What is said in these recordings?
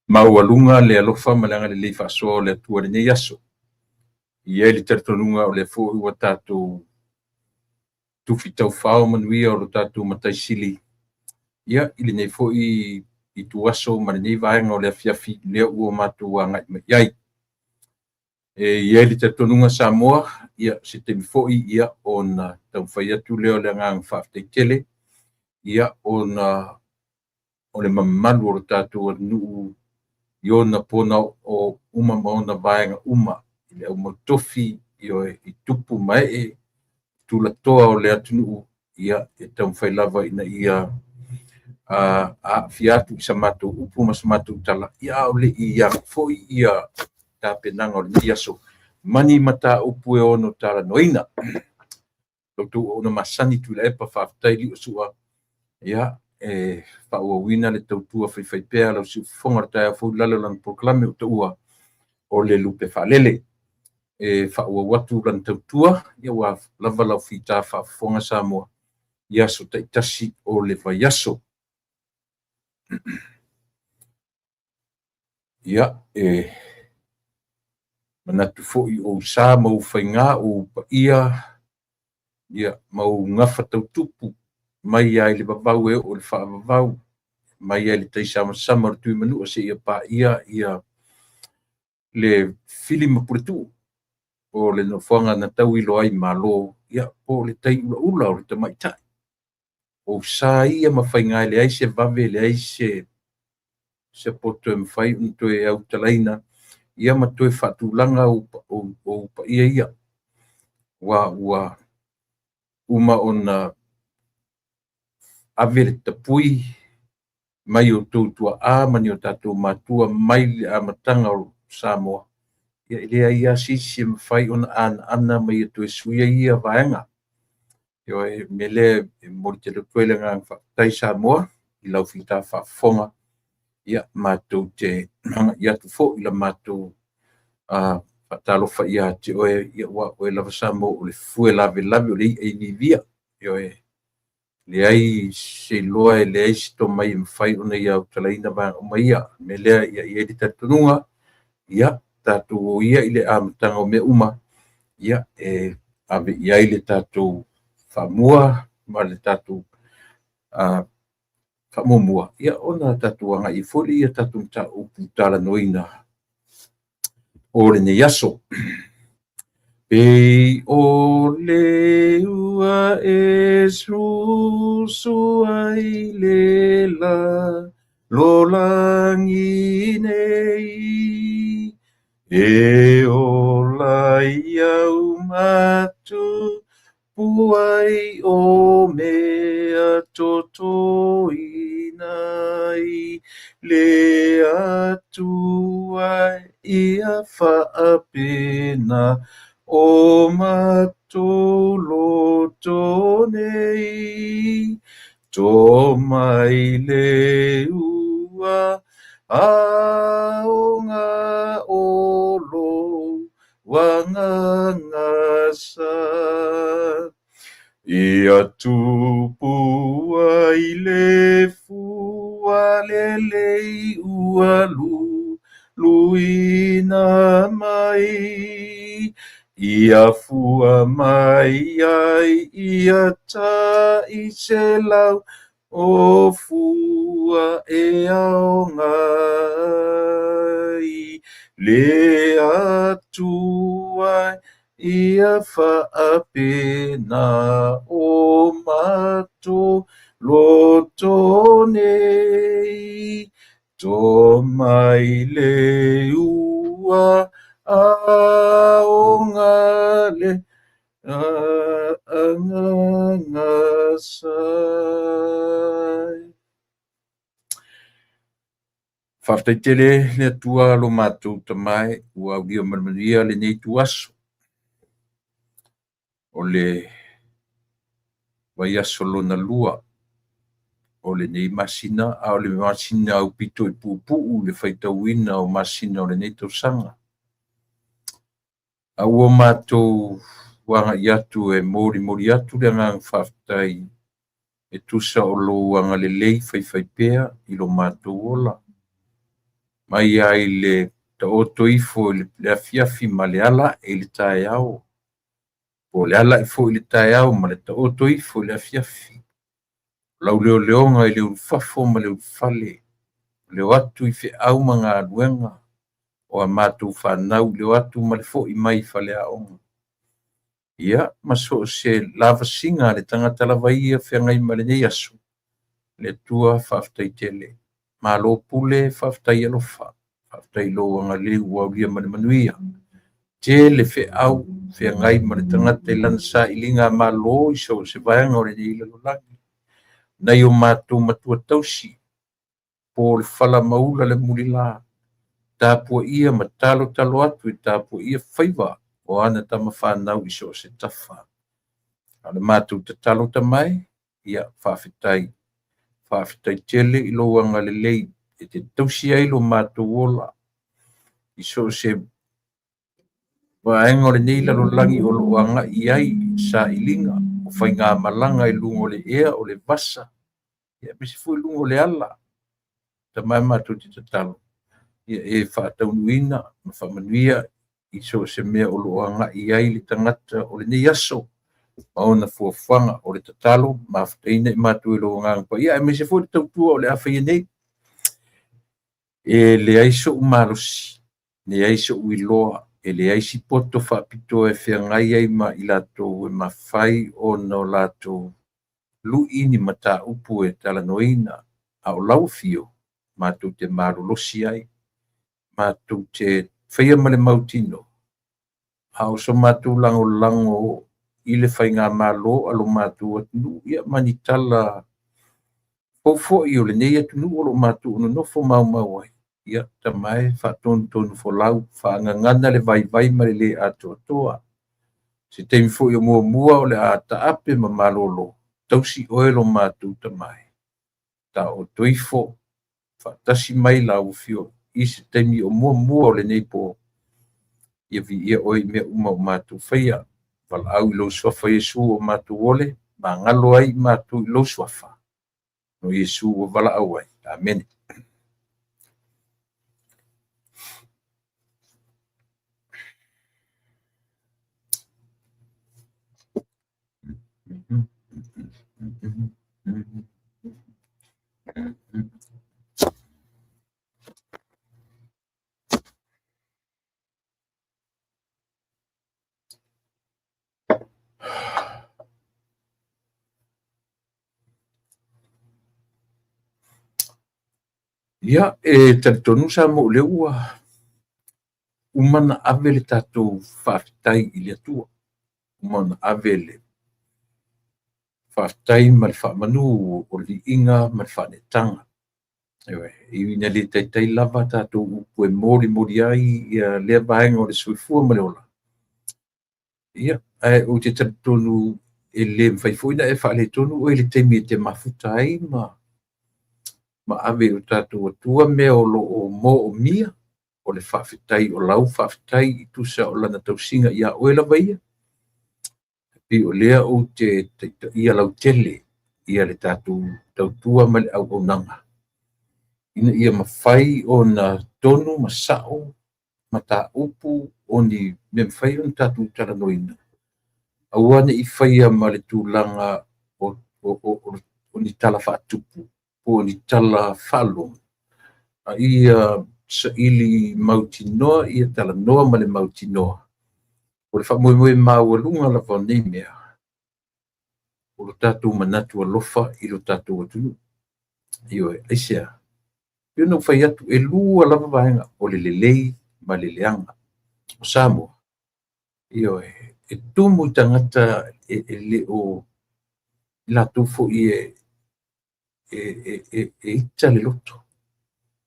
Maualuga le alofa ma le agalelei faasoa o le Atua i lenei aso. E i ai le talitonuga o lea foi ua tatou tufi taufao manuia o lo tatou Matai Sili ia i lenei foi ituaso ma lenei vaega o le afiafi lea ua matou agai mai i ai. E i ai le talitonuga Samoa, ia se taimi foi ia ona taumafai atu lea o le agaga faafetai tele ia ona o le mamalu o le tatou atunuu i ona pona o uma ma ona vaega uma i le aumautofi ioe, i tupu ma ee tulatoa o le atunuu ia e taumafai lava ina ia aafia atu i sa matou upu ma sa matou tala ia a o le i agai foi ia tapenaga o lenei aso ma ni mataupu e ono talanoaina. Lo outou auauna masani Tuilaepa, faafetai Liusua, ia e faaauauina le tautua faifaipea a lau siufofoga o le taeao fou i lalo o lana polokalame ua taua o le Lupe Faalele. E faaauau atu lana tautua aua lava lau fita faafofoga Samoa i aso taitasi o le vaiaso. Ia, e manatu foi o ou sa ma ou faiga, o ou paia ia, ma ou gafa tautupu mai lava i le vavau e oo i le faavavau, mai lava i le taisamasama o le Tuimanua seia paia ia le fili ma puletuu o le nofoaga na tauilo ai Malo, ia, po o le taiulaula o le tamaitai. O ou sa ia ma faiga e leai se vave, leai se poto e mafai ona toe autalaina ia ma toe faatulaga ou paia ia. Ua uma ona ave le tapui mai outou tuaa ma ni o tatou matua mai le amataga o Samoa, ia e leai lava se isi e mafai ona anaana ma ia toe suia ia vaega. Ioe, o le mea lea e momoli tele atu ai le agaga faafetai Samoa i lau fita faafofoga. Ia matou te agai atu foi la matou faatalofa ia te oe, aua o oe lava Samoa o le fue lavelave o le i'a i livilia. Ioe, leai se iloa, e leai se tomai e mafai ona ia autalaina vaega uma ia. O le mea lea ia i ai le talitonuga, ia tatou o ia i le amataga o mea uma, ia e ave i ai le tatou faamua ma le tatou faamuamua, ia ona tatou agai ai foi lea i tatou mataupu talanoaina o lenei aso. Pei o le ua e susu ai le lalolagi nei, e ola i au matupu ai o mea totoina i le Atua ia faapena o matou loto nei, to mai le ua aoga o lou agaga sa. Ia tupu ai le fua lelei ua luluina mai, ia fua mai ai ia tai 100 o fua e aoga ai le Atua ia faapena o matou loto nei, to mai le ua aoga le agaga sa. Faafetai tele le Atua lo matou Tama e ua aulia ma le manuia lenei ituaso o le vaiaso lona lua o lenei masina, a o le masina aupito i puupuu i le faitauina o masina o lenei tausaga. A ua matou agai atu e molimoli atu le agaga faafetai e tusa o lou agalelei faifaipea i lo matou ola. Mai lava i le taoto ifo i le afiafi ma le ala ae i le taeao, po o le ala ae foi i le taeao ma le taoto ifo i le afiafi. O lau leoleoga i le ulufafo ma le ulufale, o le o atu i feau ma galuega, o a matou fanau i le o atu ma le foi mai i faleaoga. Ia, ma so o se lavasiga a le tagata lava ia feagai ma lenei aso, le Atua faafetai tele. Malo pule, faafetai alofa, faafetai i lou agalelei ua aulia ma le manuia. Tele feau feagai ma le tagata i lana sailiga malo i so o se vaega o lenei lalolagi. Nai o matou matua tausi, po le fala maula le mulila, tapuaia ma talotalo atu e tapuaia faiva o ana tama fanau i so o se tafa. A o le matou tatalo tamae, ia faafetai. Faafetai tele i lou agalelei e te tausi ai lo matou ola i so o se vaega o lenei lalolagi o lo o agai i ai sailiga o faigamalaga i luga o le ea, o le vasa, aemaise foi luga o le ala. Tama e, matou te tatalo ia e faataunuuina ma faamanuia i so o se mea o lo o agai i ai le tagata o lenei aso ma ona fuafuaga. O le tatalo, mafutaina i matou i lou Agaga Paia, aemaise foi le tautua o le a faia nei. E leai so'u malosi, leai so'u iloa, e leai si poto faapitoa e feagai ai ma i latou e mafai ona o latou lu'i ni mataupu e talanoaina, a o lau afio matou te malolosi ai, matou te faia ma le mautino, a o so matou lagolago i le faigamalo a lo matou atunuu, ia ma ni tala fou foi o lenei atunuu o lo o matou nonofo maumau ai. Ia tamae, faatonutonu folau, faagagana le vaivai ma le lē atoatoa. Se taimi foi o muamua o le a taape ma malolo, tausi oe lo matou tamae, taoto ifo faatasi mai lau afio i se taimi o muamua o lenei po. Ia viia oe i mea uma o matou faia, valaau i lou suafa Iesu o matou ole, magalo ai i matou i lou suafa, no Iesu ua valaau ai. Amene. Ia, e talitonu sa mo lea ua uma na ave le tatou faafetai i le Atua, uma ona ave le faafetai ma le faamanu o le viiga ma le faaneetaga. Ioe, e ui ina le taitai lava tatou upu e molimoli ai ia lea vaega o le soifua ma le ola, ia, ae ou te talitonu e le mafai foi ona e faaletonu oe i le taimi e te mafuta ai ma ave i o tatou Atua mea o lo o moomia, o le faafetai, o lau faafetai i tusa o lana tausiga ia oe lava ia. E pei o lea ou te taitaia lautele ia le tatou tautua ma le auaunaga, ina ia mafai ona tonu ma sa'o mataupu o ni mea mafai ona tatou talanoaina, aua ne i faia ma le tulaga o ni tala faatupu po o ni tala faalogo, a ia saili mautinoa, ia talanoa ma le mautinoa. O le faamoemoe maualuga lava o nei mea, o lo tatou manatu alofa i lo tatou atunuu. Ioe, aisea? Pei ona ou fai atu, e lua lava vaega, o le lelei ma le leaga. O Samoa, ioe, e tumu i tagata e le o latou foi e ita le loto.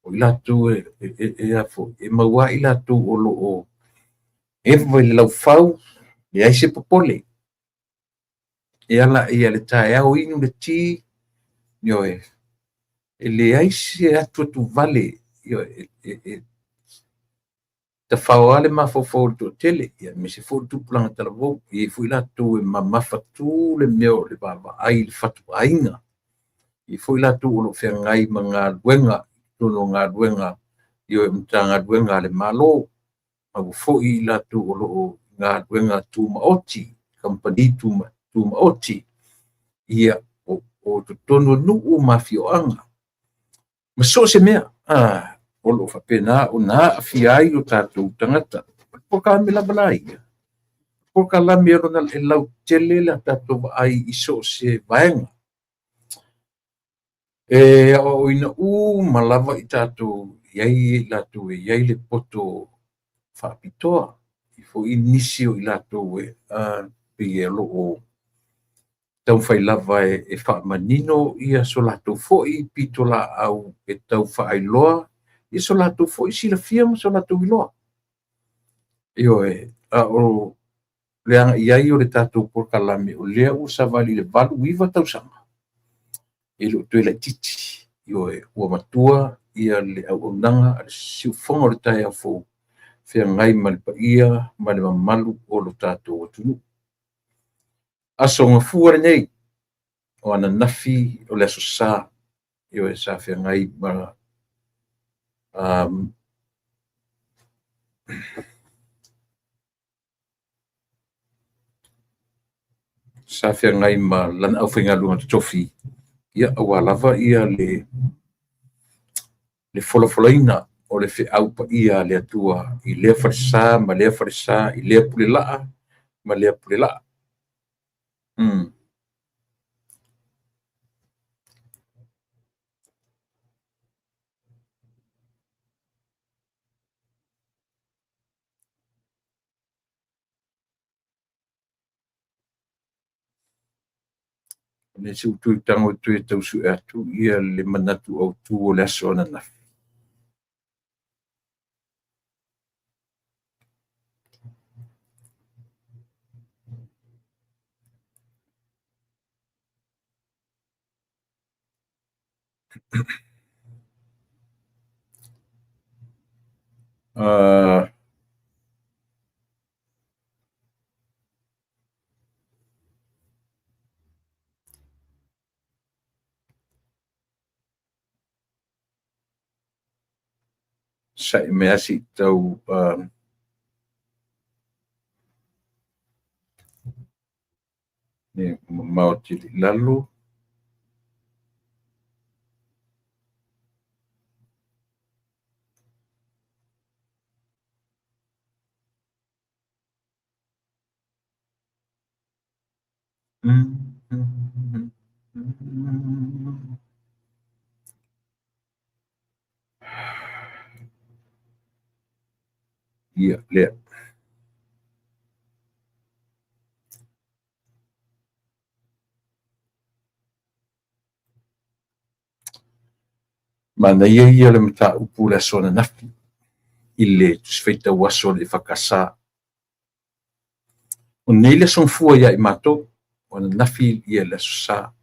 O i latou e maua i latou o lo o eva i le laufau, leai se popole. E ala ia le taeao inu le ti, ioe, e leai se atuatuvale, ioe, e tafao lava le mafaufau o le toatele, aemaise foi le tupulaga talavou. E i ai foi latou e mamafatu le mea o le vaavaai i le fatuaiga. E i ai foi latou o lo o feagai ma galuega, totonu o galuega Ioe, Matagaluega a le Malo, aua foi i latou o lo o galuega tumaoti, kamupani tumaoti, ia, o totonu o nuu ma afioaga, ma so o se mea o lo o faapena ona aafia ai o tatou tagata. O le polokalame lava la ia, polokalame e lautele la tatou vaai i so o se vaega. E aoaoina uma lava i tatou, i ai i latou e i ai le poto faapitoa, e foi nisi o i latou e pei o lo o taumafai lava e faamanino ia so latou foi pitolaau e tau faailoa i so latou foi silafia ma so latou iloa. Ioe, a o le agai ai o le tatou polokalame, o lea ua savali i le 8-9 tausaga, e le o toe laitiiti. Ioe, ua matua ia le auaunaga a le siufofoga o le taeao fou feagai ma le paia ma le mamalu o lo tatou atunuu. Aso Gafua lenei, o ananafi o le Aso Sa, ioe, sa feagai ma lana aufaigaluega totofi, ia aua lava ia le folafolaina o le feau paia a le Atua i lea falesa ma lea falesa, i lea pulelaa ma lea pulelaa. Le se ua tago e toe tau sue atu ia le manatu autu o le aso ananafi. Sa'i mai lava se i tau mamao tele i lalo. Ia, lea. Manaia ia o le mataupu o le aso ananafi i le Tusi Faitau Aso a le EFKS. O nei le aso Gafua ia i matou, o ananafi ia le Aso Sa.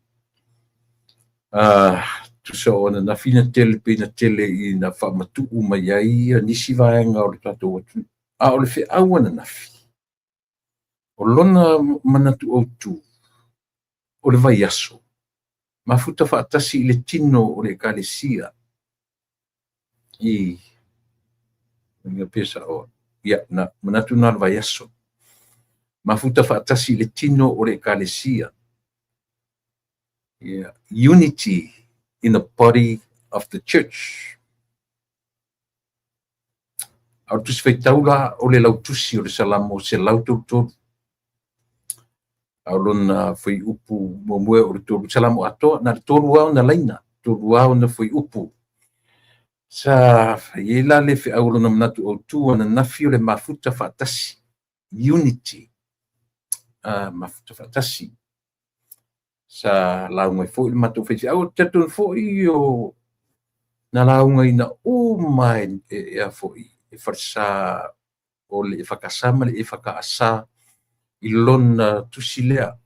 Tusa o ananafi na tele pei na tele ina faamatuu mai ai nisi vaega o le tatou atunuu. A o le feau ananafi, o lona manatu autu, o le vaiaso, mafuta faatasi i le tino o le Ekalesia. I pe sao, ia, na manatu na o le vaiaso. Mafuta faatasi i le tino o le Ekalesia. Yeah. Unity in the body of the church. A o le Tusi Faitau la o le lautusi o le Salamo 133. A o lona fuaiupu muamua o le tolu Salamo atoa, na le tolu lava ona laina, tolu lava ona fuaiupu. Sa fai ai la le feau o lona manatu autu ananafi o le mafuta faatasi, unity, mafuta faatasi. Sa lauga ai foi le matou faifeau, ou te talitonu foi o na laugaina uma e a foi e falesa o le EFKS ma le EFKS i lona tusi lea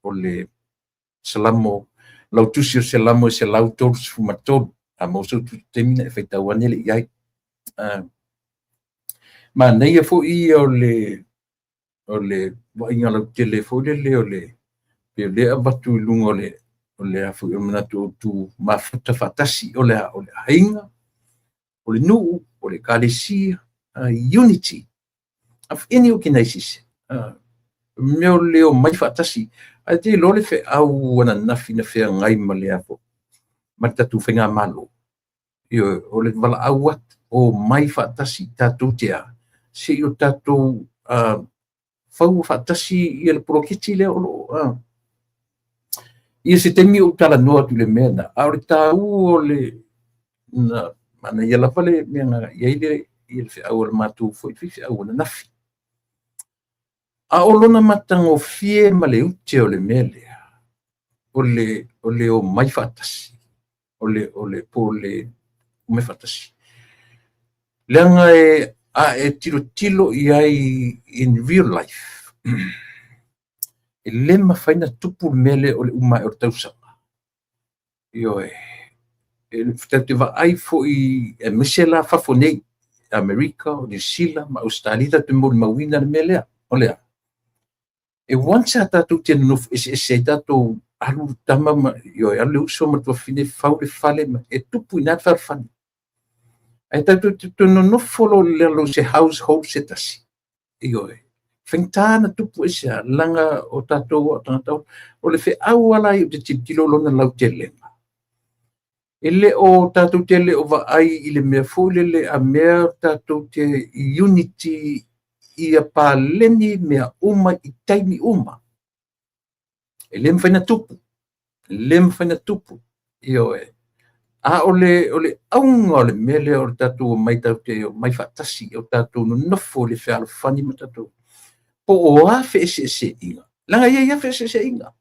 o le Salamo, lautusi o Salamo e 133. A maua sou taimi ona e faitau ane lea i ai. Manaia foi ia o le vaaiga lautele foi lele o le pei o lea e avatu i luga o le a foi o le manatu autu mafuta faatasi o le aiga. O le nuu, o le ekalesia, unity of any organization. Mea o le omai faatasi. Ae te iloa le feau ananafi na feagai ma le a ma le tatou faigamalo. Ioe, o le valaau atu, omai faatasi tatou te a, se i o tatou faua faatasi ia le poloketi lea o lo o ia se taimi ou talanoa atu i le mea lena, a o le taua o le na manaia lava le mea na i ai le ia le feau a le matou foi faifeau ananafi. A o lona matagofie ma le ute o le mea lea, o le omai faatasi, o le po o le omai faatasi. Leaga e a e tilotilo i ai in real life, e le mafai ona tupu le mea lea o le uma ae o le tausaga. Ioe, e tatou te vaai foi aemaise la fafo nei, Amerika, o Niu Sila ma Ausetalia tatou te molimauina le mea lea. O le a? E once a tatou te nonofo eseese ai tatou, alu le tama ma, ioe, alu le uso ma le tuafafine fau le fale, ma, e tupu i ina le fealofani. Ae tatou te nonofo loa i lalo o se household se tasi, ioe, faigata ona tupu aisea, leaga o tatou o tagata ola. O le feau lava ia ou te tilotilo lona lautelega, e le o tatou te le o vaai i le mea foi lele a mea tatou te unity ia paleni mea uma i taimi uma. E le mafai ona tupu, e le mafai ona tupu, ioe. A o le auga o le mea lea o le tatou omai tatou te omai faatasi, o tatou nonofo i le fealofani ma tatou, po o a feeseeseaiga, leaga e i ai lava feeseeseaiga.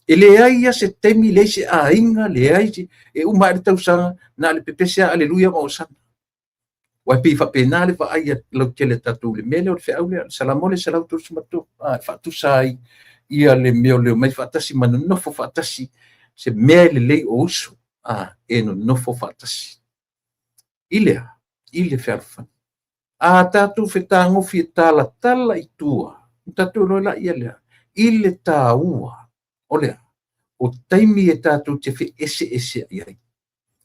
E leai lava se taimi, leai se aiga, leai se, e uma ae le tausaga, na o le pepese lava aleluia ma osana. Aua e pei e faapena le vaai a lautele a tatou i le mea lea o le feau lea, le Salamo lea 133, e faatusa ai ia le mea o le omai faatasi ma nonofo faatasi, se mea e lelei o uso, e nonofo faatasi. I le a? I le fealofani. A tatou fetagofi e talatala i tua, ona tatou iloa laia lea, i le taua o le a? O taimi e tatou te feeseeseai ai.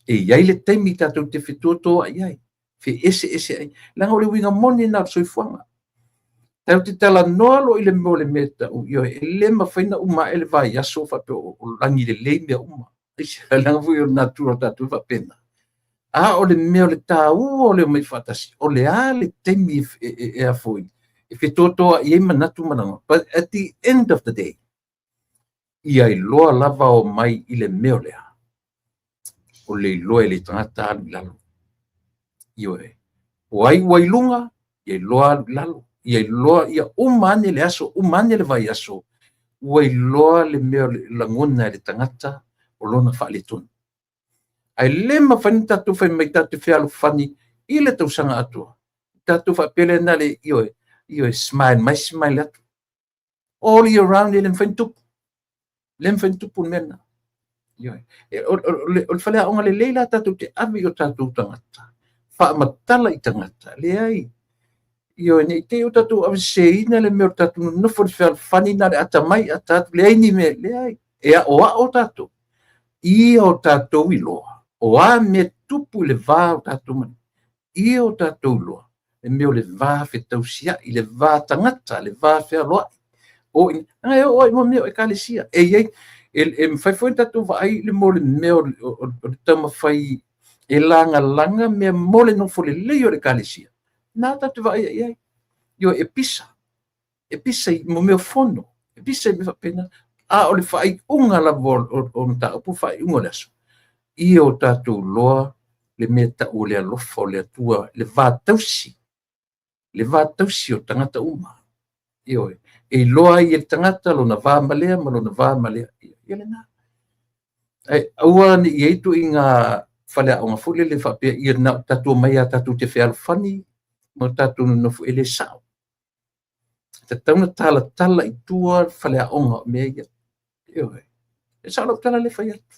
E i ai le taimi tatou te fetuatuai ai, feeseeseai. Leaga o le uiga moni lena o le soifuaga. Tatou te talanoa loa i le mea o le mea e tau, ioe, e le mafai ona uma ae le vaiaso faapea o lagi lelei mea uma. Leaga foi o le natura o tatou e faapena. A o le mea o le taua o le omai faatasi, o le a le taimi e a foi, e fetotoai ai manatu ma lagona. But at the end of the day, ia iloa lava omai i le mea o lea, o le iloa e le tagata alu i lalo. Ioe, o ai ua i luga, ia iloa alu i lalo. Ia iloa, ia uma ane le aso, uma ane le vaiaso, ua iloa le mea o le lagona e le tagata o lona faaletonu. Ae le mafai ona tatou fai mai tatou te fealofani i le tausaga atoa. Tatou faapea lea na le, ioe, ioe, smile mai, smile atu. All year round e le mafai ona tupu. Le mafai ona tupu le mea lena. Ioe. O le faleaoga lelei la tatou te ave i o tatou tagata, faamatala i tagata, leai. Ioe, ne i te i o tatou aveseseina le mea o tatou nonofo i le fealofani na o le ata mai, ata atu, leai ni mea, leai. E aoao tatou, ia o tatou iloa, o a mea tupu i le va o tatou ma, ia o tatou iloa, le mea o le va fetausiai, le va tagata, le va fealoai. O i, e oo ai mo mea o ekalesia. E i ai, e mafai foi ona tatou vaai le mo le mea o le taumafai e lagalaga mea mo le nofo lelei o le ekalesia. Na tatou vaai i ai. Ioe, e pisa. E pisa i mo mea o fono. E pisa i mea faapena. A o le faaiuga lava o mataupu, faaiuga o le aso, ia o tatou loa le mea tau o le alofa o le Atua, le va tausi, le va tausi o tagata uma. Ioe, e iloa ai e le tagata lona va ma lea ma lona va ma lea. Ia lena. Ae aua ne i i ai ituaiga faleaoga foi lele faapea ia na o tatou omai lava tatou te fealofani ma tatou nonofo, e le sao. Tatau ona talatala i tua le faleaoga o mea ia. Ioe. E sao lau tala le fai atu.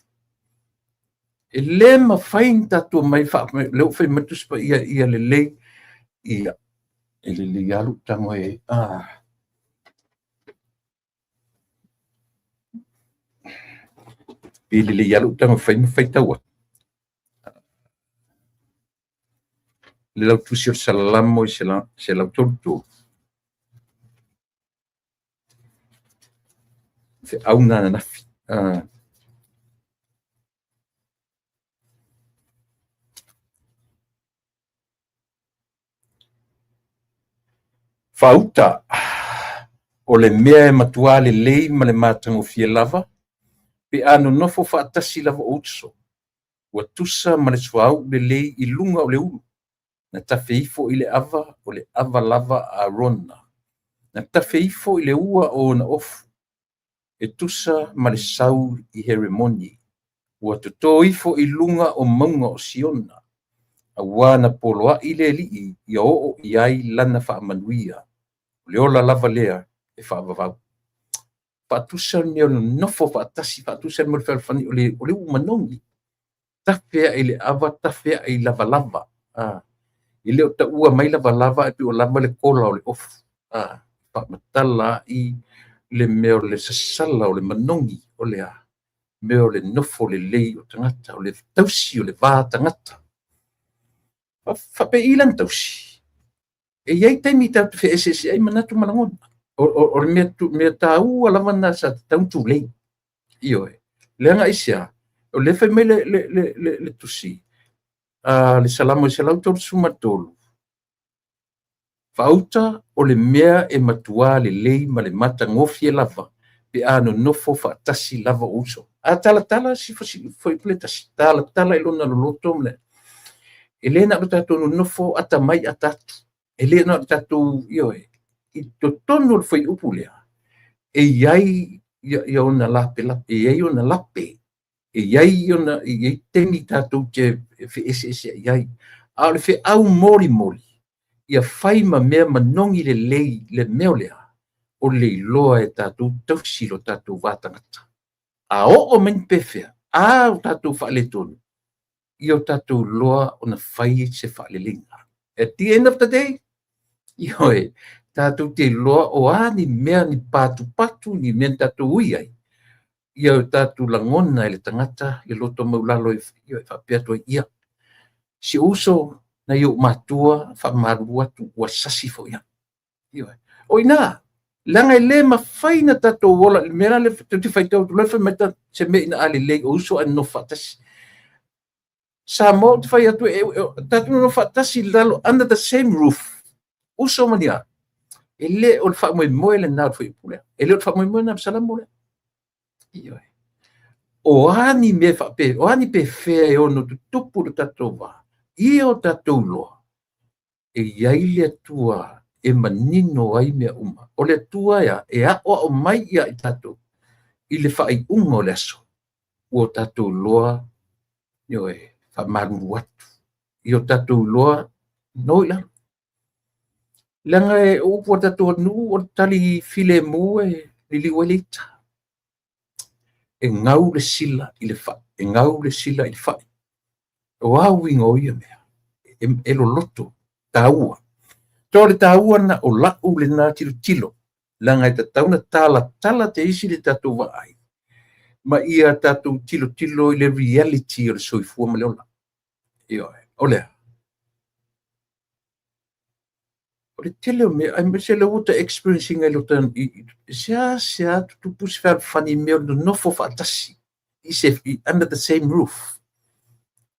E le mafai ona tatou omai lea ua fai mai le Tusi Paia ia lelei, ia, e lelei lava lou tago e, pe lelei lava lou tago e fai ma faitau atu. Le lautusi o le Salamo i 133. Feau na ananafi. Faauta, o le mea e matuā lelei ma le matagofie lava, pe a nonofo faatasi lava o uso, ua tusa ma le suauu lelei i luga o le ulu, na tafe ifo i le ava, o le ava lava a Arona, na tafe ifo i le ua o ona ofu, e tusa ma le sau i Heremoni, ua toto ifo i luga o mauga o Siona, auā na poloaʻi le Alii ia oo i ai lana faamanuia, o le ola lava lea e faavavau. Faatusa le mea o le nonofo faatasi, faatusa le mea o le fealofani, o le uu manogi, tafe ae i le ava, tafe ae i lavalava. E le o taua mai lavalava ae pei o lava le kola o le ofu. Faamatala ai le mea o le sasala o le manogi, o le a? Mea o le nofo lelei o tagata, o le tausi o le va tagata. Faapei la ona tausi? E i ai taimi tatou te feeseeseai ai manatu ma lagona. O le mea taua lava lena sa tatau ona tulei. Ioe. Leaga aisea? O lea e fai mai le tusi, le Salamo 133, faauta o le mea e matuā lelei ma le matagofie lava pe a nonofo faatasi lava o uso. A talatala si fuaiupu lea e tasi, talatala i lona loloto ma le e le na o le tatou nonofo ata mai ata atu. E le na o le tatou, ioe, i totonu o le fuaiupu lea, e i ai ia ona lapelape, e i ai ona lape, e i ai ona, e i ai taimi tatou te feeseeseai ai. A o le feau molimoli, ia fai ma mea manogi lelei le mea o le a? O le iloa e tatou tausi lo tatou va tagata. A oo mai ni pefea, a o tatou faaletonu, ia o tatou iloa ona fai se faaleleiga. At the end of the day, ioe, tatou te iloa o a ni mea, ni patupatu, ni mea na tatou ui ai, ia o tatou lagona e le tagata le loto maulalo e faapea atu ai, ia, si ou uso, nai ou matua, faamalulu atu, ua sasi foi au. Ioe. O i ina, leaga e le mafai ona tatou ola i le mea la lea ou te faitau atu loa fai mai se mea ina a lelei o uso ae nonofo faatasi. Samoa ou te fai atu e tatou nonofo faatasi i lalo under the same roof, uso ma ni a. E le o le faamoemoe lena o le fuaiupu lea. E le o le faamoemoe lena o le Salamo lea. Ioe. O a ni mea faapea, o a ni pefea e ono tutupu i lo tatou va, ia o tatou iloa, e i ai le Atua e manino ai mea uma. O le Atua e a? E aoao mai ia i tatou i le faaiuga o le aso, ua o tatou iloa, ioe, faamalulu atu. Ia o tatou iloa, no i lalo. Leaga e o upu a le tatou atunuu, o le tali filemu e liliu ai le ita. E gau le sila i le fai, e gau le sila i le fai. O a uiga o ia mea? E loloto, taua. To le taua lena, o la'u lena tilotilo, leaga e tatau ona talatala te isi le tatou vaai, ma ia tatou tilotilo i le reality o le soifua ma le ola. Ioe, o le a? O le tele o mea, aemaise lea ua ta experience ina i lota, i, seasea tutupu se fealofani i mea o le nonofo faatasi, i se, under the same roof.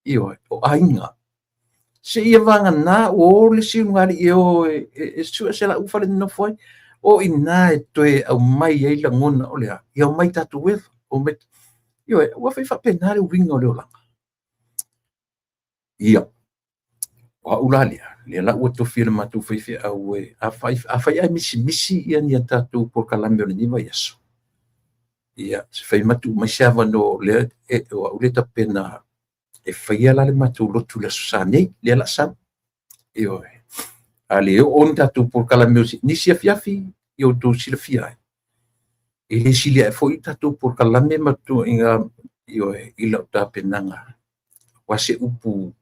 Ioe, o aiga. Seia vagana ua o le isi ulugalii e o e sue se lau fale nonofo ai, o i ina e toe aumai ai lagona o le a? Ia omai tatou eva, omai. Ioe, ua fai faapena le uiga o le olaga. Ia, o au la lea, lea la ua tofi e le matou faifeau e, afai, afai ae misimisi ia ni a tatou polokalame o lenei vaiaso, ia, se fai ma tuu mai se avanoa o lea, e, o au lea e tapena e faia la le matou lotu i le Aso Sa nei, lea o le a sau. Ioe. A le oo ni tatou polokalame o nisi afiafi, ia outou silafia ai. E le sili ae foi tatou polokalame ma tuuaiga, ioe, i lau tapenaga aua se upu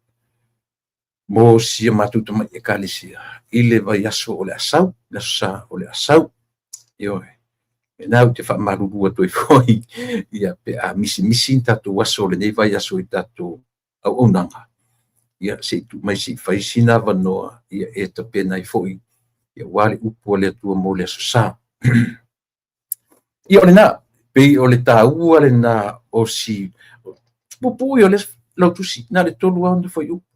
mo si a matou tamai Ekalesia i le vaiaso o le a sau, le Aso Sa o le a sau. Ioe. Lena ou te faamalulu atu ai foi, ia, pe a misimisi ni tatou aso o lenei vaiaso i tatou auaunaga. Ia, se i tuu mai se i fai sina avanoa, ia e tapena ai foi, ia aua le upu a le Atua mo le Aso Sa. Ia o lena, pei o le taua lena o si puupuu ia o le lau tusi, na o le 3 lava ona fuaiupu,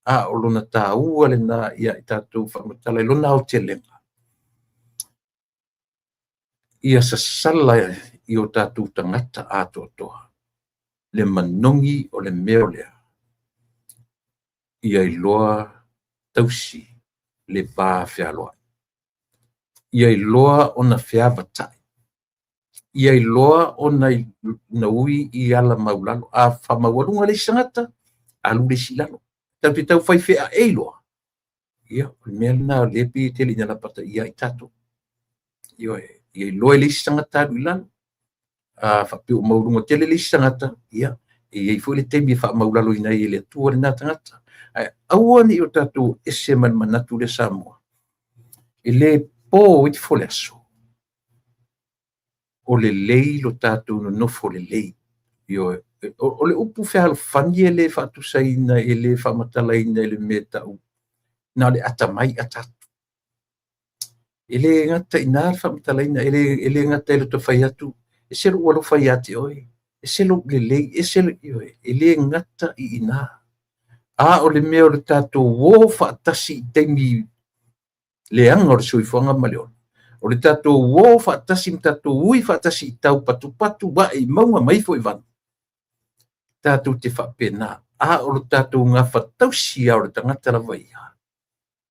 a o lona taua lena ia i tatou faamatala i lona aotelega, ia sasala i o tatou tagata atoatoa le manogi o le mea o lea, ia iloa tausi le va fealoai, ia iloa ona feavatai, ia iloa ona ui i ala maulalo. A faamaualuga le isi tagata, alu le isi i lalo. Tatou te tau fai feaei loa, ia, o le mea lena o lea e pei e tele ina lapataia ai tatou. Ioe, ia iloa e le isi tagata alu i lalo. A faapea ua maualuga tele le isi tagata, ia, e i ai foi le taimi e faamaualaloina ai e le Atua lena tagata. Ae aua ne i o tatou ese ma le manatu lea Samoa, e le po ifo le aso, o lelei lo tatou nonofo lelei. Ioe, o le upu fealofani e le faatusaina, e le faamatalaina i le mea e tau na o le atamai ata atu. E le gata i ina le faamatalaina, e le gata i le toe fai atu, e ese lou alofa ia te oe, ese lou lelei, ese le, ioe, e le gata i ina. A o le mea o le tatou o faatasi i taimi leaga o le soifuaga ma le ola, o le tatou o faatasi ma tatou ui faatasi i taupatupatu ae i mauga ma ifo i vale, tatou te faapena. A o le tatou gafatausi lava o le tagata lava ia,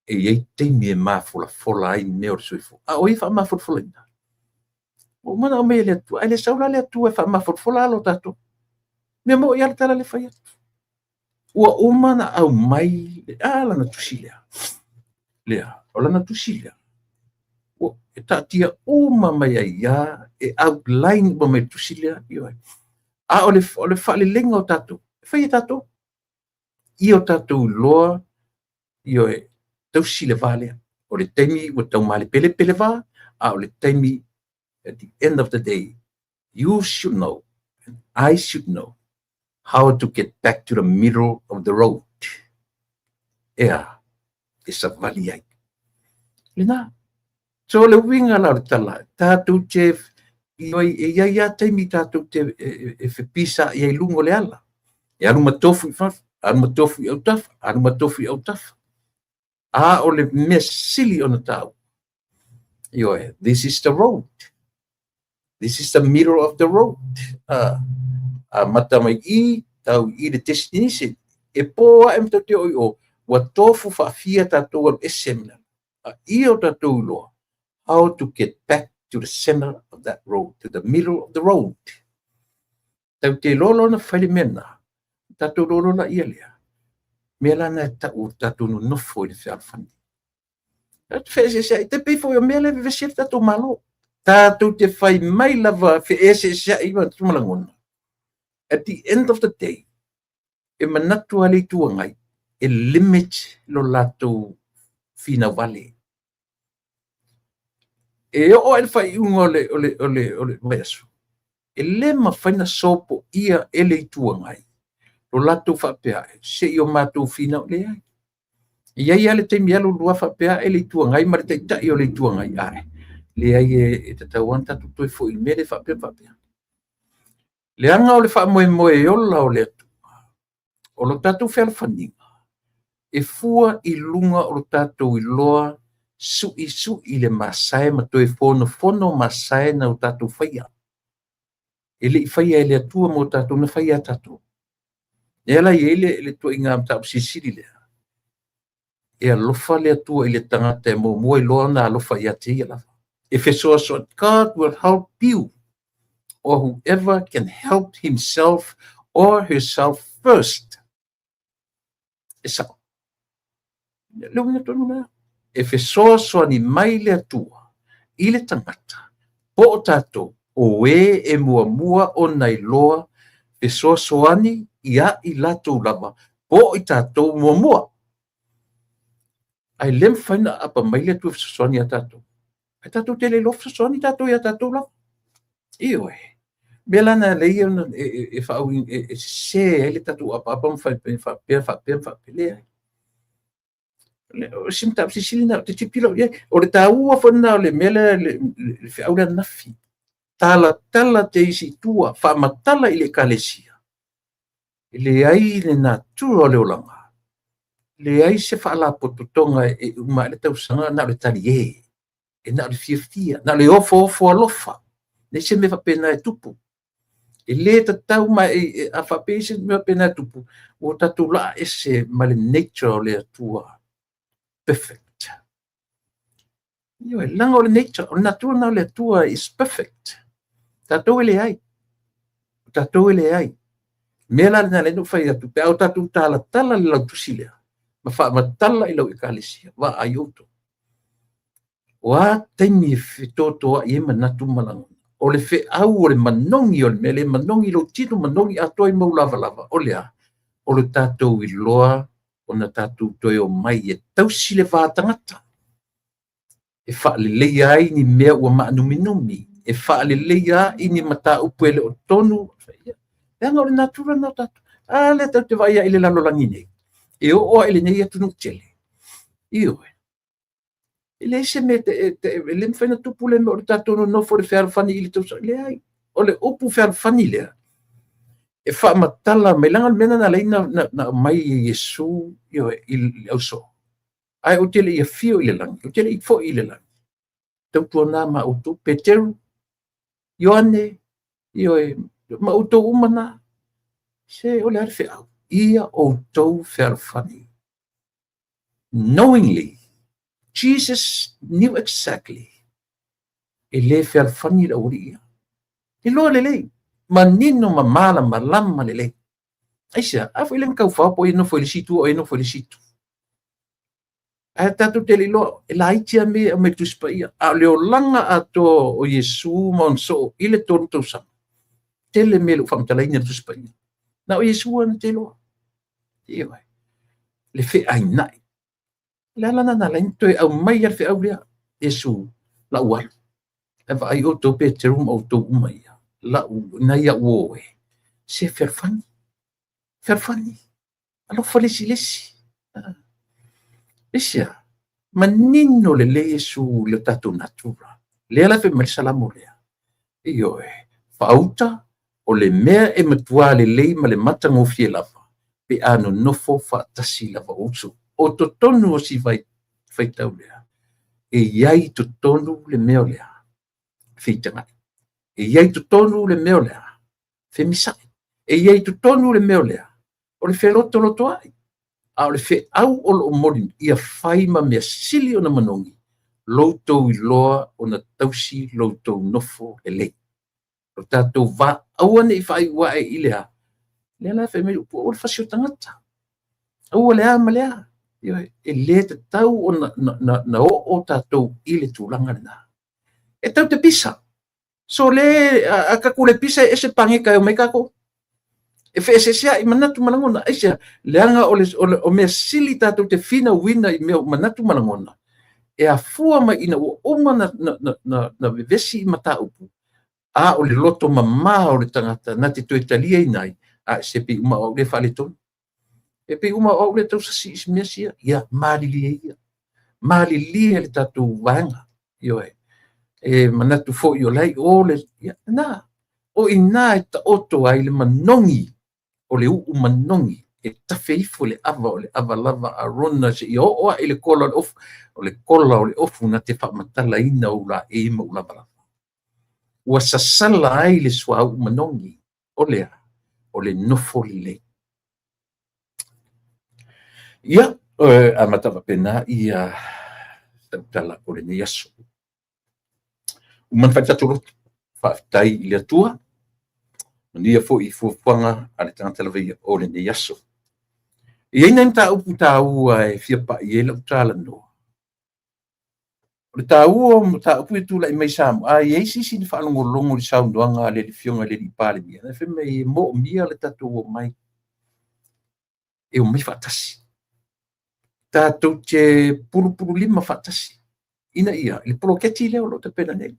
e i ai taimi e mafolafola ai mea o le soifua. A o ai e faamafolafolaina? Ua uma ona aumai e le Atua, ae le sau la le Atua e faamafolafola alo o tatou. Mea moni lava le tala lea e fai atu. Ua uma ona aumai, a lana tusi lea, lea, o lana tusi lea, ua taatia uma mai ai lava, e outline uma mai le tusi lea, ioe. A o le faaleleiga o tatou, e fai e tatou. Ia o tatou iloa, ioe, tausi le va lea. O le taimi ua tau malepelepe le va, a o le taimi, at the end of the day, you should know, and I should know, how to get back to the middle of the road. Ea, e savali ai. Lena. So le uiga la o le tala, tatou te, e i ai lava taimi tatou te e fepisaai ai i luga o le ala. E alu ma tofu i fafo, alu ma tofu i autafa, alu ma tofu i autafa. A o le mea sili ona taua, ioe, this is the road. This is the middle of the road. Amata mai i, tau i le destination. E po ae ma tatou te oo i o, ua tofu faafia tatou alu ese ma le ala. A ia o tatou iloa, how to get back to the center of that road, to the middle of the road. Tatou te iloa loa ona fai le mea lena, tatou iloa loa laia lea. Mea la na e tau o tatou nonofo i le fealofani. Feeseeseai, te pei foi o mea lea e vevesi ai le tatou Malo. Tatou te fai mai lava feeseeseai ma lagona. At the end of the day, e manatu lava le Itu Agai, e limit lo latou finau vale. E oo ai le faaiuga o le vaiaso, e le mafai ona sopoia e le Itu Agai lo latou faapea ae, se i o matou finau, leai. E i ai lava le taimi e alu alu lava faapea ae le Itu Agai ma le Taitai o le Itu Agai, ae leai, e tatau lava ona tatou toe foi i le mea lea faapea faapea. Leaga o le faamoemoe ola o le Atua, o lo tatou fealofaniga, e fua i luga o lo tatou iloa suisui le masae ma toe fonofono masae na o tatou faia. E le i faia e le Atua mo tatou, na faia e tatou. E ala i ai le tuaiga mataupu silisili lea. E alofa le Atua i le tagata e muamua iloa ona alofa ia te ia lava. E fesoasoani, God will help you or whoever can help himself or herself first. E sao. Le uiga tonu lea. E fesoasoani mai le Atua i le tagata po o tatou o e e muamua ona iloa fesoasoani ia i latou lava po o i tatou muamua. Ae le mafai ona aapa mai le Atua e fesoasoani ia tatou. Ae tatou te le iloa fesoasoani tatou ia tatou lava. Ioe. Mea la na lei ona e faauiga e sese ai le tatou apaapa ma faapea faapea faapea faapea. Leai. O se mataupu silisili lena ou te tilotilo i ai. O le taua foi lena o le mea lea, le feau lea ananafi. Talatala te isi i tua, faamatala i le Ekalesia, e leai le natura o le olaga, leai se faalapotopotoga e uma ai le tausaga na o le talie, e na o le fiafia, na o le ofoofo alofa. Leai se mea faapena e tupu. E le tatau ma a faapea se mea faapena e tupu, ua tatou laa ese ma le nature o le Atua perfect. Ioe, leaga o le nature, o le natura lena o le Atua is perfect. Tatou e leai. Tatou e leai. Mea la lena lea na ou fai atu, pe a o tatou talatala le lautusi lea, ma faamatala i lau Ekalesia, vaai outou. O a taimi e fetotoai ai manatu ma lagona, o le feau o le manogi o le mea lea e manogi lou tino, manogi atoa i mau lavalava, o le a? O le tatou iloa ona tatou toe omai e tausi le va tagata, e faaleleia ai ni mea ua maanuminumi, e faaleleia ai ni mataupu e le o tonu. Leaga o le natura lena o tatou. A lea tatou te vaai i le lalolagi nei, e oo lava i lenei atunuu tele. Ioe. E leai se mea e le mafai ona tupu le mea o le tatou nonofo i le fealofani i le tausaga. Leai. O le upu fealofani lea, e faamatala mai, leaga o le mea lena na ala ai na aumai e Iesu, ioe, i le ausoo. Ae ou te le i afio i le lagi, ou te le i foi i le lagi, tautuana ma outou, Peteru, Ioane, ioe, ma outou uma na. Se o le a le feau? Ia outou fealofani. Knowingly, Jesus knew exactly e le fealofani le aualii ia. Iloa lelei, manino ma malamalama lelei. Aisea? A foi le na taufao po o ia nofo i le isi itu o ia nofo i le isi itu. Ae tatou te le iloa, e laiti lava mea ia e aumai i le Tusi Paia, a o le olaga atoa o Iesu ma ona soo i le 3 tausaga, tele mea e le o faamatalaina i le Tusi Paia. Na o Iesu lava na te iloa. Ioe. Le feainai. O le ala lena na ala ai ona toe aumai le feau lea, Iesu, lau alu. Ae vaai outou Peteru ma outou uma ia, lau, nai au uo e, se fealofani, fealofani, alofa le isi i le isi. Aisea? Manino lelei Iesu i le tatou natura. Lea la e fai mai le Salamo lea. Ioe, faauta o le mea e matua lelei ma le matagofie lava pe a nonofo faatasi lava uso. O totonu o si faitau lea, e i ai i totonu le mea o lea, feitagai. E i ai i totonu le mea o lea, femisai. E i ai i totonu le mea o lea, o le felotolotoai. A o le feau o lo o moli, ia fai ma mea sili ona manogi lo outou iloa ona tausi lo outou nofo lelei. O tatou va, aua ne i faaiu ae i le a, lea la e fai mai upu, aua le fasi o tagata. Aua le a ma le a. E le tatau ona na oo tatou i le tulaga lena. E tau te pisa. So le, a tatou le pisa e ese pageta e omai tatou. E feeseeseai manatu ma lagona. Aisea? Leaga o mea sili tatou te finauina i mea manatu ma lagona, e afua mai ina ua uma na vevesi i mataupu, a o le loto mamā o le tagata na te toe taliaina ai, a se pei uma o au lea faaletonu. E pei uma o au lea tausasi i si mea sia. Ia, malilie ia. Malilie le tatou vaega. Ioe. E manatu foi o la i o le, ia, na, o i ina e taoto ai le manogi o le uu manogi e tafe ifo le ava o le ava lava a Rona seia oo ae i le kola o le ofu, o le kola o le ofu na te faamatalaina ou laei ma ou lavalava. Ua sasala ai le suauu manogi, o le a? O le nofo lelei. Ia, amata faapena ia tautala o lenei aso. Uma ona fai le tatou lotu, faafetai i le Atua, manuia foi i fuafuaga a le tagata lava ia o lenei aso. E i ai nai mataupu taua e fia pai ai lau talanoa. O le taua o mataupu e tulai mai Samoa, a i ai se isi na faalogologo i le saunoaga a le Afioga i le Alii Palemia, na fai mai e moomia le tatou omai, e omai faatasi. Tatou te pulupululima faatasi, ina ia, i le poloketi lea o lo o tapena nei.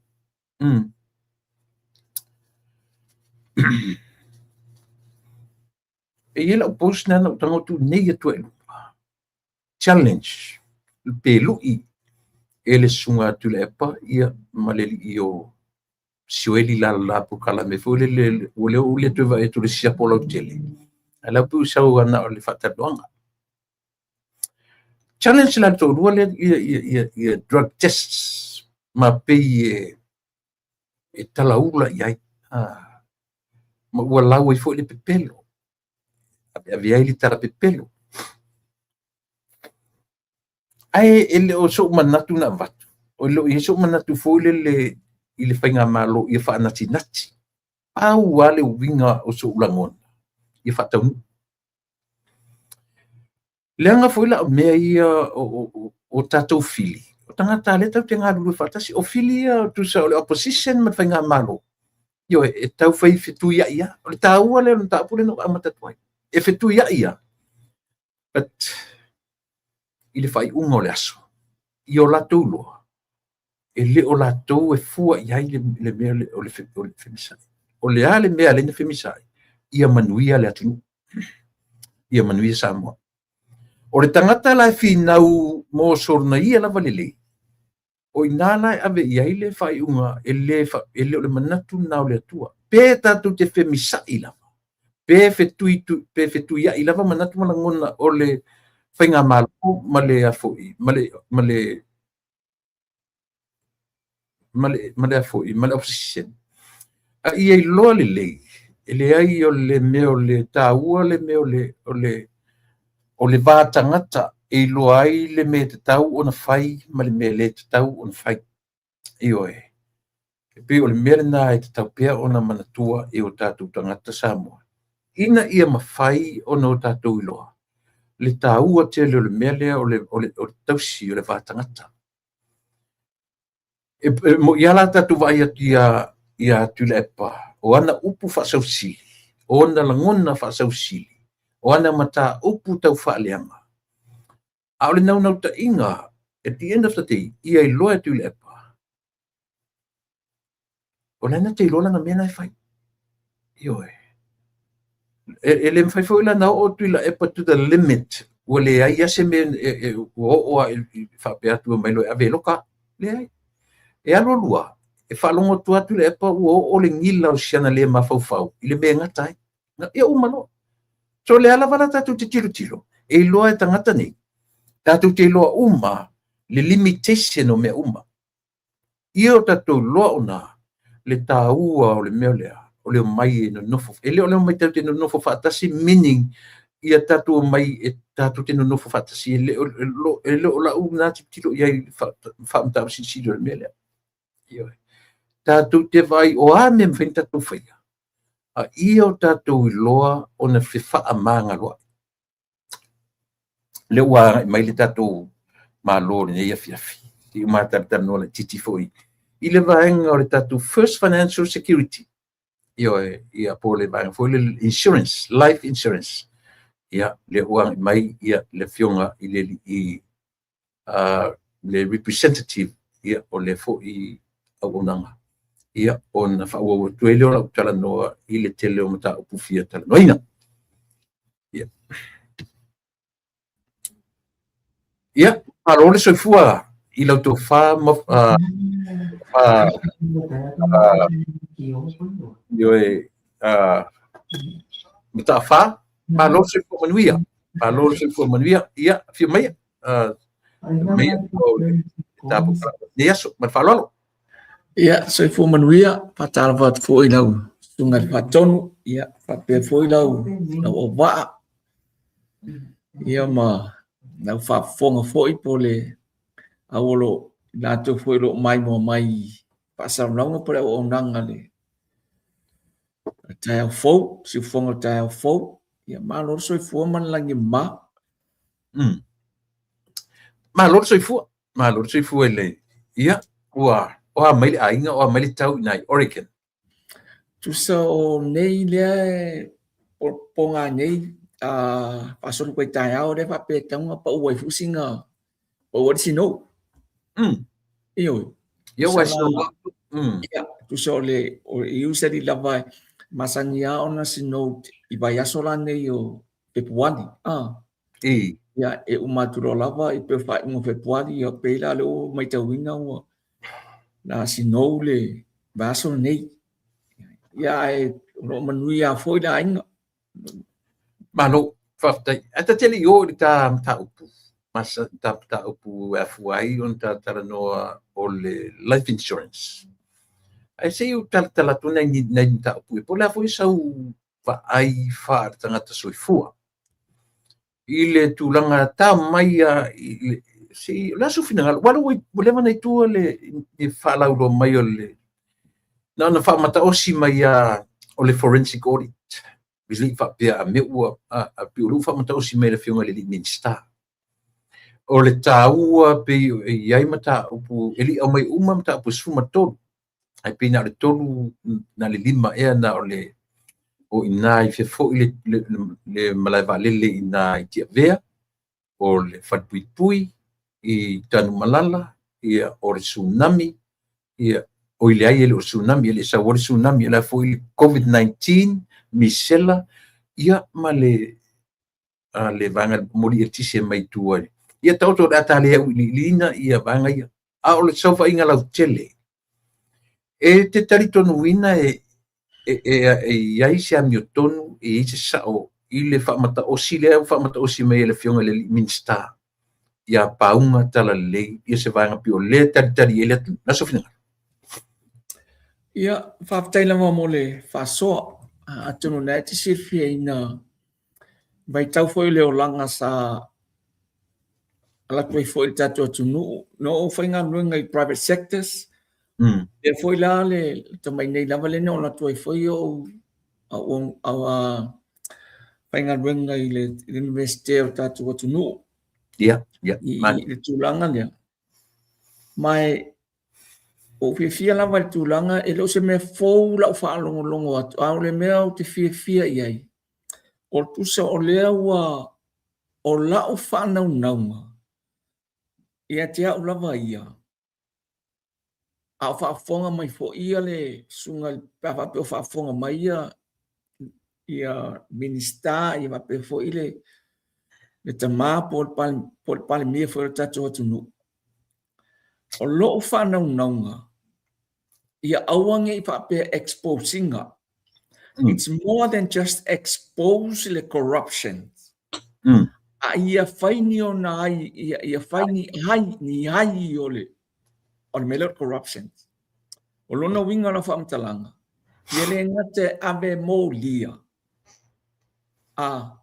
E i ai lau post na na ou tago atu nei atu ai i luma. Challenge, pe lu'i e le susuga a Tuilaepa ia ma le alii o Sioeli Lalala polokalame foi lele ua lea ua le toe vaai atu i le siapo lautele, ae la e pei ua sau lava na o le faatalanoaga. Challenge la le toalua lea ia drug tests ma pei e talaula i ai, ma ua lau ai foi le pepelo, aveave ai le tala pepelo. Ae e le o so'u manatu na avatu, e le o i ai so'u manatu foi lele i le faigamalo ia faanatinati. Pau lava le uiga o so'u lagona, ia faataunuu. Leaga foi la o mea ia o tatou fili, o tagata lea tatou te galulue faatasi. O fili ia tusa o le opposition ma le faigamalo, ioe, e tau fai fetuiai lava. O le taua lea o le mataupu lea na ou amata atu ai. E fetuiai lava, but i le faaiuga o le aso, ia o latou iloa, e le o latou e fua i ai le mea o le femisaai. O le a le mea e ala ai ona femisaai? Ia manuia le atunuu, ia manuia Samoa. O le tagata la e finau mo sona ia lava lelei, o i ina la e ave i ai le faaiuga e le o le manatu lena o le Atua. Pe tatou te femisa'i lava, pe fetuia'i lava manatu ma lagona o le faigamalo ma le a foi, ma le ma le ma le ma le a foi, ma le opposition. A ia iloa lelei, e leai o le mea o le taua le mea o le va tagata e iloa ai le mea e tatau ona fai ma le mea e le tatau ona fai. Ioe. E pei o le mea lena e tatau pea ona manatua e o tatou tagata Samoa, ina ia mafai ona o tatou iloa le taua tele o le mea lea o le tausi o le va tagata. E mo'i lava la tatou vaai atu ia Tuilaepa, o ana upu faasausili, o ona lagona faasausili, o ana mataupu tau faaleaga. A o le naunautaiga, at the end of the day, ia iloa e Tuilaepa, o la e na te iloa lana mea na e fai. Ioe. E le mafai foi la ona oo Tuilaepa to the limit ua leai lava se mea ua oo lava i faapea atu omai loa e ave e loka. Leai. E alu alu lava, e faalogo atu lava Tuilaepa ua oo le gila o siana le mafaufau i le mea e gata ai. Ia uma loa. So o lea lava la tatou te tilotilo, e iloa e tagata nei, tatou te iloa uma le limitation o mea uma. Ia o tatou iloa ona le taua o le mea lea, o le omai e nonofo. E le o le omai tatou te nonofo faatasi, meaning ia tatou omai e tatou te nonofo faatasi. E le o lau na tilotilo i ai i faamataupu silisili o le mea lea. Ioe. Tatou te vaai o a mea e mafai ona tatou faia, a ia o tatou iloa ona fefaamagaloai. Lea ua agai mai le tatou Malo i lenei afiafi, se i uma talatalanoa laitiiti foi i le vaega o le tatou First Financial Security. Ioe, ia po o le vaega foi le insurance, life insurance. Ia, lea ua agai mai ia le afioga i le alii le representative ia o le foi auaunaga. Ia, ona faaauau atu ai lea o lau talanoa i le tele o mataupu fia talanoaina. Ia. Ia, malo le soifua i lau tofa ma ioe Mataafa, malo le soifua manuia. Malo le soifua manuia. Ia, afio maia. Maia o le tapu nei aso. Ma le faaaloalo. Ia, soifua manuia, faatalofa atu foi i lau susuga i le Faatonu, ia, faapea foi lau auvaa, ia ma lau faafofoga foi po o le au o lo o latou foi o lo o maimoa mai i faasalalauga po o le auaunaga a le taeao fou, siufofoga o le taeao fou. Ia, malo le soifua ma le lagi e mama. Malo le soifua. Malo le soifua i le ia ua o a mai le aiga, o a mai le tau i nai Oregon? Tusa o nei lea e pogā nei faasolo atu ai taeao lea faapea e tatau ona pau ai foi sina pau ai le sinou. Ioe. Ia ua sinou. Ia, tusa o le usually lava Masani lava ona snow i vaiaso la nei o Fepuali. I. Ia, e uma atu loa lava i pei o faaiuga o Fepuali, ia pei la lea ua matauina ua na snow le vaiaso lenei. Ia, ae o lo o manuia foi le aiga. Malo, faafetai. Ae ta te le i oo i le ta mataupu, ta mataupu e afua ai ona ta talanoa o le life insurance. Ae se i ou talatala atu nai mataupu ia, po o le a foi sau vaai faale-tagata soifua i le tulaga ta mai se i, o le a sou finagalo? Aua o lea ua leva ona i tua le faalauiloa mai o le, na ona faamataosi mai lava o le forensic audit. E le i faapea a mea ua, a pei o lea ua faamataosi mai e le Afioga i le Minisita. O le taua pei e i ai mataupu, e le i aumai uma mataupu e 13, ae pei na o le 3, na o le 5 ea na o le o i ina i fea foi le malae vaalele i ina i Tiavea, o le Falepuipui i Tanumalala, ia, o le tsunami, ia, oi leai e le o le tsunami, e le i sau le tsunami, o le a foi le COVID-19, misela, ia, ma le le vaega moli eletise mai tua. Ia taoto o le a ta le auiliiliina ia vaega ia. A o le saofaiga lautele, e te talitonuina e i ai se amiotonu, e i ai se sao i le faamataosi lea ua faamataosi mai e le Afioga i le Minisita ia pauga talalelei, ia se vaega pei o lea e talitali i ai le atunuu. O le a sou finagalo? Ia, faafetai lava mo le faasoa. Atonu o lena e te silafia vaitau foi o le olaga sa alu atu ai foi i le tatou atunuu, na ou faigaluega i private sectors. Lea foi la le tamai nei lava lea na ou alu atu ai foi ou faigaluega i le Iunivesite o le tatou atunuu. Ia, i le tulaga lea. Ma e ua ou fiafia lava i le tulaga, e le o se mea fou lau faalogologo atu, a o le mea ou te fiafia i ai, o le tusa o lea ua o lau faanaunauga ia te au lava ia, a o faafofoga mai foi ia le susuga, pe a faapea o faafofoga mai ia ia Minisita ia faapea foi le tama po o le Palemia foi o le tatou atunuu. O lou faanaunauga, ia aua ne i faapea expose ina. It's more than just expose le corruption. A ia fai ni ona ai, ia fai ni ai, ni ai o le mea lea o le corruption. O lona uiga o lau faamatalaga, ia le gata e ave molia, a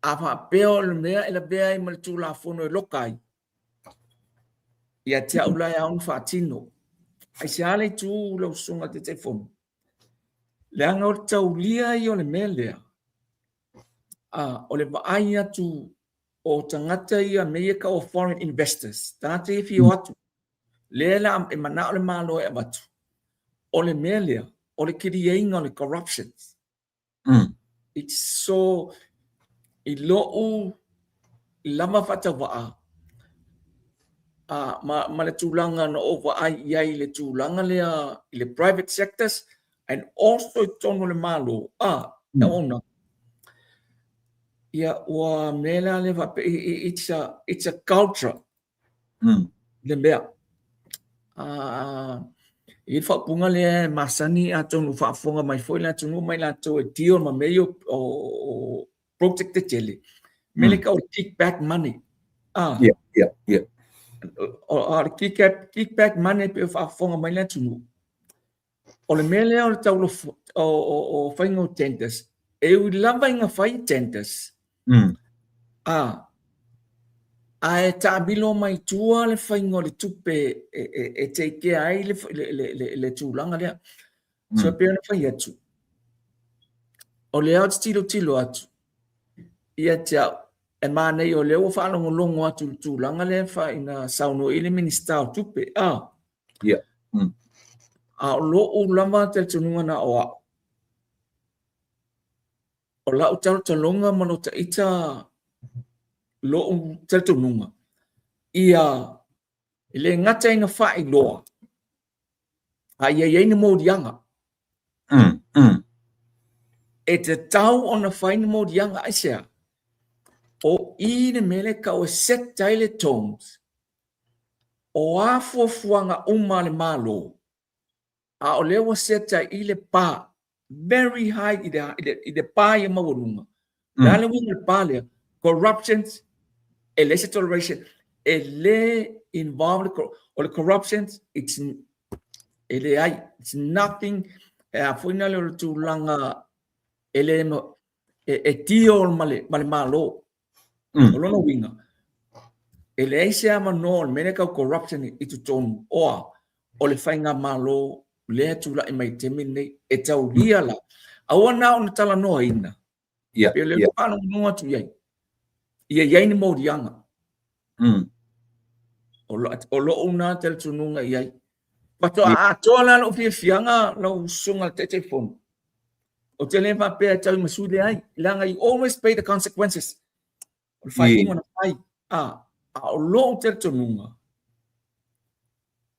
faapea o le mea e lavea ai ma le Tulafono e loka ai, ia te au la e ao ona faatino. Aisea le itu lau susuga i le Taitaifono? Leaga o le taulia ia o le mea lea, o le vaai atu o tagata ia, mea ia e tau o foreign investors, tagata ia e fia o atu, lea la e manao le Malo e avatu, o le mea lea, o le kiliaina o le corruption. It's so, i lou lava faatauvaa, ma le tulaga na ou vaai i ai i le tulaga lea i le private sectors and also i totonu o le Malo, auauna, ia ua mea la lea faapea, it's a culture. Le mea. E i ai le faaupuga lea e masani atonu faafofoga mai foi le atunuu ma i latou e deal ma mea ia o project tetele, mea lea e tau o le kickback money. Yeah. O le kickback money pei o faafofoga mai le atunuu. O le mea lea o le tau o faiga o tenders, e ui lava ina fai tenders, ae taamilo mai tua le faiga o le tupe e take care ai le tulaga lea. So e pei ona fai atu, o lea ou te tilotilo atu ia te au, e manaia o lea ua faalogologo atu i le tulaga lea ina saunoa i ai le Minisita o Tupe. A o lou lava talitonuga na o au, o lau talotaloga ma lo taita lou talitonuga, ia e le gata ina faailoa, a ia i ai ni moliaga. E tatau ona fai ni moliaga, aisea? O i le mea lea e tau e set ai le tones o a fuafuaga uma a le Malo, a o lea ua set ai i le pa, very high i le, i le, i le pa ia maualuga. O le a le uiga o le pa lea? Corruption, e leai se toleration, e le involve le, o le corruption, it's, e leai, it's nothing, e a foi na le o le tulaga, e le, e, e deal ma le, ma le Malo. O lona uiga, e leai se avanoa o le mea lea tau corruption i totonu oa o le faigamalo lea e tulai mai i le taimi lenei. E taulia la, aua na ona talanoaina, pei o lea ua faalogologo atu i ai, ia i ai ni moliaga. O lou na talitonuga i ai. Faatoa atoa la lou fiafiaga lau susuga i le Taitaifono. Ou te le faapea e tau ma sui leai, leaga you always pay the consequences. O le faaiuga na fai. A, a o lou talitonuga,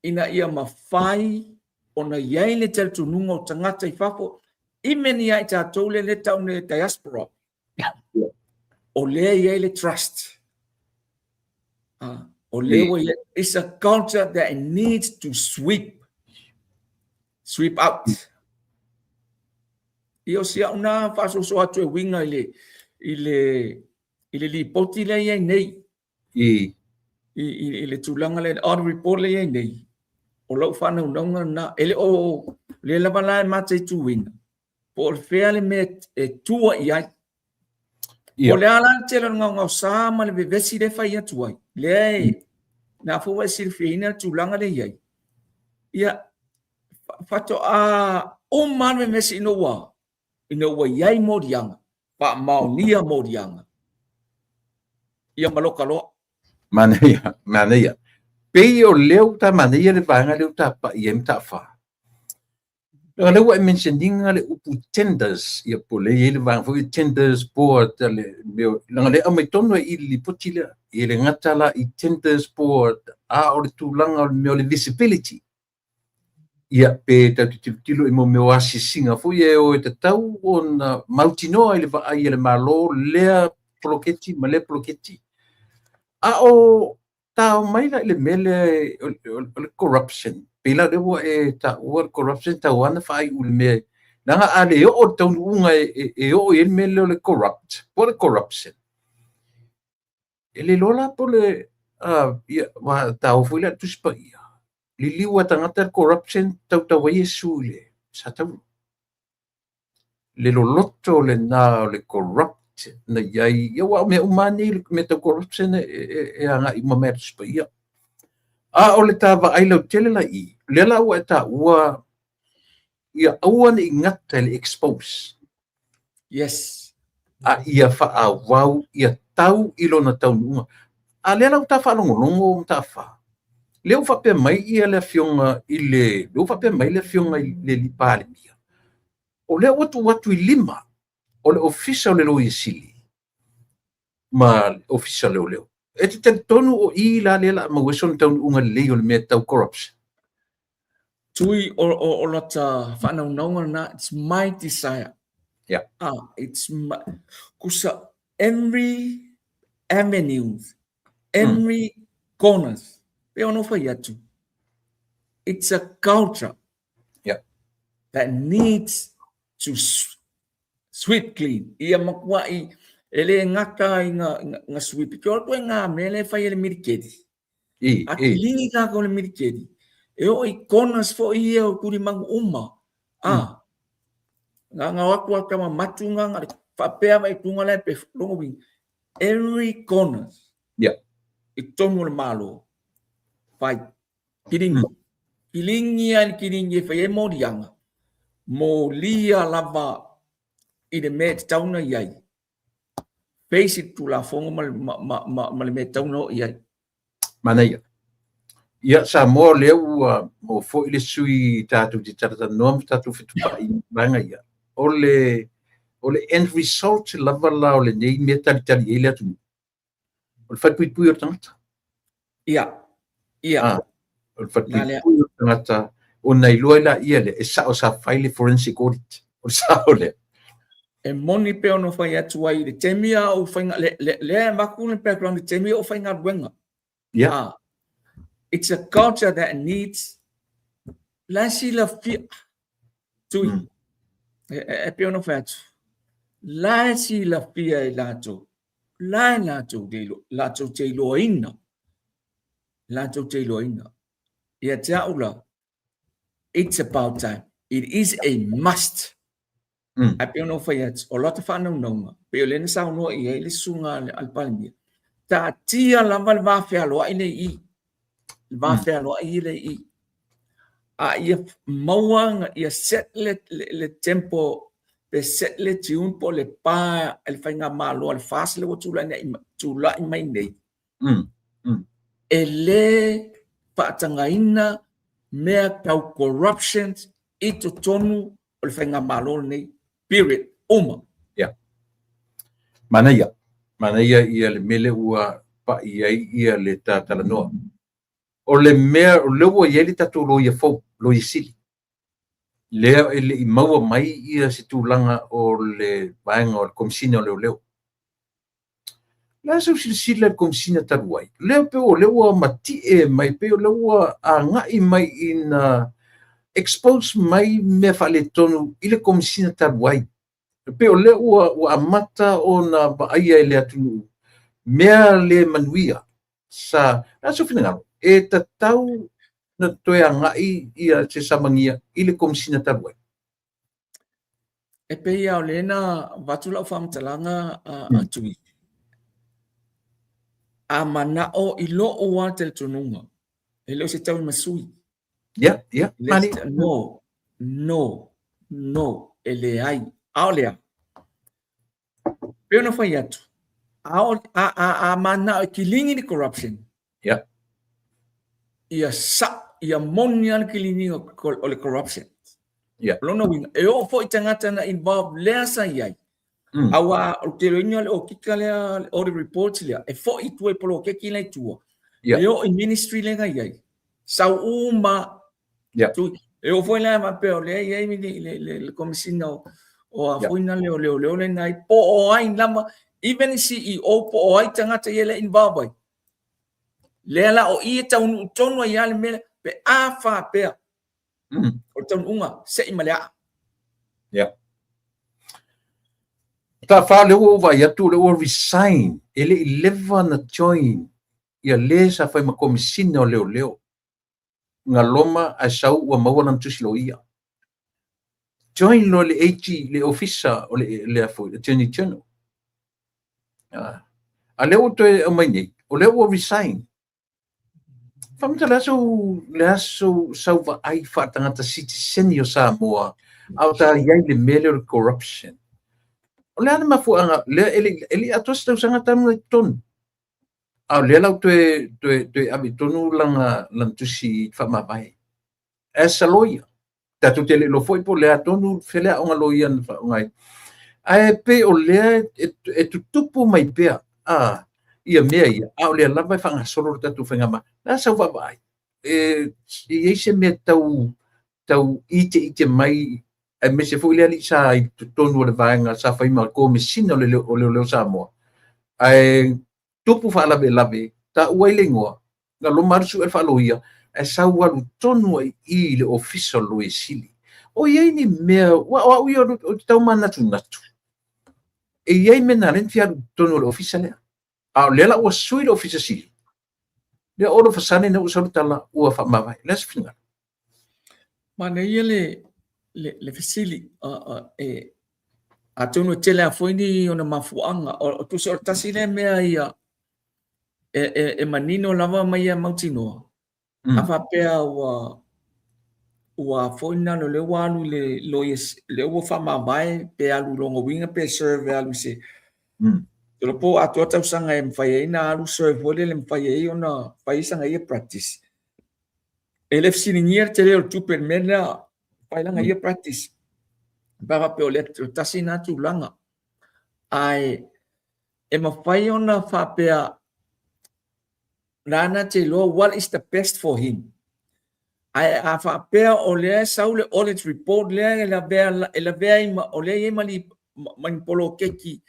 ina ia mafai ona i ai le talitonuga o tagata i fafo, even ia i tatou lea e tau nei diaspora, o lea e i ai le trust. A, o lea ua i ai, it's a culture that needs to sweep. Sweep out. Ia o si au na faasoasoa atu e uiga i le, i le, i le lipoti lea i ai nei. I le tulaga lea, le audit report lea i ai nei, o lau faanaunauga lena, e le o, lea lava la e mataituina, po o le fea le mea e tua i ai. Po o le a la le tele o le gaogaosa ma le vevesi lea e fai atu ai, lea e, na foi ua e silafiaina le tulaga lea e i ai. Ia, faatoa uma le vevesi ina ua, ina ua i ai moliaga, faamaonia moliaga, ia ma loka loa. Manaia, manaia. Pei o lea ua ta manaia le vaega lea ua tapa'i ai Mataafa. O lea ua e mention ina le upu tenders, ia po o lea e i ai le vaega foi tenders board, le mea, leaga o lea e aumai tonu lava i le lipoti lea. E le gata la i tenders board, a o le tulaga o le mea o le visibility. Ia, pe tatou te tilotilo i mea o asiasiga foi ia e o e tatau ona mautinoa i le vaai a le Malo lea poloketi ma lea poloketi. A o tao mai la i le mea lea o le corruption, pei la o lea ua e taua le corruption, tau lava na faaiu i le mea, leaga a le oo le taunuuga e oo i ai le mea lea o le corrupt, po o le corruption, e le iloa la po o le, ia, aua e taua foi la i le Tusi Paia, liliu lava e tagata le corruption, tautau ai Iesu i le Satauro. Le loloto lena o le corrupt na i ai, ia aua o mea uma lava nei, mea tau corruption e agai uma mai lava i le Tusi Paia. A o le ta vaai lautele la i i, lea la ua e taua ia aua ne i gata i le expose. Yes. A ia faaauau, ia tau i lona taunuuga. A lea la ua ta faalogologo Mataafa, lea ua faapea mai ia le afioga i le, lea ua faapea mai le afioga i le Palemia, o lea ua tuu atu i lima o le Ofisa o le Loia Sili ma le Ofisa o Leoleo. E te talitonu o i la lea o le a maua ai sona taunuuga lelei o le mea tau corruption? Tui o, o, o lata faanaunauga lena, it's my desire. Ah, it's my, kusa every avenue, every corners, pe ono fai atu. It's a culture that needs to sweep clean. Ia matuai e le gata i nga, nga sweep. Ke ora koe ngā mea le whai e le milikeri. A kilingi tākou le milikeri. E o i corners fo i ia o kuri mangu uma. A, ngā ngā watu a tama matu ngā ngā whapea mai tunga le pe longo wing. Every corner. I tonu o le malo. Whai. Kiringi. Kiringi ai le kiringi e whai e morianga. Molia lava i le mea e tatau ona i ai. Face i le Tulafono ma, ma, ma, ma, ma le mea e tatau ona oo i ai. Manaia. Ia, Samoa, o lea ua maua foi le sui tatou te talatalanoa ma tatou fetupaai i vaega ia. O le, o le end result lava la o lenei mea talitali i ai le atunuu, o le falepuipui o le tagata. Ia, ia. Ah, o le falepuipui o le tagata. Ona iloa ai laia lea e sao sa fai le forensic audit. O le sao lea. E moni pei ona fai atu ai i le taimi a ou faiga le le lea e avatu le background i le taimi a ou faigaluega. Yeah. Ah, it's a culture that needs la e silafia Tui. E pei ona fai atu, la e silafia e latou, la e latou te iloa, latou te iloaina, latou te iloaina. Ia te au la, it's about time. It is a must. Ae pei ona ou fai atu, o lata faanaunauga, pei o lea na saunoa i ai le susuga a le Palemia, taatia lava le va fealoai lea i i, le va fealoai lea i i. A ia maua, ia set le, le, le tempo, pe set le tune po o le pa e le faigamalo a le FAST lea ua tulai, tulai mai nei, e le faatagaina mea tau corruption i totonu o le faigamalo lenei, period, uma. Ia. Manaia. Manaia ia le mea lea ua pai ai ia le ta talanoa. O le mea, o lea ua i ai le tatou loia fou, loia sili. Lea e le i maua mai ia se tulaga o le vaega o le Komesina o Leoleo. Le a sau silasila i le Komesina talu ai? Lea pei o lea ua matie mai, pei o lea ua agai mai ina expose mai mea faaletonu i le Komesina talu ai. E pei o lea ua, ua amata ona vaaia e le atunuu mea le manuia sa, le a sou finagalo, e tatau na toe agai ia se samagia i le Komesina talu ai. E pei lava o lea na avatu lau faamatalaga a Tui, a manao i lou lava talitonuga, e le o se tauimasui. Ia, ia, mani. No, no, no, e leai. A o le a? Pei ona fai atu, a, a, a, a manao e kiligi le corruption, ia sa, ia moni lava le kiliniga o le corruption. O lona uiga, e oo foi tagata na involve lea sa i ai, aua o le tele o le okika lea, le audit report lea, e foi i tua i poloketi la i tua, e oo i ministry lea na i ai, sau uma Tui. E oo foi la faapea o lea e i ai le Komesina o a foi na leo leo leo le nai po o ai lava even CEO po o ai tagata ia le involve ai. Lea la o i e taunuu tonu ai lava le mea pe a faapea o le taunuuga se i ma le aa. Yeah. Tafā lea ua ou vaai atu lea ua resign e le i leva na join ia le sa fai ma Komesina o Leoleo Galoma ae sau ua maua lana tusi loia. Join loa le AG, le ofisa o le, le foi, Attorney General. Ah. A lea ua toe aumai nei, o lea ua resign. Faamata le aso, le aso sau vaai faatangata sitiseni o Samoa, a o ta iai le mea lea o le corruption. O le a le mafuaaga, lea e le, e le atoa se tausaga talu na i totonu. A o lea la ua toe, toe, toe ave i totonu lana, lana tusi faamavae. As a lawyer, tatou te le iloa foi po o le a tonu fea le aoga loia na faaaoga ai. Ae pei o lea e, e tutupu mai pea a, ia mea ia, a o lea lava e faagasolo le tatou faigamalo. O le a sau vaavaai? E, e i ai se mea tau, tau iteite mai aemaise foi le alii sa i totonu o le vaega sa fai ma Komesina o le o Leoleo Samoa, ae tupu faalavelave, taua ai le igoa, na loma alu sue le faaloia, ae sau alu tonu ai i i le ofisa o le Loia Sili. O i ai ni mea, ua o au ia ou te tau manatunatu, e i ai mea na ala ai ona fia alu i totonu o le ofisa lea. A o lea la ua sui le Ofisa Sili, lea all of a sudden ua sau le tala ua faamavae. O le a se finagalo? Manaia le, le, le fesili, e, atonu e tele lava foi ni ona mafuaaga. O, o tusa o le tasi lea mea ia e, e, e manino lava ma ia mautinoa, A faapea ua ua foi na lea ua alu i le loia lea ua faamavae pe alu i lona uiga pe serve alu i se Masalo po ua atoa tausaga e mafai ai ona alu serve foi lele e mafai ai ona fai sana ia practice. E le fesiligia le tele o le tupe i le mea lea, fai lana ia practice. Pe a faapea o le tasi lena tulaga. Ae e mafai ona faapea Nāna te iloa what is the best for him. Ae a faapea o lea e sau le audit report lea e lavea, e lavea ai ma, o lea e i ai ma, li, ma ni poloketi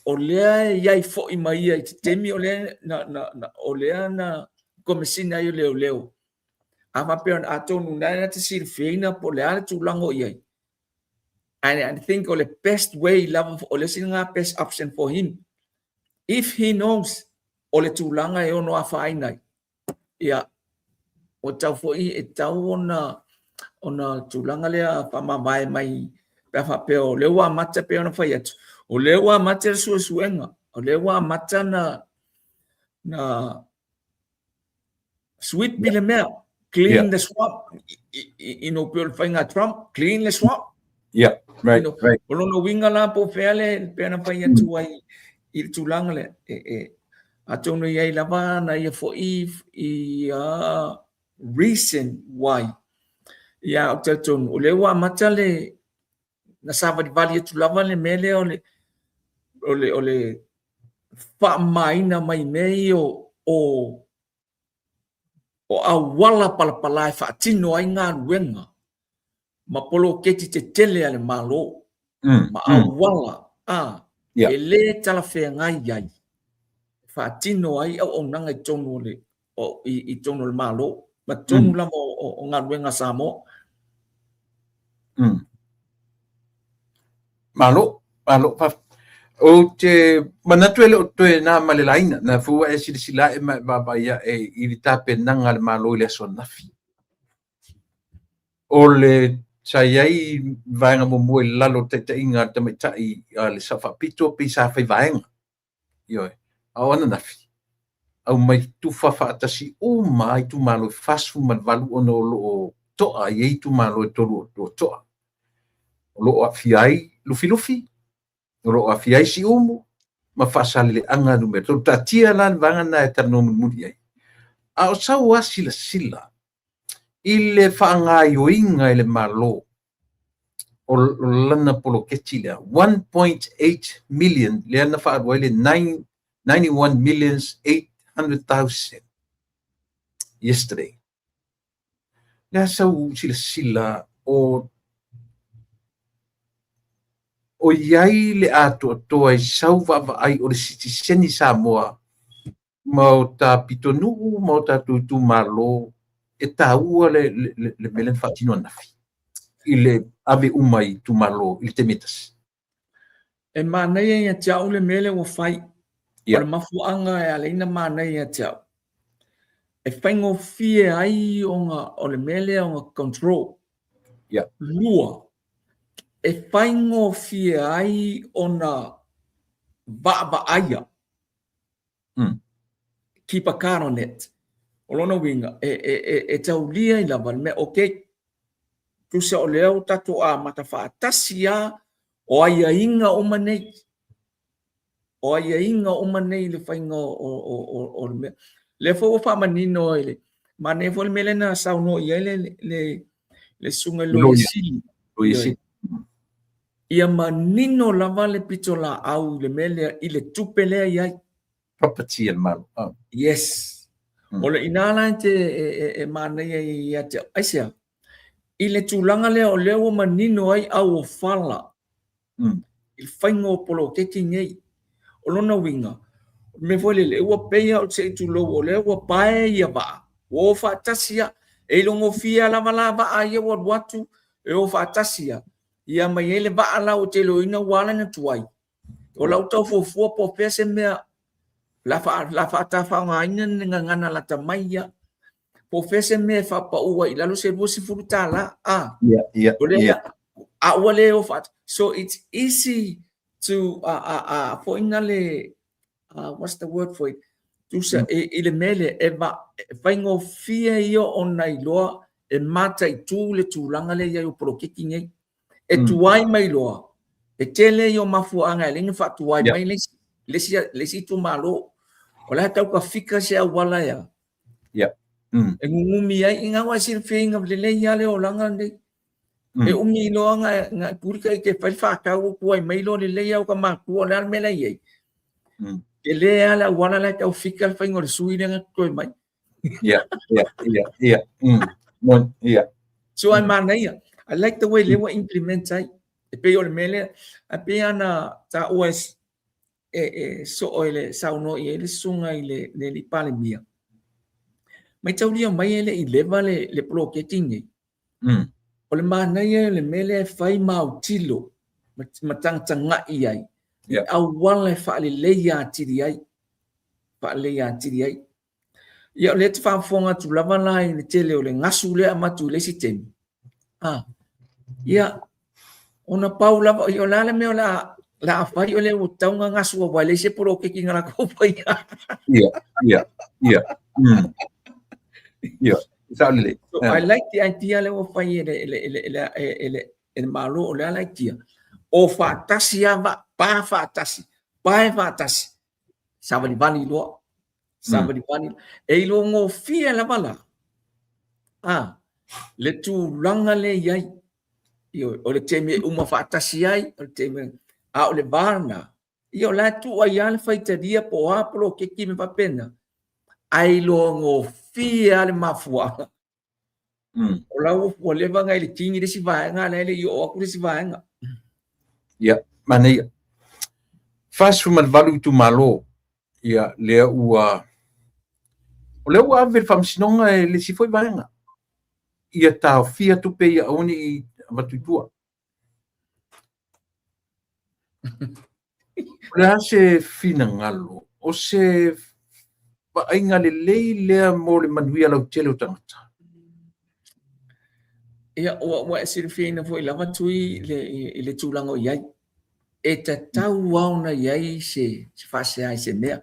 o lea e i ai foi ma ia i te taimi o lea na, na, na, o lea na komesina ai o leoleo. A faapea atonu na na te silafiaina po o le a le tulaga o i ai. And I think o le best way lava, o le isi lena best option for him. If he knows o le tulaga e ono afaina ai, ia, ua tau foi e tau ona ona tulaga lea faamavae mai pe a faapea o lea ua amata pei ona fai atu, o lea ua amata le suesuega, o lea ua amata na na sweep i le mea, clean the swamp, you know, pei o le faiga a Trump, clean the swamp. Yeah, right, you know, right. O lona uiga la po o fea le pei ona fai atu ai i le tulaga lea, e, e, atonu e i ai lava na ia foi i reason why. Ia, ou te talitonu, o lea ua amata le, na savalivali atu lava le mea lea o le, o le, o le faamamaina mai mea ia o, o, o auala palapala e faatino ai galuega ma poloketi tetele a le Malo ma auala a e lē talafeagai ai e faatino ai auaunaga i totonu o le i totonu o le Malo ma totonu lava o galuega a Samoa. Malo, malo, faafetai. Ou te manatu e le o toe na ma le laina, na foi ua e silasila ae ma e vaavaai ae i le tapenaga a le Malo i le aso ananafi. O le sa i ai vaega muamua i lalo o le taitaiga a le tamaitai a le Sao Faapito pei sa fai vaega. Ioe. A o ananafi, aumai tufa faatasi uma lava itumalo e 48 ona o lo o toa, e i ai itumalo e tolu o lo o toa. O lo o aafia ai Lufilufi, o lo o aafia ai Siumu ma Faasaleleaga numera 3. Taatia la le vaega lena e talanoa mulimuli i ai. A o sau lava silasila i le faagaoioiga e le Malo o lana poloketi lea, 1.8 million lea na faaalu ai le 91 millions 800,000 yesterday. Lea sau silasila o o i ai le atoatoa i sau vaavaai o le sitiseni Samoa ma o ta pitonuu ma o tatou itumalo e taua le, le, le, le mea lea na faatino ananafi i le ave uma i itumalo i le taimi e tasi. E manaia ia te au le mea lea ua fai. O le mafuaaga e ala ai ona manaia ia te au, e faigofie ai ona o le mea lea ona control. Lua, e faigofie ai ona vaavaaia. Keep a card on it. O lona uiga, e, e, e, e taulia ai lava le mea, okay, tusa o lea ua tatou amata faatasi lava o aiaiga uma nei, o aiaiga uma nei i le faiga o, o, o, o, o le mea. Lea foi ua faamanino i le, manaia foi le mea lea na saunoa i ai le, le, le susuga i le Loia Sili. Loia Sili. Ia manino lava le pitolaau i le mea lea, i le tupe lea e i ai. Property a le Malo. Oh. Yes. O le ina la e te e, e, e manaia ia te au. Aisea? I le tulaga lea o lea ua manino ai auofala i le faiga o poloketi nei. O lona uiga, o le mea foi lele, ua pei lava o se i tulou o lea ua pae ia vaa, ua o faatasi lava. E ilogofie lava la vaa ia ua alu atu, e o faatasi lava. Ia ma i ai le vaa la ua te iloaina ua ala ona tuai. O lau tau fuafua po o fea se mea la fa la faatafaogaina le gagana lata mai ia. Po o fea se mea e faapau ai i lalo se $20 a. Yeah, O lea a ua le o fa so it's easy to a a a foi na le what's the word for it? Tusa i le mea lea e va e faigofie ia ona iloa e mataitu le tulaga lea i ai o poloketi nei. E tuai mai loa, e tele ia o mafuaaga e ala ai ona faatuai mai le isi, le isi, le isi itumalo. O le a tau ka fika se auala ea. E gugumi ai, i ngā wā e silafia i ngā lelei lava le olaga lenei. E umi loa nga nga pulika i te fai le whākau o kuai mai loa lelei au ka mātua o le a le mea la i ai. E le a le auala la e tau fika le whainga o le sui lea nga toe mai. Yeah. Moni, ia. So ai manaia. I like the way lea ua implement ai. E pei o le mea lea, ae pei lava ona taua e soo e le saunoa i ai le susuga i le alii Palemia. Maitaulia mai e le i leva le poloketi lenei. O le manaia o le mea lea e fai ma autilo ma tagatagai ai i auala e faaleleia atili ai, faaleleia atili ai. Ia o lea e te faafofoga atu lava la i le tele o le gasu lea e avatu i le isi taimi. Ah, ia, ona pau lava, ia o le a le mea o le a fai o lea ua tatau ona gasu aua e leai se poloketi na latou faia. Ia, ia, ia. Ia, sao lelei. So, I like the idea lea ua fai e le, e le, e le, e le, e le, e le Malo, o le a le idea? O faatasi lava, pa faatasi, pae faatasi, savalivali loa, savalivali. E iloagofie lava la, a, le tulaga lea i ai. Ioe, o le taimi e uma faatasi ai, o le taimi, a o le va lena, ia o la e tuu ai lava le faitalia po o a poloketi ma faapena, ae iloagofie lava le mafuaaga. O la ua leva ona e le tini le isi vaega, a o la e le i oo atu le isi vaega. Ia, manaia. 48 itumalo, ia, lea ua, o lea ua ave i le faamasinoga e le isi foi vaega, ia taofia tupe ia aua ne i avatu i tua. O le a se finagalo, o se vaaiga lelei lea mo le manuia lautele o tagata? Ia, ua e silafiaina foi lava Tui i le tulaga o i ai. E tatau lava ona i ai se faasea i se mea.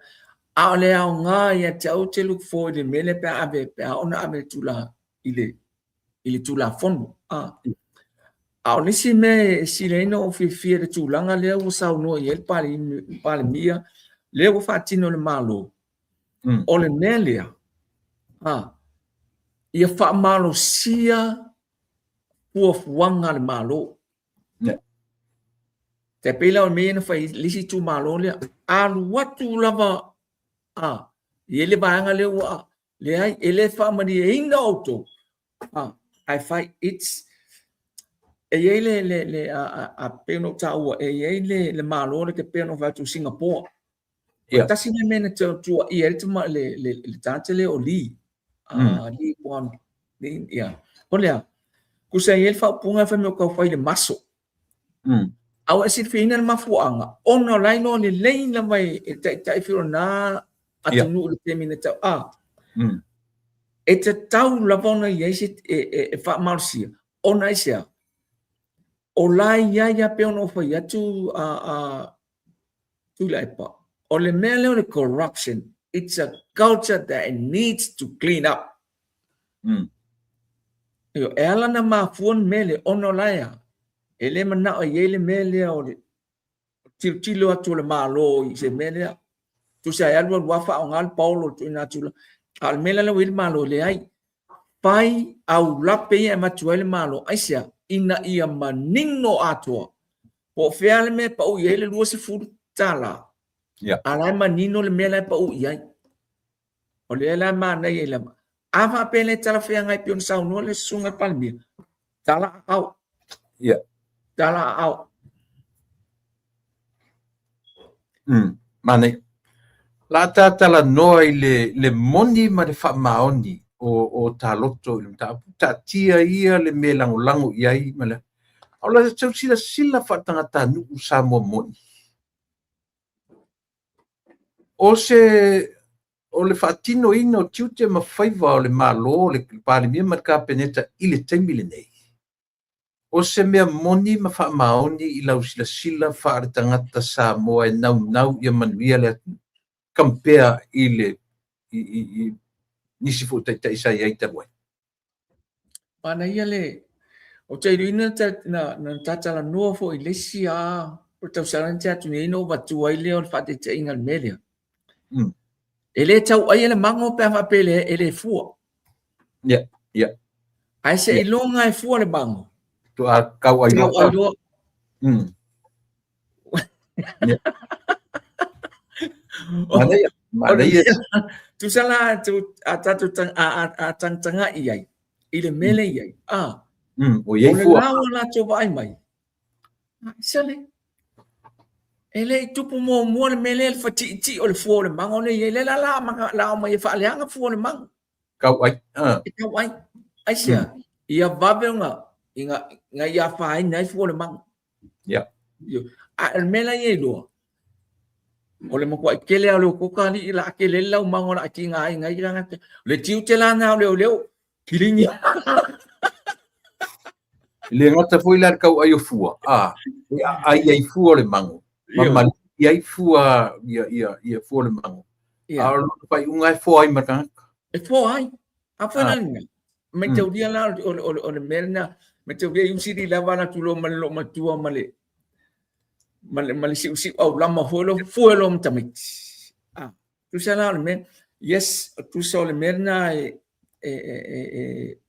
A o le aoga ia te au ou te look forward i le mea lea pe a ave, pe a oo ina ave i le i le Tulafono. A, a o le isi mea e sili ai ona ou fiafia i le tulaga lea ua saunoa i ai le Palemia, lea ua faatino e le Malo, o le mea lea, a, ia faamalosia fuafuaga a le Malo. Yeah. Tai pei la o le mea ia na fai i le isi itumalo lea, alu atu lava, a, i ai le vaega lea ua Leai, e le faamalieina outou. Ah, ae fai, it's, e i ai le, le, le, a, a, a pei ona ou taua, e i ai le, le Malo lea e pei ona ou fai atu, Singapore. Yeah. Tasi lea mea na tuuaia ai le, tama, le, le, le tagata lea o Lee, Lee Kuan, Lee, yeah. O lea, tusa e i ai le faaupuga fai mai o tau fai le maso. A ua e silifiaina le mafuaaga, ona o la e iloa lelei lava e taitai foi o lena atunuu i le taimi na tau, a, e tatau lava ona i ai se, e faamalosia, ona aisea? O la e i ai lava pei ona ou fai atu a, a, Tuilaepa, o le mea lea o le corruption, it's a culture that needs to clean up. E ala ona mafua le mea lea, ona o la e a? E le manao e i ai le mea lea o le tilotilo atu o le Malo i se mea lea. Tusa e alu alu lava faaaoga le paolo i le tuuina atu la. A o le mea la lea ua i ai le Malo, e leai. Fai aulape ia e avatu ai le Malo. Aisea? Ina ia manino atoa po o fea le mea e pau i ai le $20, a la e manino le mea la e pau i ai. O lea la e manaia i lama. A faapea le talafeagai pei ona saunoa le susuga i le Palemia, tala aao. Tala aao. Manaia. La ta talanoa i le moni ma le faamaoni o taloto i le mataupu. Taatia ia le mea e lagolago i ai ma le... A o le tau silasila faatagatanuu Samoa moni. O se o le faatinoina o tiute ma faiva o le Malo, le Palemia ma le Kapeneta i le taimi lenei, o se mea moni ma faamaoni i lau silasila faale-tagata Samoa e naunau ia manuia le atunuu, compare i le i nisi foi o taitai sa i ai talu ai. Manaia le, ou te iloaina na ta talanoa foi i le isi a o le tausaga na tea atu nei na ou avatua ai lea o le faataitaiga i le mea lea. E le tau aia le mago pe a faapea e le fua. Yeah, yeah. Ae seiloga e fua le mago. Toa kau ai loa. Kau ai loa. Yeah. Manaia, manaia. Tusa la a tatou tagatagai ai. i le mea lea e i ai. A, ua i ai o le fua. La ua latou vaai mai, sole, e le i tupu muamua le mea lea, le fatiitii o le fua o le mago lea e i ai, lea la la omai e faaleaga fua o le mago. Tau ai. E tau ai. Aisea? Ia vave ona ina ia afaina ai fua o le mago. A o le mea la ia iloa, o le matuai tele lava o le ototo alii la tele ai le laumago la tiga ai nai tagata. O le tiute la na o leoleo, kilini. E le gata foi la le tau ai o fua, a, e aai ai fua o le mago, ma maligi ai fua, ia fua o le mago. A o lona faaiuga e foa ai ma tagata. E foa ai. A foi la lena. Maitaulia la o le mea lena, maitaulia i usili lava la tulo ma le loomatua ma le siusiu aulama foi lo fue lo ma tamaiti. Ah, tusa la o le mea, yes, tusa o le mea lena e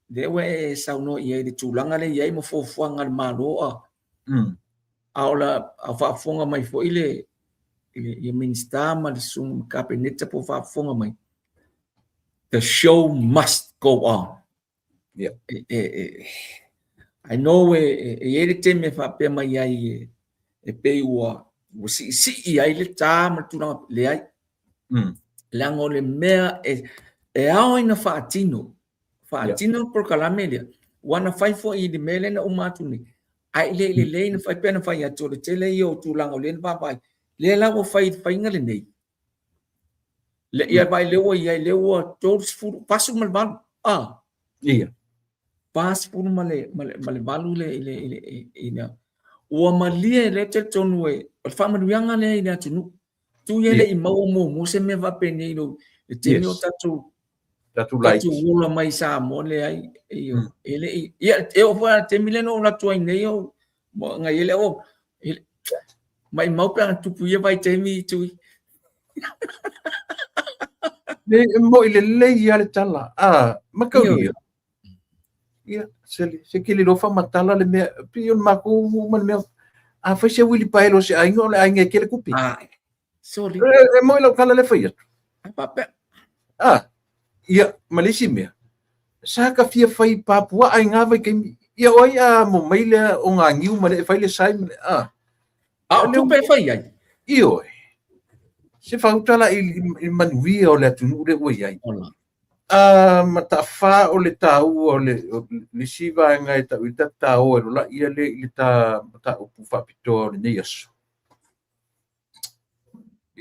lea ua e saunoa i ai i le tulaga lea i ai ma fuafuaga a le Malo a. A o la a faafofoga mai foi le ia Minista ma le susuga Kapeneta po o faafofoga mai. The show must go on. I know e i ai le taimi e faapea mai ai e pei ua siisii ai le tā ma le tulaga, leai. Leaga o le mea e ao ina faatino, faatino le polokalame lea, ua na fai foi i le mea lea na uma atu nei, ae le i lelei na fai pea na fai atu o le tele ia o tulaga o lea na vaavaai, lea la ua fai i le faiga lenei. Le, ia vai lea ua i ai, lea ua 30, 48, ah. 48 le, le, le, i le, ua malie lea talitonu e, o le faamanuiaga lea i le atunuu. Tu ia le i maua muamua se mea faapenei i le taimi o tatou tatou ola mai i Samoa leai, e le i, ia, e oo foi lava i le taimi lea na ou alu atu ai nei, o, nai ele o, maimau pe ana tupu ia vaitaimi Tui. Le, e moi lelei lava le tala, a, mataulia. Ia, se tele loa faamatala le mea, pei o le matou ma le mea, a fai se uilipaelo a se aiga, o le aiga e tele tupe. Ah, sorry. E moi lau tala lea fai atu. Faapea. Ah, ia, ma le isi mea, sa ka fia fai papuaa i ngā vaitaimi, ia o ai a mo mai lea o ngā niu ma le e fai le sai ma le, ah. A o tupe e fai ai? Ioe. Se fautala i manuia o le atunuu lea ua i ai. Ola. A matafā o le taua o le isi vaega e tau i le taoa e lola ia le i le ta mataupu faapitoa o lenei aso.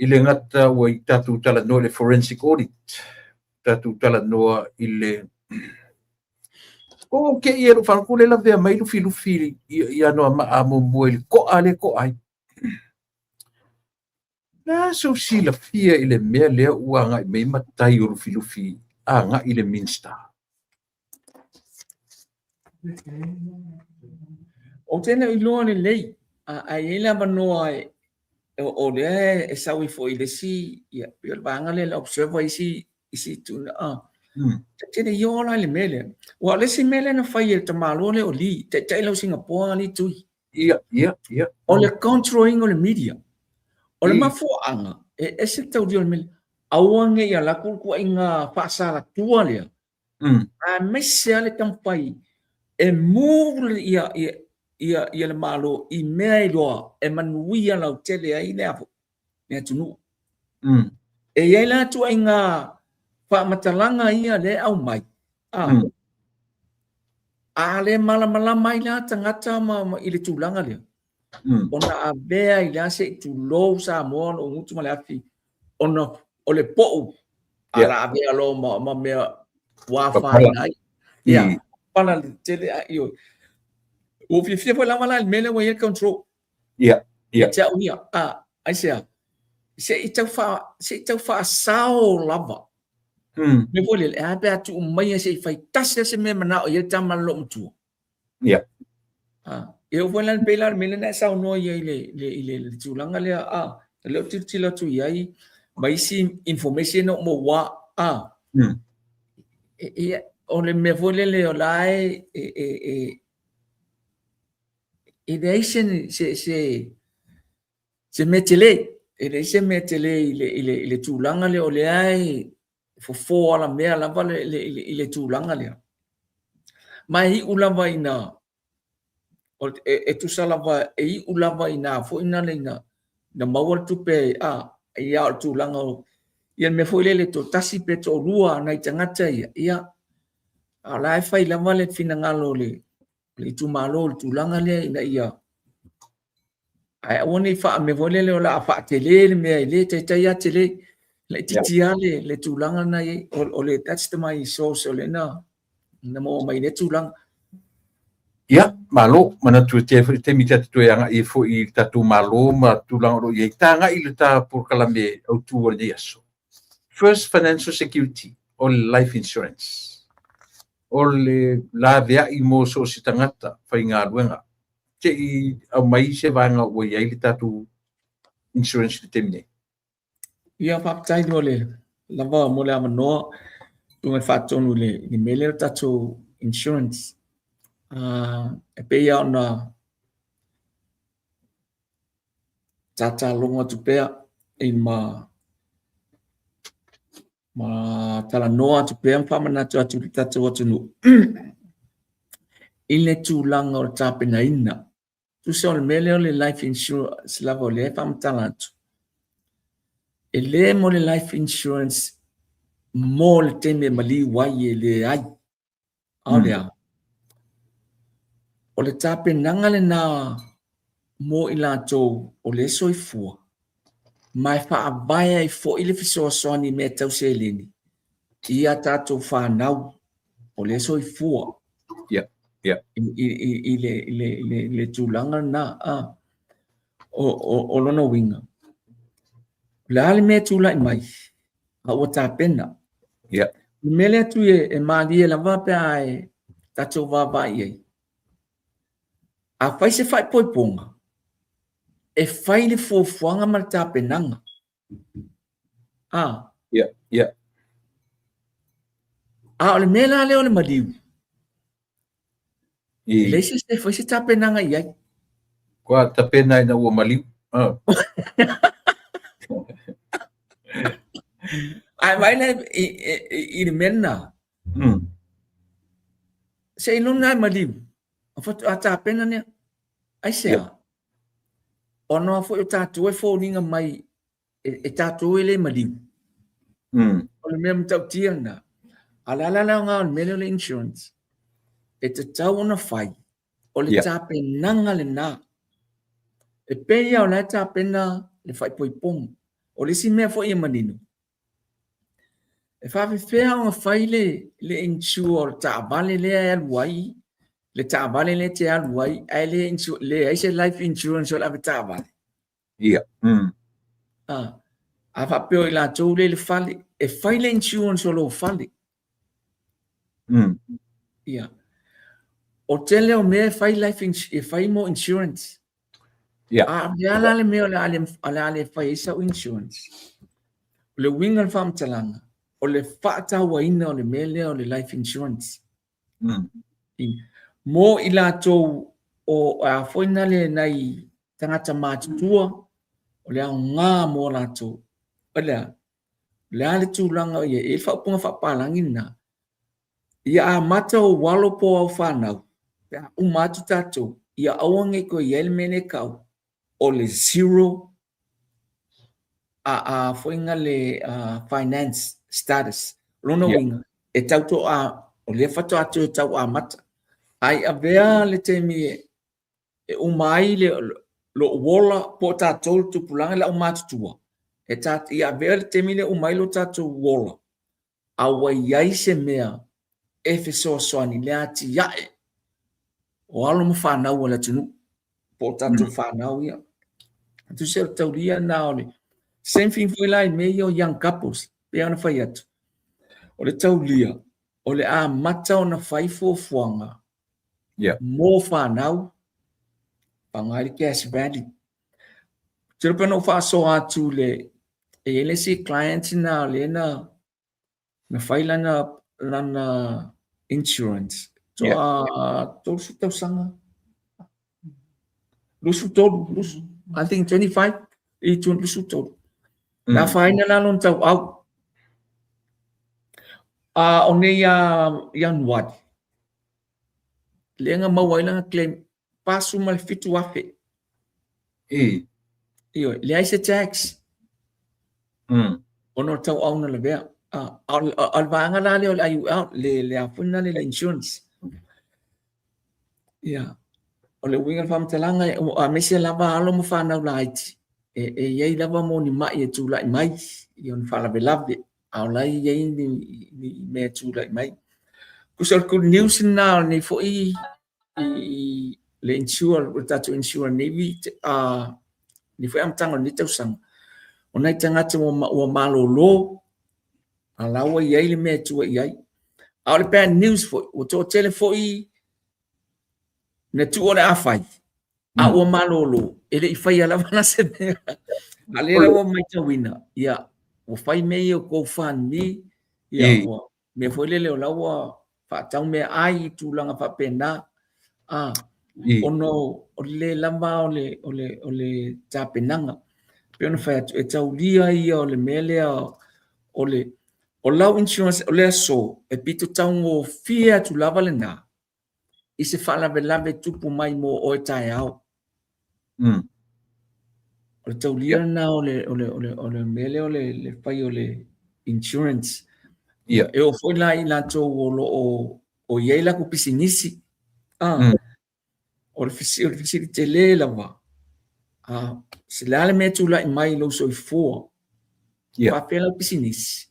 I le gata ua i tatou talanoa i le forensic audit, tatou talanoa i le o ke ia lo whanau le lavea mai lufilufi i Anoamaa muamua i le ko'a le ko'a ai. Na sou silafia i le mea lea ua agai mai matai o Lufilufi agai i le Minista. Ou te le o iloa lelei, ae i ai le avanoa o lea e sau ai foi i le isi, ia, pei o le vaega lea le observer isi isi tuna. Ta te le i oo la i le mea lea. Aua o le isi mea lea na fai e le tamaloa lea o Lee, taitai lau Singapore alii Tui. Ia, ia, ia. O le control ina o le media. O le mafuaaga, e ese le taulia o le media. Aua ne i alu atu le tuuaiga faasalatua lea. Aemaise lava le taumafai e move ia, ia, ia, ia le Malo i mea e iloa e manuia lautele ai le le atunuu. E i ai la tuuaiga faamatalaga ia lea e aumai, a le malamalama ai la tagata ma i le tulaga lea, ona avea ai la se i tulou Samoa o lou gutu ma le afi, ona o le pou a la avea loa ma mea ua afaina ai. Ia, pala le tele a ioe. Ua fiafia foi lava la i le mea lea ua i ai le control. Ia, ia. Te au ia, a, aisea, se i tau wha, se i tau whaasao lava. Me foi lele, a pe a tuu mai se i fai tasi se mea manao i e tama le loomatua. Ia. A, e oo foi la pei la le mea lea na e saunoa i ai i le tulaga lea, a, lea ou tilotilo atu i ai ma isi information na ou maua, a, e, o le mea foi lele o la e leai se mea tele, e leai se mea tele i le tulaga lea o lea e fofo alamea lava i le tulaga lea. Ma e iu lava ina, e tusa lava, e iu lava ina foi nale ina na maua le tupe, a, ia o le tulaga o, ia le mea foi lele toatasi pe toalua nai tagata ia, ia, a o la e fai lava le finagalo o le itumalo i le tulaga lea ina ia, ae aua ne i faamea foi lele o le a faatele le mea e le taitai lava tele, laitiiti lava le tulaga lena e i ai. O le, that's the my source o lea na maua mai i lea tulaga. Ia, malo, manatu e tele foi le taimi ta te toe agai ai foi i le tatou Malo ma tulaga o lo o i ai. Ta agai i le ta polokalame autu o lenei aso. First Financial Security, o le life insurance. O le laveai mo so o se tagata faigaluega. Se i aumai se vaega ua i ai le tatou insurance i le taimi nei. Ia, faafetai mo le lava mo le avanoa tonga e faatonu i le mea lea o le tatou insurance. E pei lava ona tatalogo atu pea i ma ma talanoa atu pea ma faamanatu atu i le tatou atunuu i le tulaga o le tapenaina. Tusa o le mea lea o le life insurance lava o lea e faamatala atu, e le mo le life insurance mo le taimi e maliu ai e leai. A o le a? O le tapenaga lena mo i latou o lea e soifua ma e faavae ai foi le fesoasoani i mea tau seleni i a tatou fanau o lea e soifua. I le tulaga lena. O lona uiga, o le a le mea e tulai mai, a ua tapena. O le mea lea Tui e malie lava pe a e tatou vaavaai i ai, afai se faaipoipoga, e fai le fuafuaga ma le tapenaga. A. A o le mea la lea o le maliu, e leai se isi e fai se tapenaga i ai. Kua tapena ina ua maliu. Ae vaai la i le mea lena. Seiloga e maliu, faatoa tapena lea. Aisea? Ona foi o tatou e foliga mai e tatou e le maliu. O le mea matautia lena. A o le a la le aoga o le mea lea o le insurance? E tatau ona fai, o le tapenaga lena. E pei lava o la e tapena le faaipoipoga. O le isi mea foi e manino, e faapefea ona fai le insure o le taavale lea e alu ai, le taavale lea e te alu ai, ae le insure, leai se life insurance o le avetaavale. Ia. A faapea o i latou lea i le fale, e fai le insurance o lou fale. Ia. O tele o mea e fai life e fai mo insurance. A o le a la le mea o le a le fai ai sau insurance? O le uiga o le faamatalaga, o le faatauaina o le mea lea o le life insurance. Mo i latou o a foi na le nai tagata matutua, o le aoga mo latou. O le a? O le a le tulaga o i ai? E i ai le faaupuga faapalagi lena. Ia amata ou alo po o au fanau, pe a uma atu tatou, ia aua ne i toe i ai le mea lea e tau o le zero a foi na le finance status. O lona uiga, e tau to a, o lea faatoa toe tau amata. Ae avea le taimi e uma ai le lou ola po o tatou le tupulaga le aumatutua, e ta, ia avea le taimi lea e uma ai lo tatou ola, a ua i ai se mea e fesoasoani i le atiae o alo ma fanau a le atunuu, po o tatou fanau ia. Tusa o le taulia lena o le same thing foi la i mea ia o young couples, pei ona fai atu, o le taulia, o le amata ona fai fuafuaga mo fanau, faaaoga ai le cash value. Ou te iloa pe na ou faasoa atu le, e i ai le isi client na o lea na na fai lana insurance toa 30 tausaga, 23, I think 25 i 23. Na afaina la lona tauau. A o nei ia Ianuari. Lea na maua ai lana claim 47,000. Ioe, leai se tax. Ona o le tauau na lavea. A o le vaega la lea o le IUL, le a foi lena le insurance. Ia, o le uiga o le faamatalaga, aemaise lava alo ma fanau laiti, e i ai lava mo ni mai e tulai mai, ia o ni faalavelave, a o la e i ai ni mea e tulai mai. Tusa o le good news lena o lenei foi i le insure, o le tatou insure nei, lenei foi amataga o lenei tausaga, o nai tagata ua malolo, a la ua i ai le mea e tua i ai. A o le bad news foi, ua toatele foi na tuu o le a fai, a ua malolo, e le i faia lava la se mea. A lea la ua matauina, ia, ua fai mea ia o GoFundMe, ia, ua mea foi lele o la ua faatau meaai i tulaga faapena, a, ona o le le lava o le tapenaga. Pei ona fai atu, e taulia ia o le mea lea o le o lau insurance o le aso, e pito taugofie atu lava lena i se faalavelave tupu mai mo oe taeao. O le taulia lena o le mea lea o le fai o le insurance. E oo foi la i latou o lo o o i ai latou pisinisi, o le fesili tele lava, se le a le mea e tulai mai i lou soifua, faapefea lau pisinisi?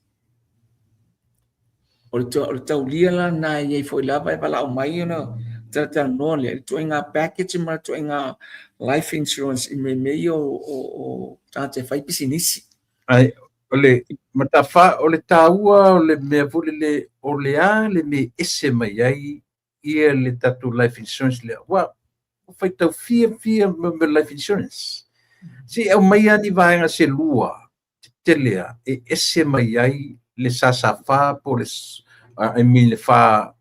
O le taulia la lena e i ai foi lava e valaau mai ona talatalanoa lea i le ituaiga package ma le ituaiga life insurance i mea ia o tagata e fai pisinisi. Ai, o le matafa, o le taua o le mea foi lele, o le a le mea e ese mai ai ia le tatou life insurance lea. Ua faitau fia fia me life insurance. Se i aumaia ni vaega se lua tetele a e ese mai ai le SSF po o le I mean le fa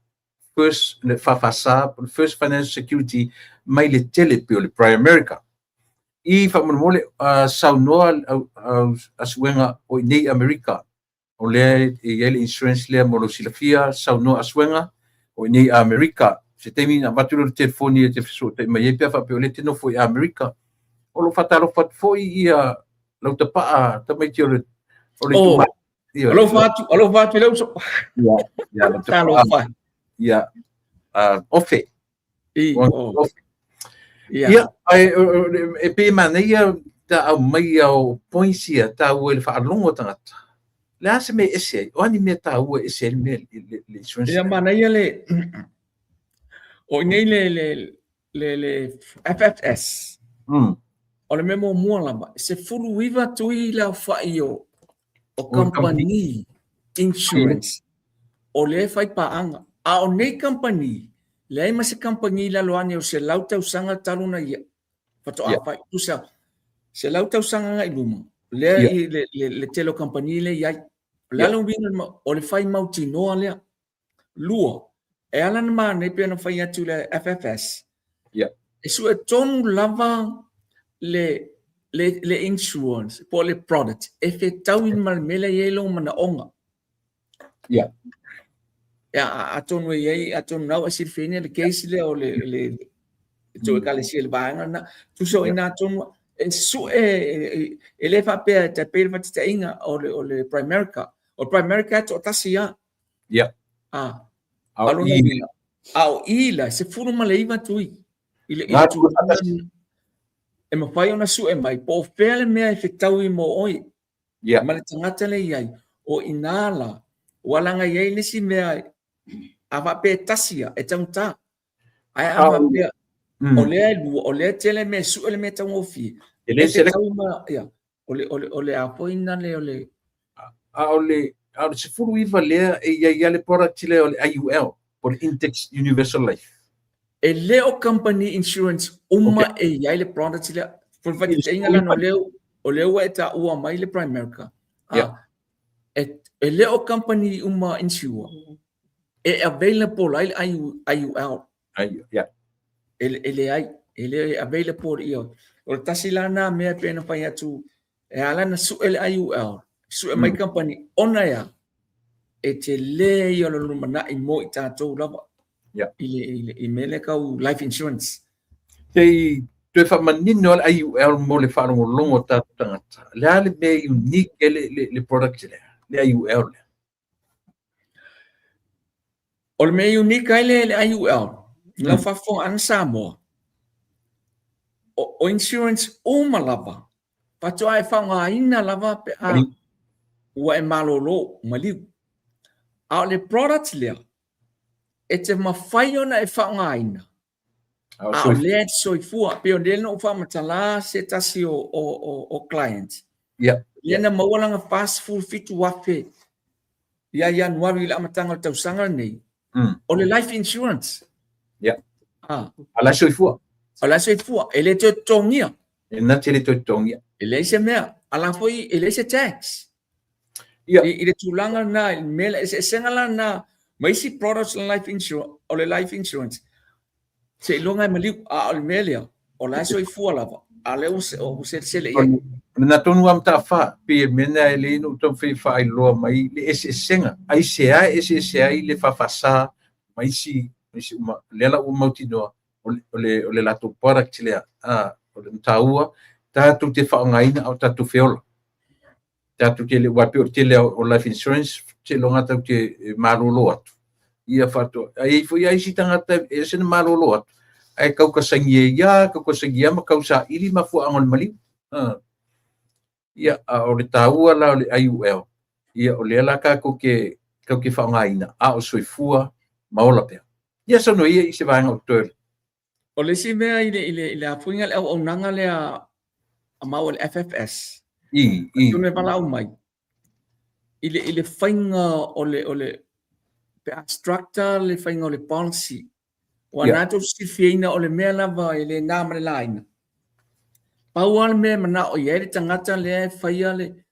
first le FFS po o le First Financial Security mai le tele pei o le Primerica. I faamolemole saunoa Asuega o i nei Amerika o lea e i ai le insurance lea mo lou silafia, saunoa Asuega o i nei Amerika. Se taimi na avatu lea o le telefoni e te fesootai mai ai pe a faapea o lea e te nofo i Amerika. O lo o faatalofa atu foi ia lau tapaa tamaiti o le itumalo. Alofa atu, alofa atu i le uso. Ia, lau tapaa. Ia, Ofe. Ia, e pei e manaia ta aumaia o points ia taua i le faalogo a tagata. Le a se mea e ese ai? O a ni mea taua e ese ai le mea le insurance? Ia, manaia le o i nei le FFS. O le mea muamua lava, e 19 tui le aofai o kamupani insurance o lea e fai paaga. A o nei kamupani, leai ma se kamupani i lalo ane o 100 tausaga talu ona ia faatoa fai. Tusa, 100 tausaga agai i luma, lea i le tele o kamupani lea e i ai. O le a le uiga o le fai mautinoa lea. Lua, e ala ona manaia pei ona fai atu le FFS, e sue tonu lava le insurance po o le product e fetaui ma le mea lea e i ai lou manaoga. Ia, atonu e i ai, atonu na ua e silafia le case lea o le tou ekalesia i le vaega lena. Tusa o i ina tonu e sue, e le faapea e tai pei le faataitaiga o le Primerica. O le Primerica e toatasi lava. A o i, a o i la, 19 tui i le tulaga e mafai ona sue mai po o fea le mea e fetaui mo oe ma le tagata lea e i ai. O i ina la, ua laga i ai le isi mea, a faapea e tasi ia, e taugata. Ae a faapea o lea e lua, o lea e tele mea e sue le mea taugofie, e fetaui ma, ia, o le a foi na le o le A o le 19 lea e i ai lava le product lea o le IUL, po o le Index Universal Life. E le o company insurance uma e i ai le product lea. Mo le faataitaiga lana o lea ua e taua mai le Primerica. E le o company uma insure e available ai le IUL. E leai, e le available ia. O le tasi la lena mea e pei ona fai atu, e ala ona sue le IUL, sue mai company, ona e a? E tele ia o le lumanai mo i tatou lava. I le mea lea tau life insurance. Se i toe faamanino le IUL mo le faalogologo o tatou tagata. Le a le mea unique ai le product lea, le IUL lea? O le mea unique ai le IUL, lau faafofogaaga Samoa, o insurance uma lava, faatoa e faaaogaina lava pe a ua e malolo, maliu. A o le product lea, e te mafai ona e faaaogaina, a o lea e te soifua. Pei o lea na ou faamatala se tasi o client. Lea na maua lana 47,000 ia Ianuari i le amataga o le tausaga lenei. O le life insurance. A la soifua. O la soifua. E le toe totogia. E na te le toe totogia. E leai se mea. A la foi, e leai se tax. I le tulaga lena, i le mea le eseesega la lena ma isi products o le life insurance, o le life insurance, seiloga e maliu, a o le mea lea, o la e soifua lava, a o lea ua selesele i ai. O lena tonu lava mataafa, pei e mea lena e lelei ona ou taumafai e faailoa mai le eseesega, aisea e eseese ai le FFS ma isi uma, lea la ua mautinoa o le latou product lea, o le taua tatou te faaaogaina a o tatou feola. Tatou te le, aua pei o le tele o life insurance, seiloga tatou te malolo atu. Ia faatoa, ae i ai foi lava isi tagata e ese na malolo atu, ae tau kasagia ia, tau kasagia ma tau saili mafuaaga o le maliu. Ia, a o le taua la o le IUL, ia o lea la tatou te, tatou te faaaogaina, a o soifua ma ola pea. Ia saunoa ia i se vaega o totoe. O le isi mea i le afuiga le auaunaga lea a maua i le FFS, atonu e valaau mai, i le faiga o le, pe a structure le faiga o le policy, ua na tou silifiaina o le mea lava e le na ma le laina. Pau lava le mea e manao i ai le tagata lea e faia le,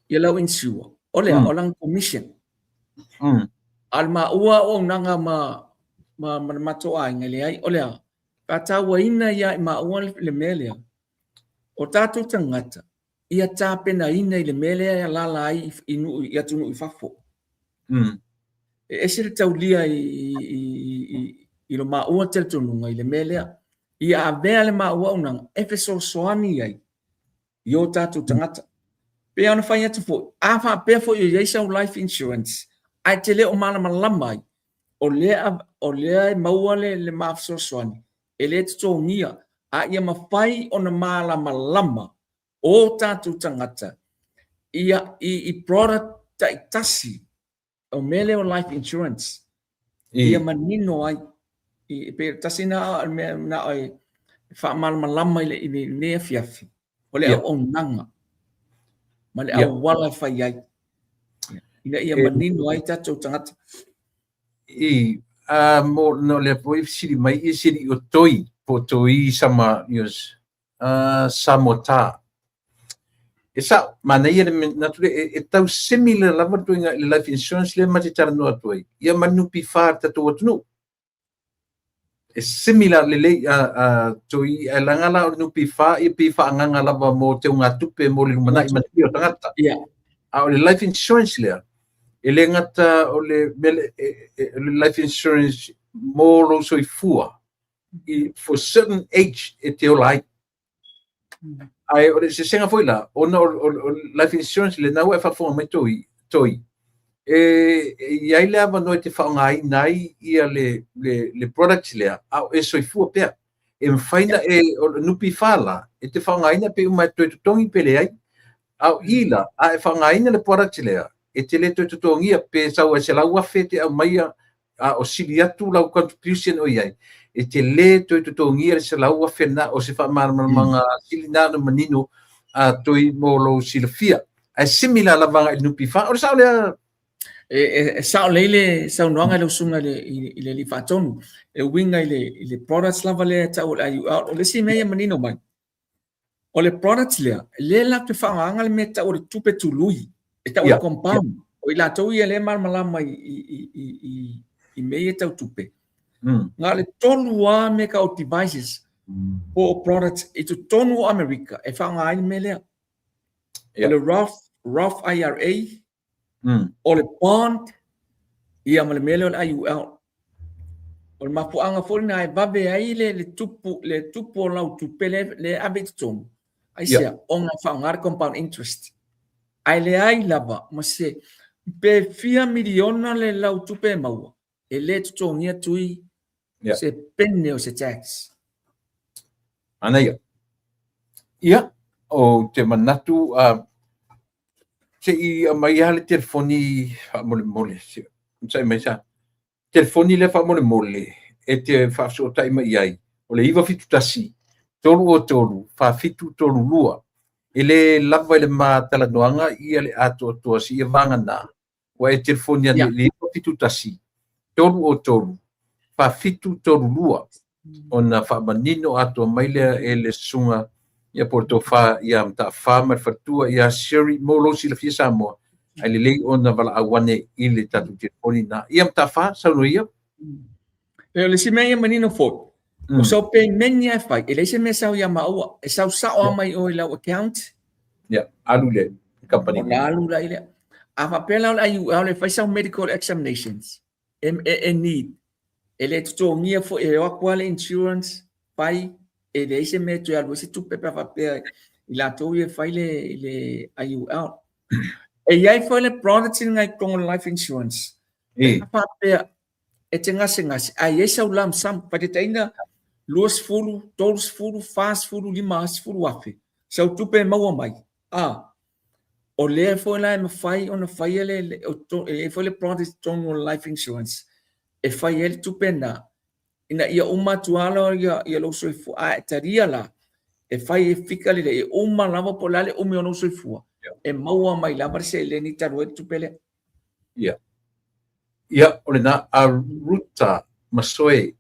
ia lau insure, o le a, o lana commission. A o le maua auaunaga ma le matou aiga, leai, o le a, faatauaina ia i maua le mea lea, o tatou tagata, ia tapenaina i le mea lea e alaala ai i nuu, i atunuu i fafo. E ese le taulia i lo maua talitonuga i le mea lea. Ia avea le maua auaunaga e fesoasoani ai i o tatou tagata. Pei ona fai atu foi, a faapea foi o i ai sau life insurance, ae te le o malamalama ai, o lea e maua le ma fesoasoani, e le totogia, a ia mafai ona malamalama o tatou tagata ia i product taitasi o mea lea o life insurance ia manino ai i pe tasi na mea na e faamalamalama i lenei afiafi o le auaunaga ma le auala e fai ai ina ia manino ai tatou tagata. I a mo no le foi fesili mai i se li o toi po toi sama news Samoa tā. E sao, manaia le manatu lea, e tau similar lava le ituaiga i le life insurance lea ma te talanoa atu ai, ia ma le NPF a le tatou atunuu. E similar lelei toi, ae leaga la o le NPF ia pei e faaagaaga lava mo teugatupe mo le lumanai manuia o tagata. A o le life insurance lea, e le gata o le mea lea, o le life insurance mo lou soifua, i for certain age e te ola ai. Ae o le sesega foi la, ona o life insurance lena ua e faafofoga mai toi, e i ai le avanoa e te faaaogaina ai ia le product lea, a o e soifua pea. E mafai na e, o le NPF la, e te faaaogaina pe uma e toe totogi pe leai. A o i la, a e faaaogaina le product lea, e te le toe totogia pe sau ai 100,000 e te aumaia, a o sili atu lau contribution o i ai, e te le toe totogia le 100,000 lena, o se faamalamalamaga sili na ona manino a toi mo lou silafia. Ae similar lava agai i le NPF, o le sao lea? E sao lelei le saunoaga i lau susuga i le Alii Faatonu, e uiga i le products lava lea e tau o le IUL. O le isi mea ia manino mai, O le product lea, lea latou te faaaogaina le mea e tau o le tupe tului, e tau o le compound. O i latou ia lea e malamalama i mea ia tau tupe. Na o le tolu lava mea tau o devices po o products i totonu o Amerika e faaaoga ai le mea lea. O le Roth IRA, o le bond, ia ma le mea lea o le IUL. O le mafuaaga foi lena e vave ai le, le tupu, le tupu o lau tupe le, le ave i totonu. Aisea, yeah. Ona e faaaoga le compound interest. Ae leai lava ma se pe fia miliona le lau tupe e maua, e le totogia tui yeah. se pene o se tax. Manaia. Ia, ou te manatu, uh, se i aumai lava le telefoni faamolemole. Sai mai sa. Telefoni lea faamolemole e te faafesootai mai i ai, o le 971 303 4732. E le lava i le ma talanoaga ia le atoatoa seia vagana ua e telefoni ane i le 971 303 4732 ona faamanino atoa mai lea e le susuga ia po o le tofa ia Mataafa ma le faletua ia Sherry mo lou silafia Samoa, ae lelei ona valaau ane i le tatou telefoni na. Ia Mataafa, saunoa ia. E o le isi mea ia manino foi, o sau pemeni lava e fai, e leai se mea e sau ia maua, e sau sao lava mai o i lau account. Ia, alu i le company. Ona alu la i lea. A faapea la o le IUL e fai sau medical examinations, e, e, e need, e le totogia foi, e o atu lava le insurance, fai, e leai se mea e toe alu ai se tupe pe a faapea i latou ia e fai le, le IUL. E i ai foi le product lena i totonu o le life insurance. E faapea, e te gasegase, ae i ai sau lump sum, faitaitaiga 20, 30, 40, 50 afe, sau tupe e maua mai, a, o lea foi la e mafai ona faia le, le e i ai foi le product i totonu o le life insurance, e fai ai le tupe lena, ina ia uma atu lava ia, ia lou soifua, a e talia la, e fai e fika lelei, e uma lava po o le a le umi o lou soifua, e maua mai lava le seleni talu ai le tupe lea. Ia. Ia, o lena, a Ruta Masoe,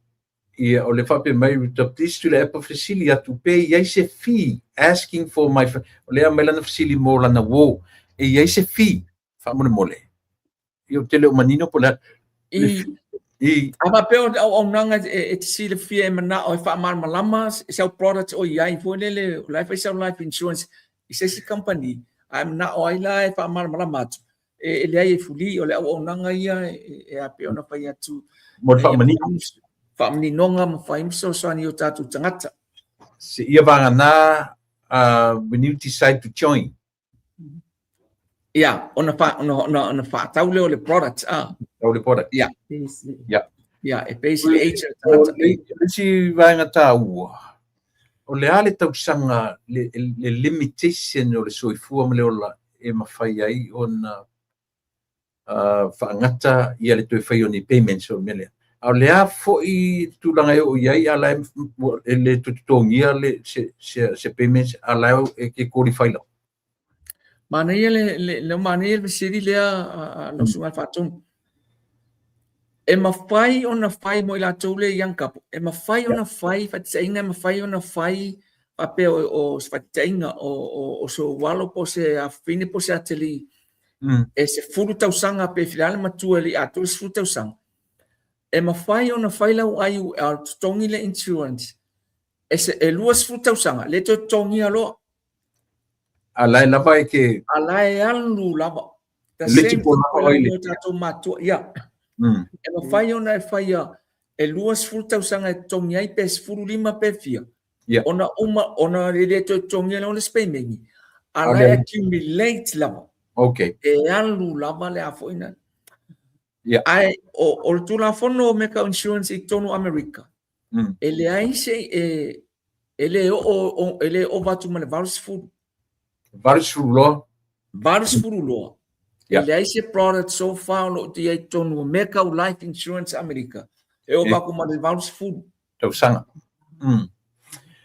ia, o le faapea mai Ruta, please Tuilaepa fesili atu pe i ai se fee, asking for my friend, o lea aumai lana fesili mo lana uo, e i ai se fee, faamolemole. Ia, ou te le o manino po o le a le fee. I. A faapea o le auaunaga e te silafia e manao e faamalamalama sau product o i ai foi lele, o la e fai sau life insurance i se isi kamupani, ae manao ai la e faamalamalama atu, e leai e free, o le auaunaga ia e a pei ona fai atu. Mo le faamanino. Faamaninoga ma fai ma fesoasoani i o tatou tagata. Seia vagana when you decide to join. Ia, ona fa, ona, ona, ona faatau lea o le product. Ah. Tau le product. Ia. Ia. Ia, e pay le age o le tagata. Le isi vaega taua, o le a le tausaga, le, le limitation o le soifua ma le ola e mafai ai ona uh, faagata ia le toe fai o ni payments o le mea lea. A o le a foi le tulaga e oo i ai, a la e le toe totogia le, se, se, se payments, a la e ke qualify lava. Manaia le, le, le manaia le fesili lea a lau susuga i le Faatonu. E mafai ona fai mo i latou lea young couple, e mafai ona fai faataitaiga, e mafai ona fai faapea o, o se faataitaiga o, o, o sou alo po o se afafine po o se atalii e 10 tausaga pe o le a le matua e le i atoa le 10 tausaga. E mafai ona fai lau IUL, totogi le insurance e, se, e 20 tausaga, le toe totogia loa. A la e lava e ke... A la e alu lava. The same thing foi mo tatou matua. Ia. E mafai ona e faia e 20 tausaga e totogi ai pe 15 pe fia. Yeah. Ona uma, ona e le toe totogia lea o le isi pemeni. A la e accumulate lava. Okay. E alu lava le a foi na. Yeah. Ae o, o le Tulafono o mea tau insurance i totonu o Amerika, e leai se, e, e le oo, e le ova atu ma le 80. 80 loa. 80 loa. Yeah. E leai se product so far o lo o i ai totonu o mea tau life insurance Amerika, e ova atu ma le 80. Tausaga.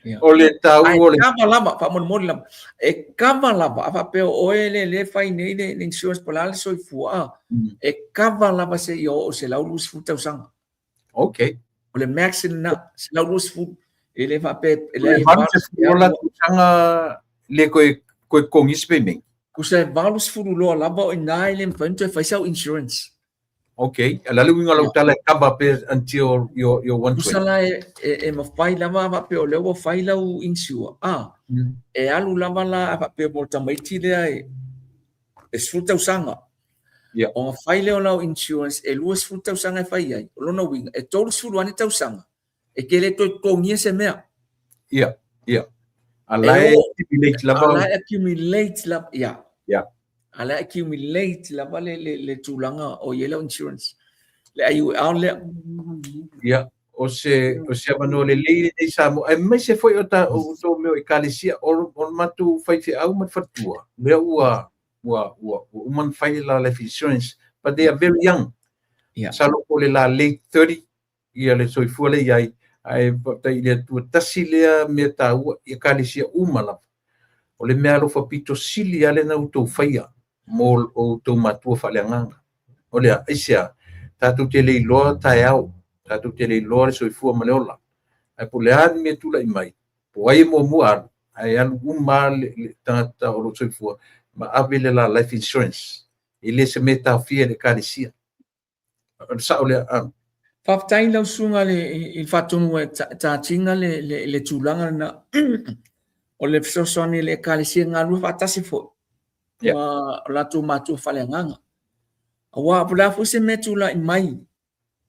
Yeah. O le taua o le... kava lava, faamolemole lava. E kava lava, a faapea o oe le le fai nei le, le insurance po o le a le soifua, a, e kava lava seia oo i le 120 tausaga. Okay. O le max lena, 120. E le faapea... E le 80 la tausaga le koe, koe totogi se payment. Tusa e 80 loa lava o i ina e le mafai ona toe fai sau insurance. Okay, a le a le uiga o lau tala e cover pea until your, your 120. Tusa la e, e, e mafai lava a faapea o lea ua fai lau insure, a, e alu lava la a faapea mo le tamaiti lea e, e 10 tausaga. Ona fai lea o lau insurance e 20 tausaga e fai ai, o lona uiga e 30 ane tausaga e te le toe totogia se mea. Ia, ia. A la e accumulate lava. A la e accumulate lava, ia. Ia. A la e accumulate lava le tulaga o i ai lau insurance. Le IUL lea. Ia, o se avanoa lelei lenei Samoa, aemaise foi o ta o outou mea o ekalesia, o le matou faifeau ma le faletua, lea ua uma ona fai le la life insurance, but they are very young. Masalo po o le la late 30 ia le soifua lea i ai, ae faafetai i le Atua, tasi lea mea taua i ekalesia uma lava. O le mea alofa pito sili lava lena ua outou faia mo outou matua faaleagaga. O le a, aisea, tatou te le iloa taeao, tatou te le iloa le soifua ma le ola. Ae po o le a le mea e tulai mai, po o ai e muamua alu, ae alu uma lava le tagata o lo o soifua ma ave le la life insurance. E le se mea e taofia e le ekalesia. O le sao lea. Faafetai i lau susuga i le faatonuga e tatina le tulaga lena o le fesoasoani i le Ekalesia e galulue faatasi foi ma o latou matua faaleagaga. Aua po o le a foi se mea e tulai mai,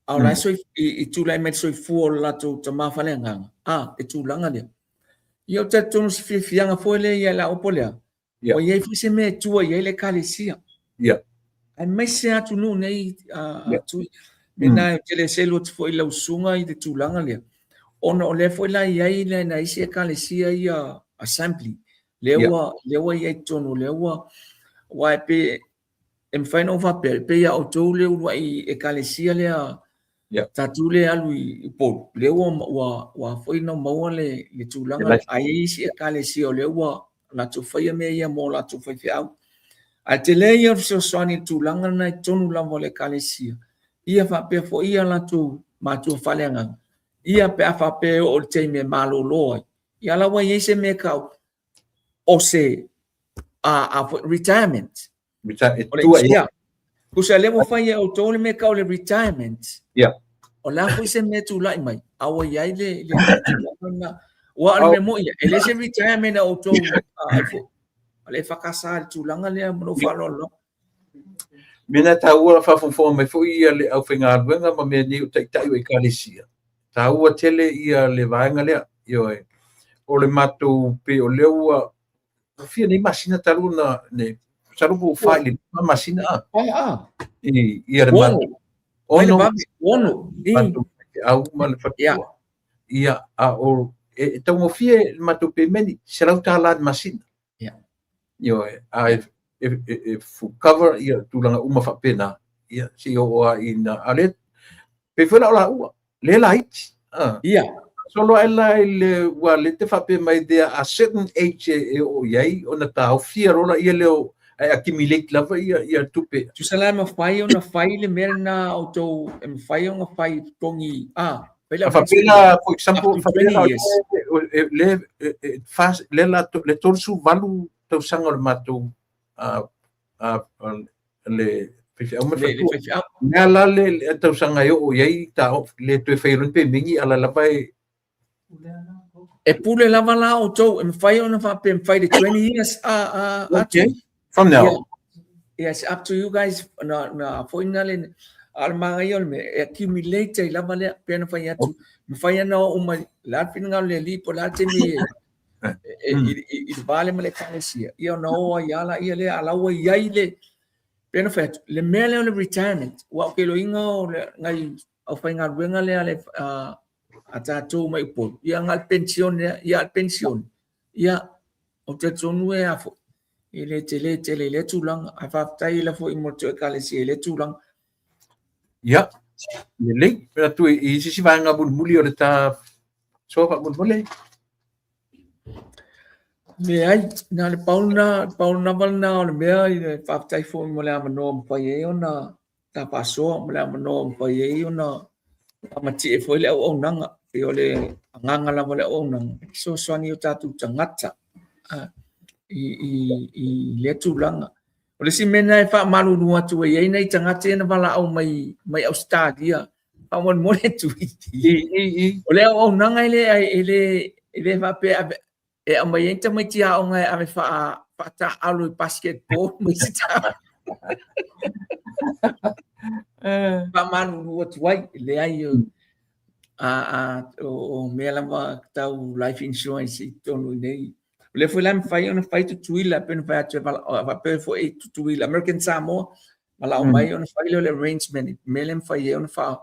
a o la e i tulai mai le soifua o le latou tama faaleagaga, a, le tulaga lea. Ia ou te talitonu o se fiafiaga foi lea ia le po o le a, Ua i ai foi se mea e tua i ai le Ekalesia. Aemaise atunuu nei, Tui. Mena ou te le selu atu foi i lau susuga i le tulaga lea, ona o lea foi la e i ai nai isi Ekalesia ia Assembly, lea ua lea ua i ai i totonu, lea ua, aua e pei e mafai ona ou faapea, e pei a outou le uluai Ekalesia lea tatou le alu i Upolu, lea ua foi na maua le tulaga lea. Ae i ai isi Ekalesia o lea ua latou faia mea ia mo latou faifeau. Ae tele ia o le fesoasoani i le tulaga lena i totonu lava o le Ekalesia, ia faapea foi ia latou matua faaleagaga, ia pe a faapea e oo i le taimi e malolo ai, ia la ua i ai se mea e tau o se retirement. Retirement. Tusa lea ua fai e outou le mea tau le retirement. O le a foi se mea tulai mai, a ua i ai le tulaga lena. Aua o le mea moni ia, e le se retirement a outou ai foi. O le EFKS i le tulaga lea ma lou faaaloalo lava. Mea na taua faafogafoga mai foi ia le aufaigaluega ma mea nei o taitai o ekalesia. Taua tele ia le vaega lea. Ioe. O le matou pe o lea ua fia nei masina talu ona ne masalo po ua 4 i le 5 masina a. A. I ia le matou ono matou au ma le faletua. Ia a o e taugofie le matou pemeni $100 le masina. Ioe, a e full cover ia tulaga uma faapena. Ia se i oo lava ina a le pei foi la o laua le laiti. Solo ae la i le ua le te faapea mai there are certain age e oo i ai ona taofia loa laia lea ae accumulate lava ia tupe. Tusa la e mafai ona fai le mea lena outou e mafai ona fai totogi a fai la faapea la for example faapea la le le la le 38 tausaga o le matou le faifeau ma le faletua. Mea la le tausaga e oo i ai ta le toe fai loa ni pemeni ala lava e E pule lava la outou e mafai ona faapea mafai le 20 years a a Okay. From now. Yeah, it's up to you guys na na foi na le a le manaia o le mea e accumulate ai lava lea pe na fai atu mafai ana oo mai la le finagalo le alii po o le a le taimi e i le va lea ma le ekalesia ia ona o ai lava laia lea a la ua i ai le pe na fai atu le mea lea o le retirement aua ou te iloaina o le nai aufaigaluega lea a le a tatou mai Upolu ia na o le penisione lea ia a o le penisione ia ou te talitonu e a foi e le tele tele i lea tulaga ae faafetai la foi mo le tou ekalesia i lea tulaga. Ia, lelei. Pe atu i se isi vaega mulimuli o le ta soa faamolemole. Leai, na o le pau lena, pau lava lena o le mea, faafetai foi mo le avanoa ua mafai ai ona ta faasoa, ma le avanoa ua mafai ai ona faamatie foi le auaunaga. Pei o le agaga lava o le auaunaga, e fesoasoani i o tatou tagata i lea tulaga. O le isi mea lena e faamalulu atu ai, e i ai nai tagata ia na valaau mai Ausetalia, faamolemole Tui. O le auaunaga e le faapea e aumai ai tamaiti aoga e ave faataaalo i basketball ma isi. Faamalulu atu ai, leai a a o mea lava tau life insurance i totonu i nei. O lea foi la e mafai ona fai Tutuila, pei ona fai atu e faapea foi i Tutuila, American Samoa, valaau mai ona fai lea o le arrangement i mea lea e mafai ai ona fa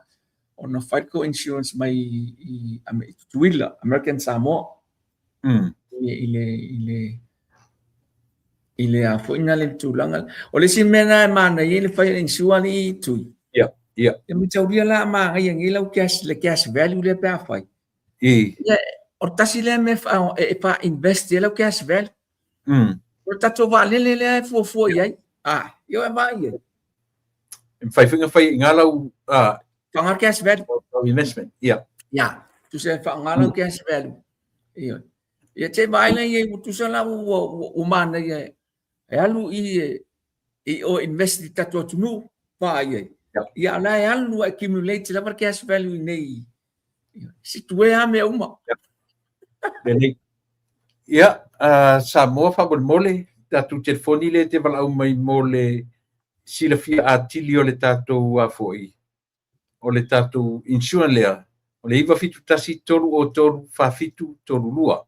ona fai le co-insurance mai i Tutuila, American Samoa. I le i le i le a foi na le tulaga. O le isi mea na e manaia i le fai o le insure alii Tui. Ia, ia. E mataulia la a manaia nei lau cash, le cash value lea pe a fai. I. Ia, o le tasi lea mea e fa-invest ai lau cash value. O le tatou vaalele lea e fuafua i ai. Ah, ia e vaai i ai. E mafai foi ona fai i ina lau Faaaoga cash value. Lau investment, ia. Ia, tusa e faaaoga lau cash value. Ia. Ia te vaai la i ai, ua tusa la ua ua manaia e alu i i o invest i tatou atunuu vaai i ai. Ia la e alu accumulate lava le cash value i nei. Si tue lava mea uma. Lelei. Ia, Samoa faamolemole, tatou telefoni lea e te valaau mai mo le silafia atili o le tatou a foi, o le tatou insurance lea, o le 971 303 4732.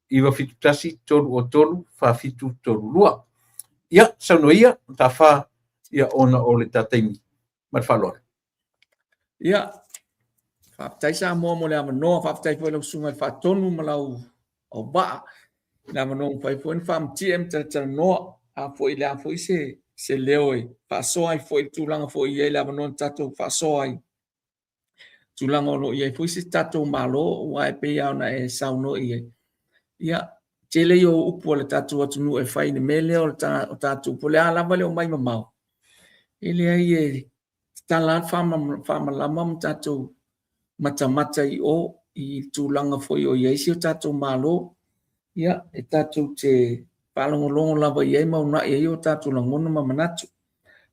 971 303 4732. Ia, saunoa ia, Mataafa, ia ona o le ta taimi. Ma le faaaloalo. Ia, faafetai Samoa mo le avanoa, faafetai foi lau susuga i le Faatonu ma lau auvaa i le avanoa ua mafai foi ona faamatie ma talatalanoa, a foi le a foi se se leo e faasoa ai foi i le tulaga foi i ai le avanoa na tatou faasoa ai tulaga o lo o i ai foi se tatou Malo, aua e pei lava ona e saunoa i ai. Ia, tele ia o upu a le tatou atunuu e fai i le mea lea o le o tatou, po o le a lava le omai mamao, e leai e tatala lava le faamalama ma tatou matamata i o i tulaga foi o i ai si o tatou Malo, ia, e tatou te faalogologo lava i ai ma uunai ai o tatou lagona ma manatu.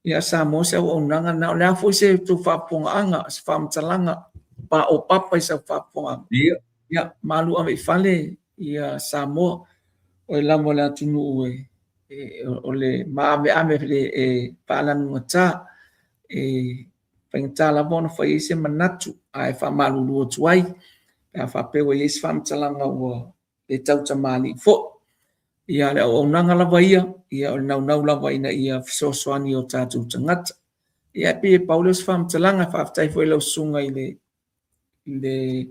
Ia, Samoa se auaunaga lena. O le a foi se tou faafofogaaga, se faamatalaga paopapa i sau faafofogaaga. Ia. Ia, malu ave i fale ia Samoa, o oe lava o le atunuu e o le maaveave e faalanugata, e faigata lava ona fai ai se manatu, ae faamalulu atu ai pe a faapea ua i ai se faamatalaga ua le tautamalii foi. Ia, le auaunaga lava ia, ia o le naunau lava ina ia fesoasoani i o tatou tagata. Ia, e pei e pau lea o se faamatalaga. Faafetai foi i lau susuga i le le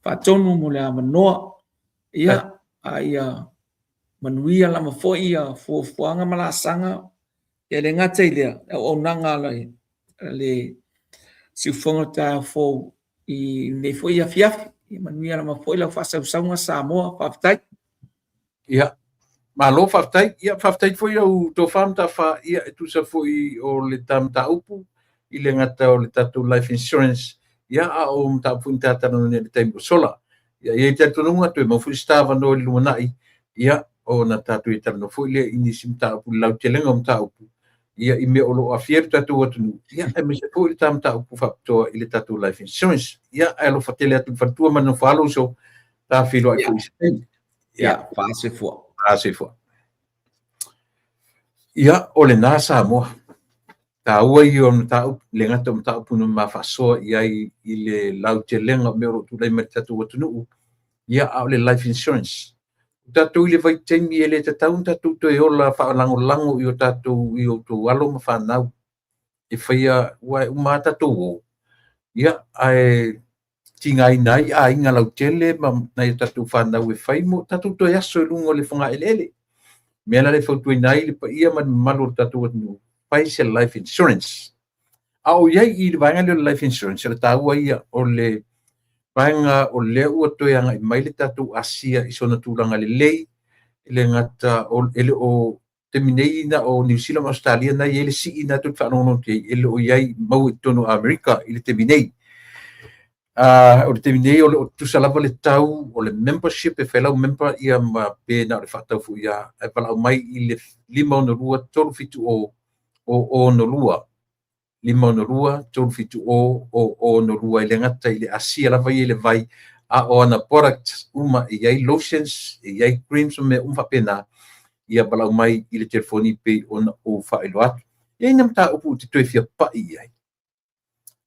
Faatonu mo le avanoa. Ia, a ia manuia lava foi ia fuafuaga ma laasaga. Ia le gata i lea, le auaunaga a le, le Siufofoga o le Taeao Fou i lenei foi afiafi. Ia manuia lava foi lau faasausauga Samoa. Faafetai. Ia, malo faafetai. Ia, faafetai foi lau tofa Mataafa, ia, e tusa foi o le ta mataupu i le gata o le tatou life insurance, ia, a o mataupu foi na ta talanoaina i le taimi ua sola. Ia, e i ai le talitonuga, toe maua foi se ta avanoa i le lumanai, ia, ona ta toe talanoa foi lea i nisi mataupu i le lautelega o mataupu, ia, i mea o lo o aafia ai le tatou atunuu, ia, aemaise foi le ta mataupu faapitoa i le tatou life insurance. Ia, ae alofa tele atu i le faletua ma le nofo a alo uso, ta feiloai foi i se taimi. Ia, faasoifua. Faasoifua. Ia, o lena Samoa. Taua ia o mataupu, le gata o mataupu na ma faasoa i ai i le lautelega o mea o lo o tulai mai i le tatou atunuu, ia, a o le life insurance. O tatou i le vaitaimi e le tatau ona tatou toe ola faalagolago i o tatou i outou alo ma fanau e faia, ua e uma lava tatou o. Ia, ae tigaina ai aiga lautele ma nai o tatou fanau e fai mo tatou toe aso i luga o le fogaeleele. Mea la lea e fautuaina ai le paia ma le mamalu o le tatou atunuu, fai se life insurance. A o i ai i le vaega lea o le life insurance, o le taua ia o le vaega o lea ua toe agai mai le tatou Asia i sona tulaga lelei, e le gata e le o taimi nei na o Niu Sila ma Ausetalia na i ai le sii na tou te faalogologo atu i ai, e le o i ai maua i totonu o Amerika i le taimi nei. O le taimi nei o lo o tutusa lava le tau o le membership e fai lau member ia ma pe na o le faatau foi ia ae valaau mai i le 562 370 062 562 370 062 e le gata i le Asia lava ia i le vai a o ana products uma e i ai lotions e i ai creams ma mea uma faapena ia valaau mai i le telefoni pei ona ou faailoa atu. E i ai nai mataupu ou te toe fia pai i ai,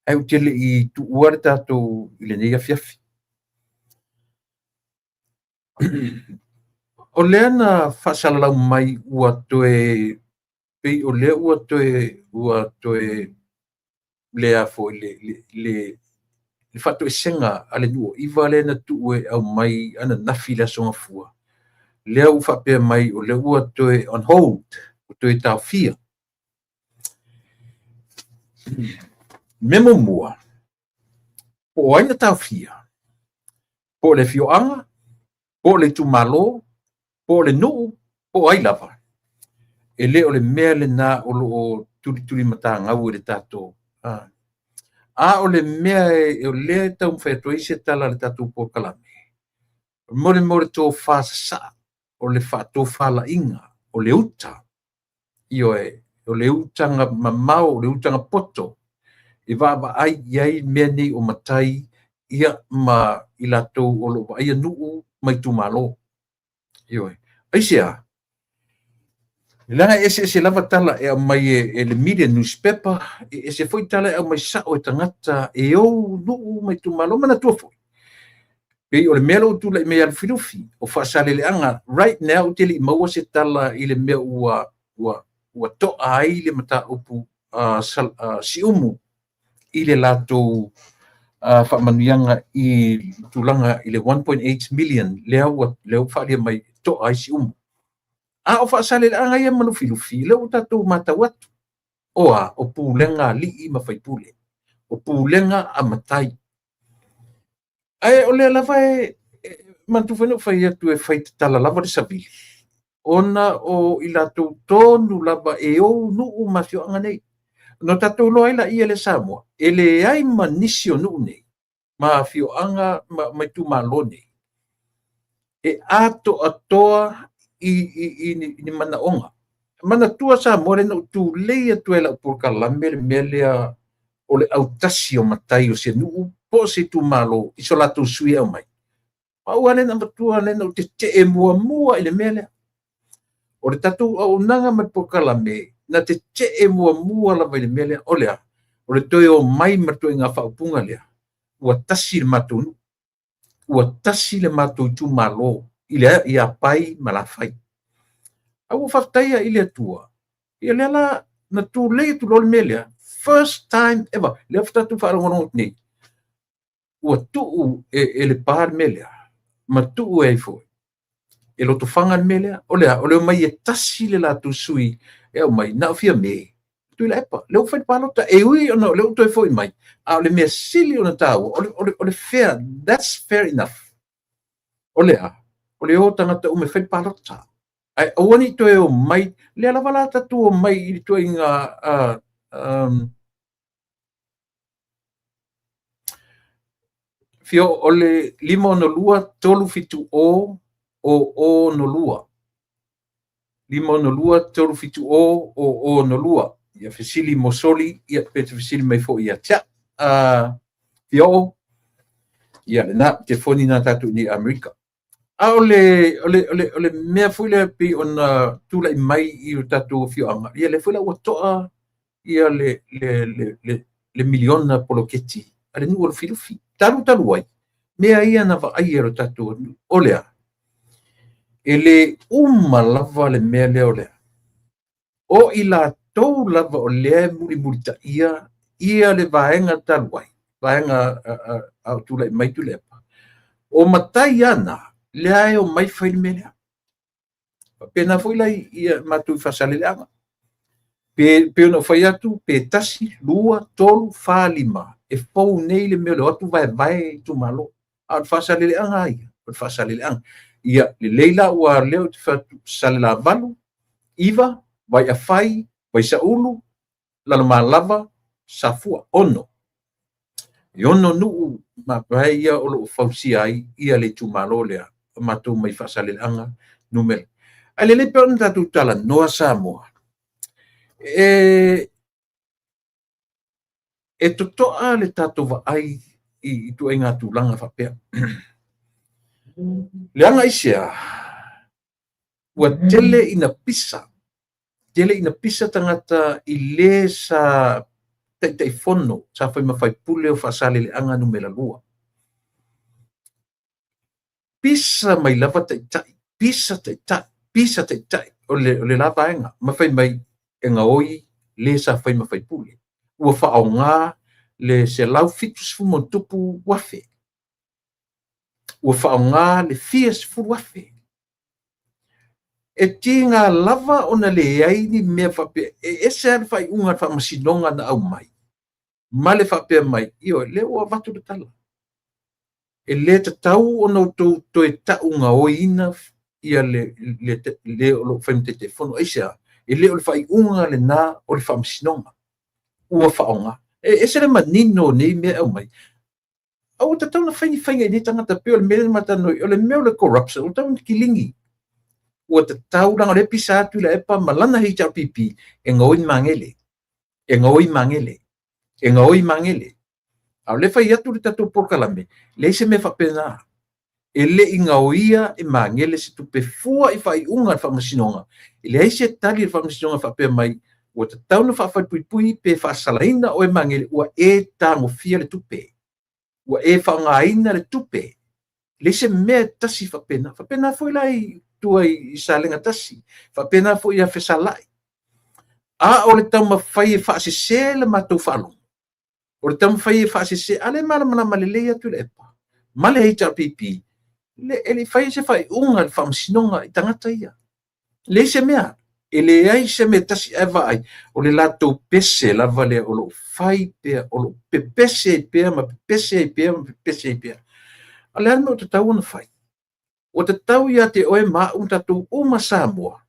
ae ou te le i tuua le tatou i lenei afiafi. O lea na faasalalau mai ua toe pei o lea ua toe lea foi le faatoesega a le nuu o Iva lea na tuu e aumai ananafi i le Aso Gafua, lea ua faapea mai o lea ua toe on hold, ua toe taofia. Mea muamua, po o ai na taofia, po o le afioaga, po o le itumalo, po o le nuu, po o ai lava, e le o le mea lena o lo o tulitulimatagau e le tatou. A o le mea o lea e taumafai atu ai se tala a le tatou polokalame, mo le tofa sasaa, o le faatofalaiga, o le uta, ioe, o le utaga mamao, o le utaga poto, e vaavaai i ai mea nei o matai, ia ma i latou o lo o vaaia nuu ma itumalo. Ioe. Aisea? Leaga e eseese lava tala e aumai e le media newspaper, e ese foi tala e aumai sao e tagata e ou nuu ma itumalo. Manatua foi, pei o le mea lea ua tulai mai ia Lufilufi, o Faasaleleaga, right now ou te le i maua se tala i le mea ua toa ai le mataupu Siumu i le latou faamanuiaga i tulaga i le 1.8 million lea ua faaalia mai toa ai Siumu. A o Faasaleleaga ia ma Lufilufi, lea ua tatou matau atu, o a? O pulega a alii ma faipule, o pulega a matai. Ae o lea lava e manatua foi na ou fai atu e fai tatala lava le savili, ona o i latou tonu lava e ou nuu ma afioaga nei. Na tatou iloa ai laia lea Samoa, e leai ma nisi o nuu nei, ma afioaga ma itumalo nei, e atoatoa i ni manaoga. Manatua Samoa lea na ou tulei atu ai lau polokalame le mea lea o le autasi o matai o se nuu po o se itumalo i so latou sui e aumai. Pau lava lea na avatua lea na ou tetee muamua i le mea lea. O le tatou auaunaga ma le polokalame na tetee muamua lava i le mea lea. O le a? O le toe omai ma le ituaiga faaupuga lea, ua tasi le matou nuu, ua tasi le matou itumalo i le i Apai ma Lafai. Ae ua faafetaia i le Atua, ia lea la na tulei atu loa le mea lea, first time ever, lea faatoa tatou faalogologo atu nei, ua tuu e Lepa le mea lea, ma tuu e ai foi e Lotofaga le mea lea. O le a? O le omai e tasi le latou sui e aumai, na o Fiame, Tuilaepa. Lea ua fai le palota, e ui ona o lea ua toe foi mai, a o le mea sili ona taua, o le fair, that's fair enough. O le a? O le o tagata uma e fai le palota. Ae aua ne i toe omai, lea lava la tatou omai i le ituaiga fio o le 562 370 0062. 562 370 0062. Ia fesili mo Soli, ia pe te fesili mai foi ia te au. Fio, ia lena, telefoni na tatou i Amerika. A o le mea foi lea pei ona tulai mai i o tatou afioaga, ia lea foi la ua toa ia le miliona poloketi a le nuu o Lufilufi. Talu talu ai, mea ia na vaai e lo tatou atunuu. O le a? E le uma lava le mea lea o lea. O i latou lava o lea e mulimulitaia ia le vaega talu ai, vaega a o tulai mai Tuilaepa. O matai ana, lea e omai fai le mea lea. Faapena foi la ia matou i Faasaleleaga. Pe ona ou fai atu, pe tasi, lua, tolu, fa, lima, e fou nei le mea o le o atu vaevae itumalo. A o le Faasaleleaga ia, o le Faasaleleaga. Ia, lelei la ua lea ou te fai atu, Salelavalu, Iva, Vaiafai, Vaisaulu, Lalomalava, Safua, 6. E 6 nuu mavae ia o lo o fausia ai ia le itumalo lea, o matou mai Faasaleleaga numera. Ae lelei pe ona tatou talanoa Samoa. E totoa le tatou vaai i ituaiga tulaga faapea. Leaga aisea? Ua tele ina pisa. tele ina pisa tagata i le sa Taitaifono sa fai ma faipule o Faasaleleaga numera 2. Pisa mai lava taitai, pisa taitai, pisa taitai o le la vaega, ma fai mai e gaoi le sa fai ma faipule. Ua faaaoga le 170+ afe, ua faaaoga le fia sefulu afe. E tiga lava ona leai ni mea faapea, e ese lava le faaiuga a le faamasinoga na aumai, ma le faapea mai, ioe, lea ua avatu le tala. E le tatau ona outou toe tau gaoiina ia le le o lo o fai ma Taitaifono. Aisea? E le o le faaiuga lena o le faamasinoga ua faaaoga. E ese le manino o nei mea e aumai. A ua tatau ona fai ni faiga i nei tagata, pei o le mea lea na ma talanoa ai, o le mea o le corruption, ua tatau ona kiligi. Ua tatau, leaga o lea e pisa atu Tuilaepa ma lana HRPP e gaoi Magele, e gaoi Magele, e gaoi Magele. A o lea e fai atu le tatou polokalame, leai se mea faapena. E le i gaoia e Magele se tupe fua i faaiuga a le faamasinoga. E leai se tali a le faamasinoga faapea mai, ua tatau ona faafalepuipui pe faasalaina oe Magele, ua e tagofia le tupe, ua e faaaogaina le tupe. Leai se mea e tasi faapena. Faapena foi la i tua i Salega 1, faapena foi ia Fesalai. A o le taumafai e faasese le matou faalogo, o le taumafai e faasese, a lea e malamalama lelei atu Tuilaepa ma le HRPP, e le i faia se faaiuga a le faamasinoga i tagata ia. Leai se mea, e leai se mea tasi, ae vaai, o le latou pese lava lea o lo o fai pea, o lo o pepese ai pea ma pepese ai pea ma pepese ai pea. O le a le mea ua tatau ona fai? Ua tatau ia te oe ma au ma tatou uma Samoa,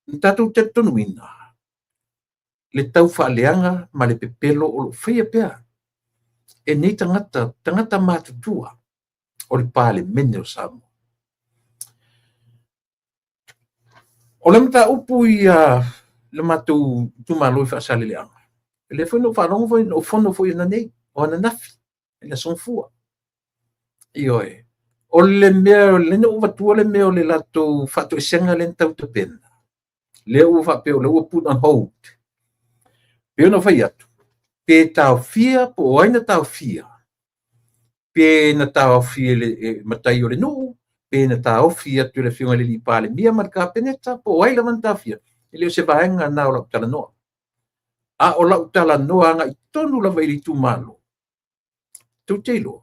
na tatou talitonuina le taufaaleaga ma le pepelo o lo o faia pea e nei tagata, tagata matutua o le Palemene o Samoa. O le mataupu ia le matou itumalo i Faasaleleaga, lea foi na ou faalogo foi, na ou fono foi ananei, o ananafi, i le Aso Gafua. Ioe. O le mea, lea na ou avatua le mea o le latou faatoesega lea na tau tapena, lea ua faapea o lea ua put on hold. Pei ona fai atu, pe taofia po o ai na taofia, pe na taofi e le matai o le nuu, pe na taofi atu e le afioga i le Palemia ma le Kapeneta, po o ai lava na taofia, e le o se vaega na o lau talanoa. A o lau talanoa agai tonu lava i le itumalo, tou te iloa,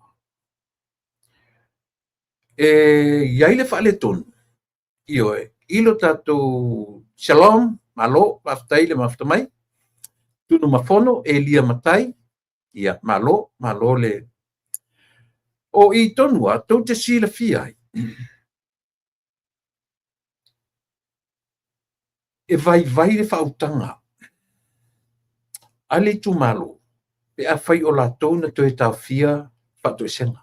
e i ai le faaletonu, ioe, i lo tatou Shalom, malo, faafetai le mafuta mai, Tunumafono, Elia Matai, ia, malo, malo le... O i tonu a, tou te silafia ai, e vaivai le faautaga a le itumalo pe afai o latou na toe taofia faatoesega.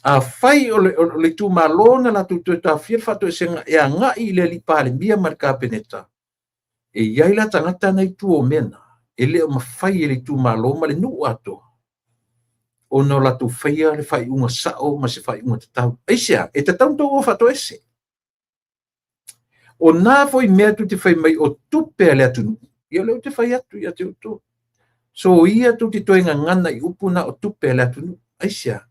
Afai o le itumalo na latou toe taofia le faatoesega e agai i le alii Palemia ma le Kapeneta, e i ai la tagata na i tua o mea na, e le o mafai e le itumalo ma le nuu atoa ona o latou faia le faaiuga sao ma se faaiuga tatau. Aisea? E tatau ona outou o faatoese. O nā foi mea tou te fai mai o tupe a le atunuu, ia o lea ou te fai atu ia te outou. So ia tou te toe gagana i upu na o tupe a le atunuu. Aisea?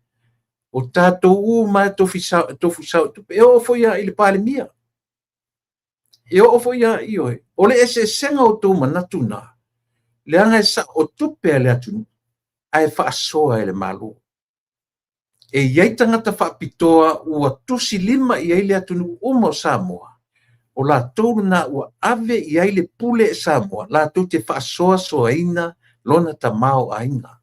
O tatou uma e tofi sao i tupe. E oo foi i le Palemia. E oo foi ia oe. O le eseesega o tou manatu na, leaga e sao o tupe a le atunuu, ae faasoa e le Malo. E i ai tagata faapitoa ua tusi lima i ai le atunuu uma o Samoa, o latou lena ua ave i ai le pule e Samoa, latou te faasoasoaina lona tamaoaiga.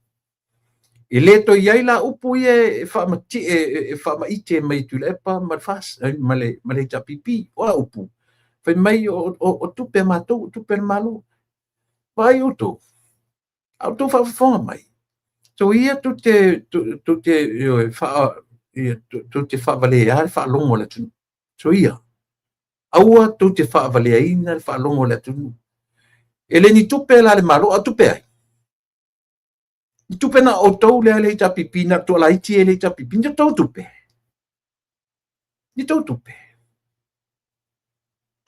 E le toe i ai la upu ia e faamaite mai e Tuilaepa ma le FAST, ma le HRPP. O a upu? Fai mai o tupe a matou, o tupe a le Malo. Vaai outou, a outou faafofoga mai, so ia tou te faavalea le faalogo a le atunuu. So ia, aua tou te faavaleaina le faalogo a le atunuu. E le ni tupe la le Malo, a o tupe ai? Ni tupe na outou lea le HRPP, na toalaiti e le HRPP, ni tou tupe. Ni tou tupe.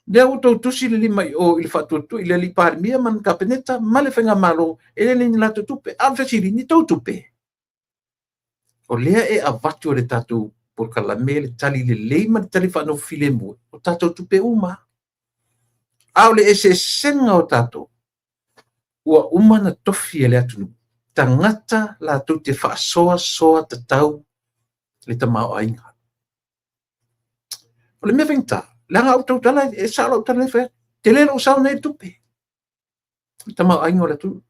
Lea ua outou tusi le lima i o i le faatuatua i le alii Palemia ma le Kapeneta ma le Faigamalo, e le ni latou tupe. A o le fesili, ni tou tupe? O lea e avatu e le tatou polokalame le tali lelei ma le tali faanofo filemu, o tatou tupe uma. A o le eseesega o tatou, ua uma ona tofi e le atunuu tagata latou te faasoasoa tatau le tamaoaiga. O le mea faigata, leaga au tautala e sao lau tala e fai atu, tele lou sao nei i le tupe, le tamaoaiga o le atunuu.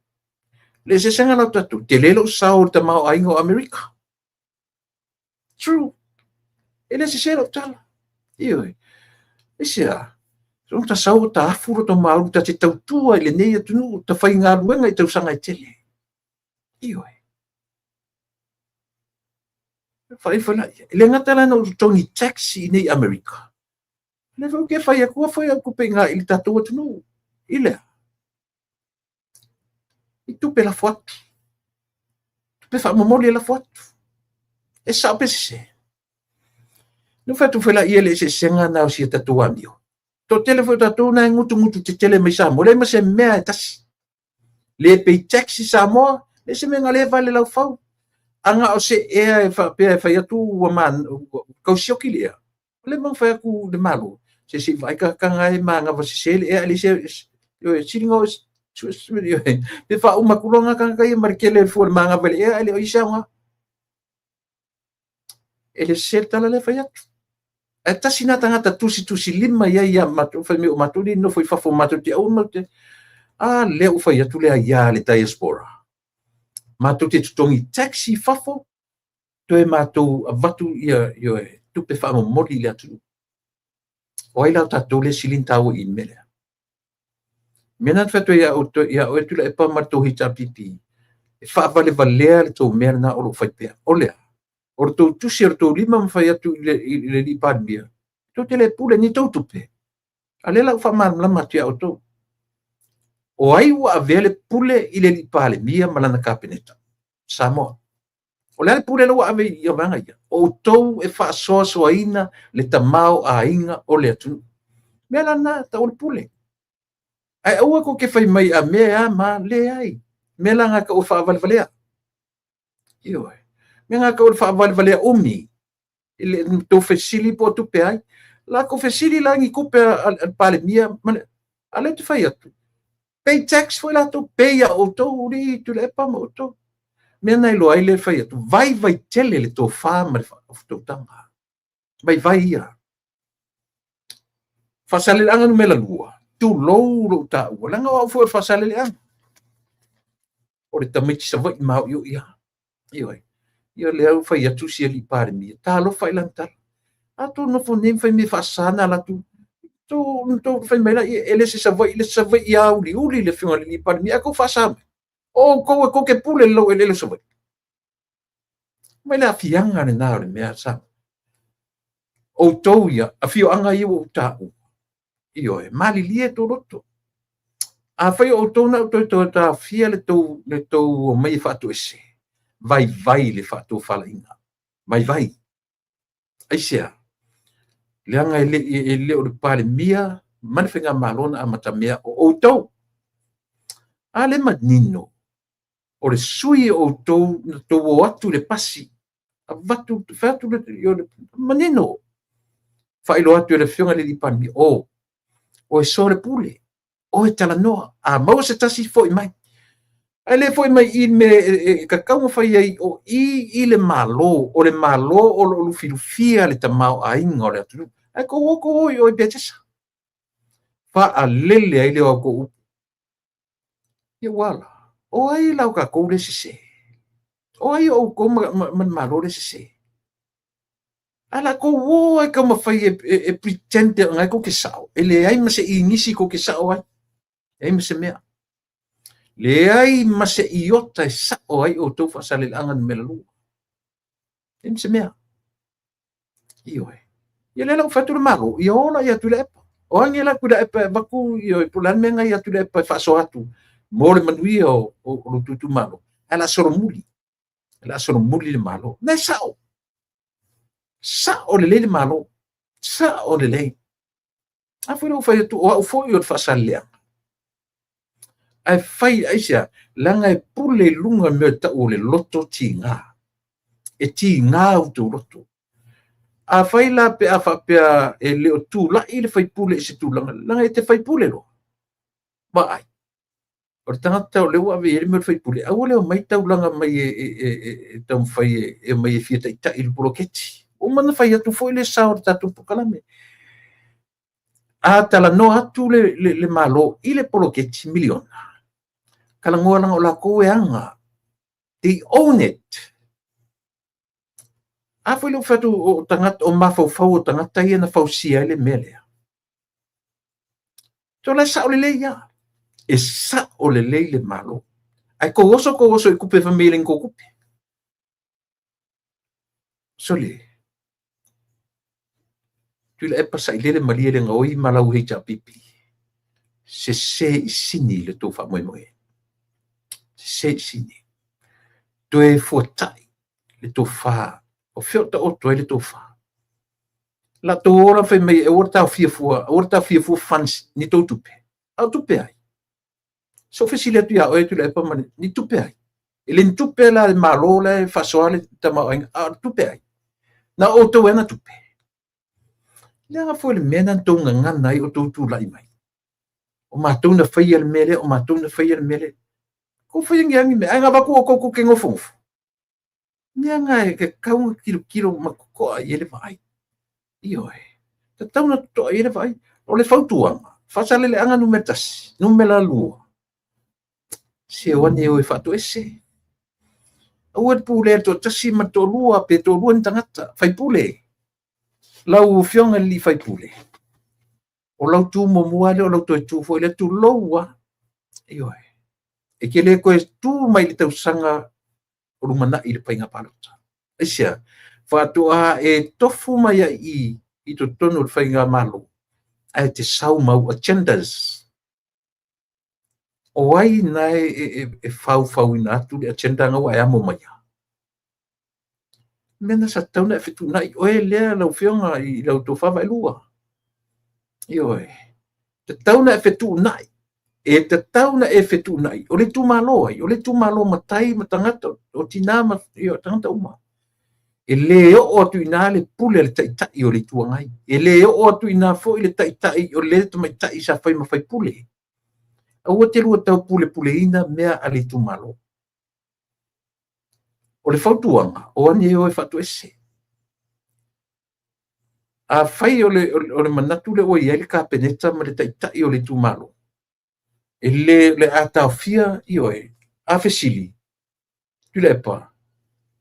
Le eseesega la o tatou, tele lou sao i le tamaoaiga o Amerika. True. E le sese lau tala. Ioe. Aisea? So ta sau ta afu lo ta maulu ta te tautua i lenei atunuu, ta faigaluega i tausaga e tele. Ioe. E le gata la na ou totogi tax i nei Amerika. Le foi ke fai atu foi au tupe i le tatou atunuu. I lea. I tupe lafo atu. Tupe faamomoli e lafo atu. E sao pe sese. No fai atu foi la ia le eseesega na o sia tatou amio. Toatele foi o tatou na e gutugutu tetele mai Samoa, leai ma se mea e tasi. Le pay tax i Samoa, le se mea na le vale laufau. A na o se ea e faapea e fai atu ua kau sioki le ea. O le mea fai atu le Malo, se se i vaai tagata e manava sese le ea, le se sili o pe faauma atu loa tagata ia ma le tele fua le manava le ea, le o isi aoga. E le sese le tala lea fai atu. Ae tasi nā tagata tusitusi lima i ai ia matou, fai mai o matou ni nofo i fafo matou te aua matou te, a lea ua fai atu le aiā le diaspora. Matou te totogi tax i fafo, toe matou avatu ia, ia tupe faamomoli i le atunuu. O ai la o tatou le sili ona taua i le mea lea? Mea na fai atu ia outou ia oe Tuilaepa ma le tou HRPP, e faavalevalea le tou mea lena o lo o fai pea. O lea, o le tou tusi o le tou lima ma fai atu i le alii Palemia, tou te le pule ni tou tupe. A lea la ua faamalamalama atu ia outou. O ai ua avea le pule i le alii Palemia ma lana Kapeneta? Samoa. O le a le pule la ua ave i vaega ia? O outou e faasoasoaina le tamaoaiga o le atunuu. Mea la na, tau o le pule. Ae aua tou te fai mai a mea a ma leai. Mea la na tau o faavalevalea. Ioe. Mea na tau o le faavalevalea umi. I le tou fesili po o tupe ai. La tou fesili la ni tupe a le Palemia ma le, a lea te fai atu. Pay tax foi latou, pay ia outou uli Tuilaepa ma outou. Mea na iloa ai le fai atu, vaivai tele le tofa ma le faautautaga. Vaivai ia. Faasaleleaga numera 2, tulou lou taua, leaga o au foi o le faasaleleaga. O le tamaiti Savaii maoioi lava. Ioe. Ia lea ua fai atu si alii Palemia, talofa i lana tala. A tou nofo nei ma fai mea faasa na latou, tou fai mai la, e le se Savaii, le Savaii a uliuli le afioga i le alii Palemia, ae tou faasa mai. O outou e tou te pule i lou eleele o Savaii. Mai le aafiaga lena o le mea sa. Outou ia, afioaga ia ua ou taua. Ioe, malilie tou loto. Afai o outou na outou toe taofia le tou omai e faatoese, vaivai le faatofalaiga. Vaivai. Aisea? Leaga e le o le Palemia ma le Faigamalo na amatamea o outou. A le manino, o le sui o outou na tou o atu i le pasi, avatu, fai atu le manino, faailoa atu e le afioga i le alii Palemia, o, oe soa le pule, oe talanoa, a maua se tasi foi mai. Ae le foi mai i me e tatau ona fai ai o i i le Malo, o le Malo o lo o lufilufia le tamaoaiga o le atunuu. Ae tou o tou o i o i Petesa. Faalele ai le o tou upu. Ia ua ala, o ai la o tatou le sese? O ai o outou ma le Malo le sese? A la tou o ai taumafai e pretend e ngai tou te sao. E leai ma se inisi tou te sao ai. Leai ma se mea. Leai ma se iota e sao ai outou Faasaleleaga numera 2. Leai ma se mea. Ioe. Ia lea la ua fai atu le Malo, ia o la ia Tuilaepa. O age la Tuilaepa e avatu, ioe, po o le a le mea na ia Tuilaepa e faasoa atu mo le manuia o lo outou itumalo. Ae la solomuli. La solomuli le Malo. Na e sao. Sao lelei le Malo. Sao lelei. A foi lea ua fai atu, o au foi o le Faasaleleaga. Ae fai aisea? Leaga e pule i luga o le mea e tau o le loto tiga. E tiga outou loto. Afai la pe a faapea e le o tulai le faipule i se tulaga, leaga e te faipule loa. Vaai, o le tagata o lea ua ave i ai le mea o le faipule, aua le omai taulaga mai e taumafai e omai e fia taitai i le poloketi. Ua uma ona fai atu foi le sao o le tatou polokalame. A talanoa atu le Malo i le poloketi miliona, talanoa leaga o latou e ana. They own it. A foi lea ua fai atu o tagata, o mafaufau o tagata ia na fausia ai le mea lea. So la e sao lelei lava. E sao lelei le Malo. Ae tou oso tou oso i tupe fai mai e le ni tou tupe. Sole, Tuilaepa sailele malie le gaoi ma lau HRPP. Sese i sini le tou faamoemoe. Sese i sini. Toe fuatai le tofa. O fea o taoto ai le tofa? La tou ola fai mai e aua le taofia fua, aua le taofia fua funds ni tou tupe. A o tupe ai? Se i ou fesili atu ia oe Tuilaepa ma ni tupe ai? E le ni tupe la a le Malo la e faasoa le tamaoaiga, a o le tupe ai? Na o outou e ana tupe. Leaga foi le mea na tou gagana ai o tou tulai mai. O matou na faia le mea lea, o matou na faia le mea lea. Kou faia ni a ni mea, ae na avatu outou tou te nofonofo. Mea na e tatau ona tilotilo ma totoa i ai le vaai. Ioe. Tatau ona totoa i ai le vaai. O le fautuaga, Faasaleleaga numera 1, numera 2, se o ane o e faatoese. Aua le pulea le toatasi ma le toalua pe toalua ni tagata. Faipule, lau Afioga i le alii faipule, o lau tu muamua lea, o lau toe tu foi lea, tulou lava. Ioe. E te le toe tu mai i le tausaga o lumanai i le faiga palota. Aisea? Faatoa e tofu mai ai i i totonu o le faigamalo, ae te sau mau agendas. O ai na e faufauina atu le agenda na ua e amo maia? Mea na sa tatau ona e fetuunai oe lea lau Afioga i lau tofa vaelua. Ioe. Tatau ona e fetuunai. E tatau ona e fetuunai. O le itumalo ai, o le itumalo matai ma tagata, o tina ma ioe, tagata uma. E le oo atu i ina le pule a le taitai o le Itu Agai. E le oo atu i ina foi le taitai o le tamaitai sa fai ma faipule. Aua te lua taupulepuleina mea a le itumalo. O le fautuaga, o ane e o e faatoese. Afai o le manatu lea ua i ai le Kapeneta ma le taitai o le itumalo, e le o le a taofia, ioe, a fesili, Tuilaepa,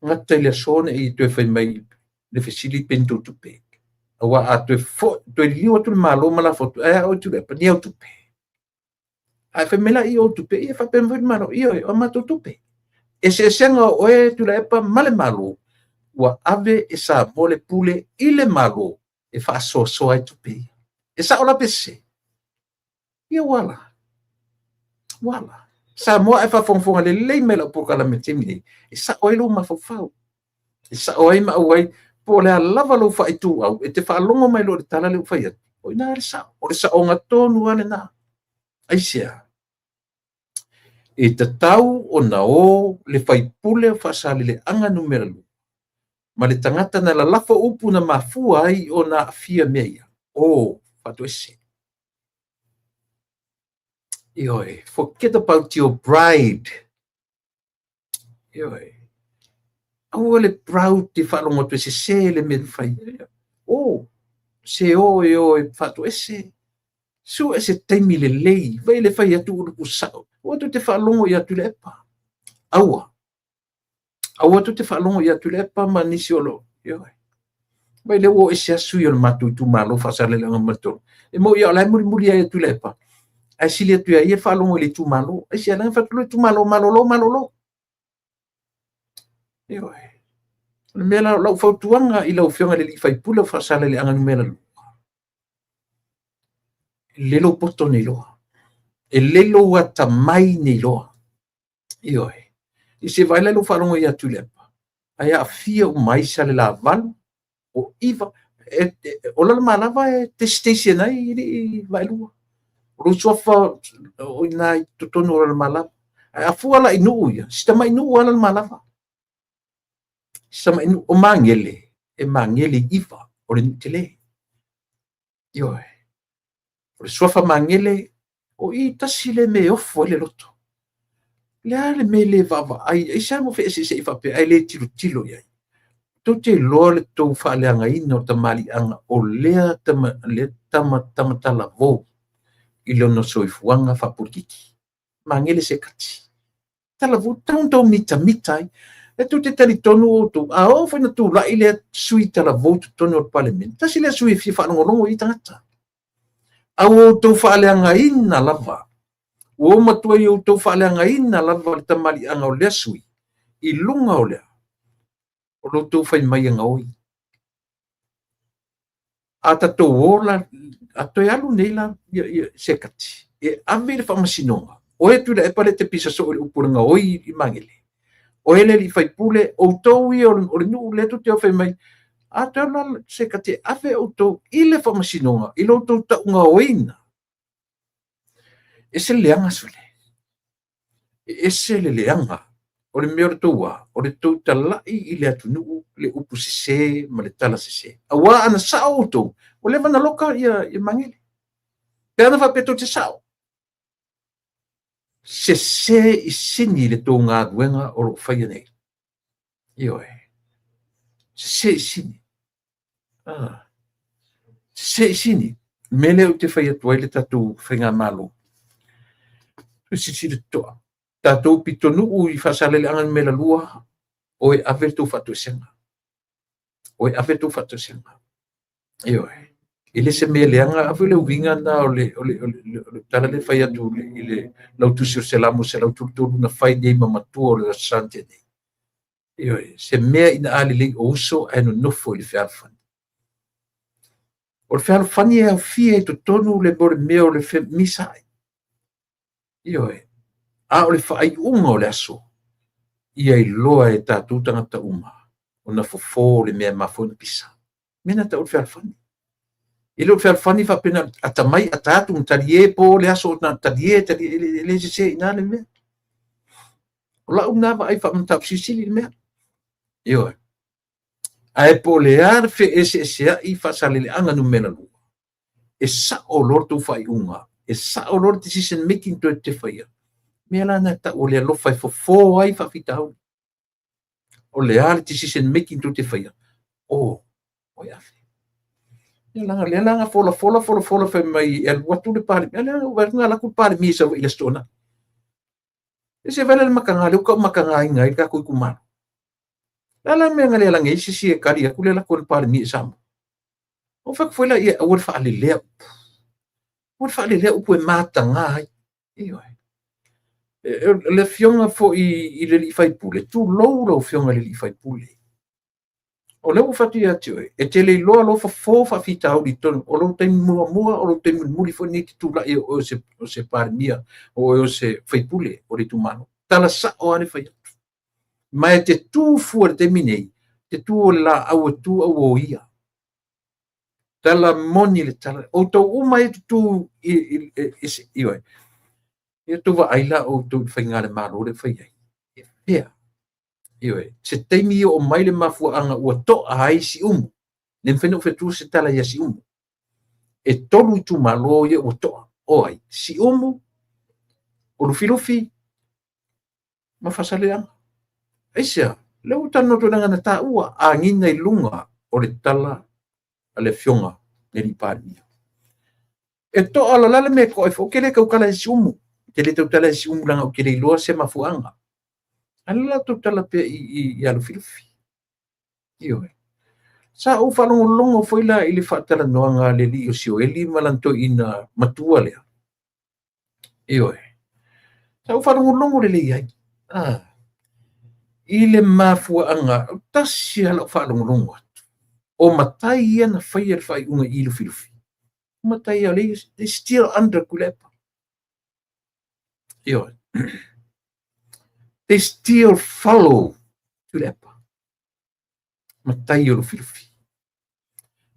gata i le aso ne i toe fai mai le fesili pe ni tou tupe. Aua a toe foi, toe liliu atu le Malo ma lafo atu, ae a oe Tuilaepa, ni au tupe. Ae fai mai la i ou tupe, ia faapea mai foi le Malo, ioe, o a matou tupe. Eseesega o oe Tuilaepa ma le Malo, ua ave e Samoa le pule i le Malo e faasoasoa ai tupe ia. E sao la pe sese? Ia ua ala. Ua ala. Samoa ae faafogafoga lelei mai lau polokalame i le taimi nei, e sao ai lou mafaufau. E sao ai ma auai, po o le a lava lou faaituau, e te faalogo mai loa i le tala lea ua fai atu, o i ina le sao. O le saoga tonu lava lena. Aisea? E tatau ona o le faipule o Faasaleleaga numera 2 ma le tagata na lalafo upu na mafua ai ona aafia mea ia. O, faatoese. Ioe, forget about your pride. Ioe. Aua le proud te faalogo atu e sese le mea na fai. O, se o e o e faatoese. Sue se taimi lelei, vai le fai atu ulu sao. Aua tou te faalogo ia Tuilaepa. Aua. Aua tou te faalogo ia Tuilaepa ma nisi o lo. Ioe. Vai le ua o ese asu i o le matou itumalo Faasaleleaga ma le tolu. E moni o la e mulimuli ai ia Tuilaepa. Ae sili atu ia ia le faalogo i le itumalo. Aisea, leaga fai atu le itumalo malolo malolo. Ioe. O le mea la, lau fautuaga i lau Afioga i le alii faipule o Faasaleleaga numera 2, e lelei lou poto nei loa. E lelei lou atamai nei loa. Ioe. I se vaai la lou faalogo ia Tuilaepa, ae aafia uma ai Salelavalu, o 9. O Lalomalava e teisiteisi ai alii Vaaelua. O lou suafa o i ina i totonu o Lalomalava. Ae a fua la i nuu ia, si tamai nuu lava Lalomalava. Si tamai nuu, o Magele, e Magele i 9, o le nuu tele. Ioe. O le suafa Magele, o i tasi le mea e ofo ai le loto. O le a le mea e le vaavaai, aisea ua feeseeseai faapea ae le tilotilo i ai? Tou te iloa le tou faaleagaina o tamaliiaga o lea tama talavou i lona soifuaga faapolokiki. Magele Sekati. Talavou, tatau ona outou mitamita ai. E tou te talitonu outou, a oo foi ina tulai lea sui talavou i totonu o le Palemene, tasi lea sui e fia faalogologo i ai tagata. A ua outou faaleagaina lava, ua ou matua i outou faaleagaina lava le tamaliiaga o lea sui i luga o lea, o lo outou fai mai e gaoi. A tatou o la, a toe alu nei la Sekati, e ave i le faamasinoga, oe Tuilaepa lea e te pisa soo i le upu o le gaoi i Magele, oe le alii faipule, outou ia o le nuu lea tou te o fai mai, a toe alu la Sekati e ave outou i le faamasinoga, i lo outou taugaoina. E ese le leaga sole. E ese le leaga. O le mea o le tou a, o le tou talai i le atunuu le upu sese ma le tala sese. Aua ana sao outou, ua leva ona loka ia Magele. Pe ana faapea tou te sao. Sese i sini le tou galuega o lo o faia nei. Ioe. Sese i sini. Sese i sini. Le mea lea ou te fai atu ai le tatou faigamalo. Silasila totoa. Tatou pitonuu i Faasaleleaga numera 2, o e ave le tou faatoesega. O e ave le tou faatoesega. Ioe. E le se mea leaga, a foi le uiga na o le tala lea fai atu i le lautusi o Selamo 133 na fai nei ma matua o le Aso Sa na tea nei. Ioe, se mea ina a lelei o uso ae nonofo i le fealofani. O le fealofani e aofia i totonu le mea o le misai. Ioe, a o le faaiuga o le aso, ia iloa e tatou tagata uma, ona fofo le mea e mafua ona pisa. Mea na tau o le fealofani. E le o le fealofani faapena atamai ata atu na talie po le aso na talie, talie, e le sese i na le mea. O lau na vaai faamatau silisili le mea. Ioe. Ae po o le a le feeseeseai Faasaleleaga numera 2, e sao loa le tou faaiuga, e sao loa le decision making toe te faia. Mea la na tau o le alofa e fofo ai faafitauli. O le a le decision making tou te faia, o e ave. Ia langa lea langa fola fola fola fola fai mai e alu atu le Palemia. Lea ua alu atu le Palemia i Savaii i le Aso Toonai. E se vale le makaga, lea ua tau makagaina ai le tatou itumalo. La la mea na le alagi ai se isi e tali atu le lako i le Palemia i Samoa. O fai atu foi la ia aua le faalelea upu. Aua le faalelea upu e mataga ai. Ioe. Le afioga foi i le alii faipule, tulou lau afioga i le alii faipule. O lea ua fai atu ia te oe, e te le iloa lou fofo faafitauli i totonu, o lou taimi muamua, o lou taimi mulimuli foi lenei te tulai o oe o se Palemia, o oe o se faipule o le itumalo. Tala sao lava le fai atu. Ma e te tu fua i le taimi nei, te tu o le laau e tu au o ia. Tala moni le tala. Outou uma e tutu i oe. Ia tou vaai la outou i le faiga le Malo le fai ai. E fea. Ioe, se taimi i oo mai le mafuaaga ua toa ai Siumu. Le mafai ona ou fai atu se tala ia Siumu. E 3 itumalo ia ua toa. O ai? Siumu, o Lufilufi, ma Faasaleleaga. Aisea, lea ua talanoa atu leaga na taua agiga i luga o le tala a le afioga i le alii Palemia. E toa la le mea e toa ai foi, ou te le tautala i Siumu. Ou te le tautala i Siumu leaga ou te le iloa se mafuaaga. A lea la tautala pea i Lufilufi. Ioe. Sa ou faalogologo foi la i le faatalanoaga a le alii o Sioeli ma lana toeaina matua lea. Ioe. Sa ou faalogologo lelei ai. I le mafuaaga, tasi lava lau faalogologo atu. O matai ia na faia le faaiuga i Lufilufi. O matai ia, they still under Tuilaepa. Ioe. They still follow Tuilaepa. Matai o Lufilufi.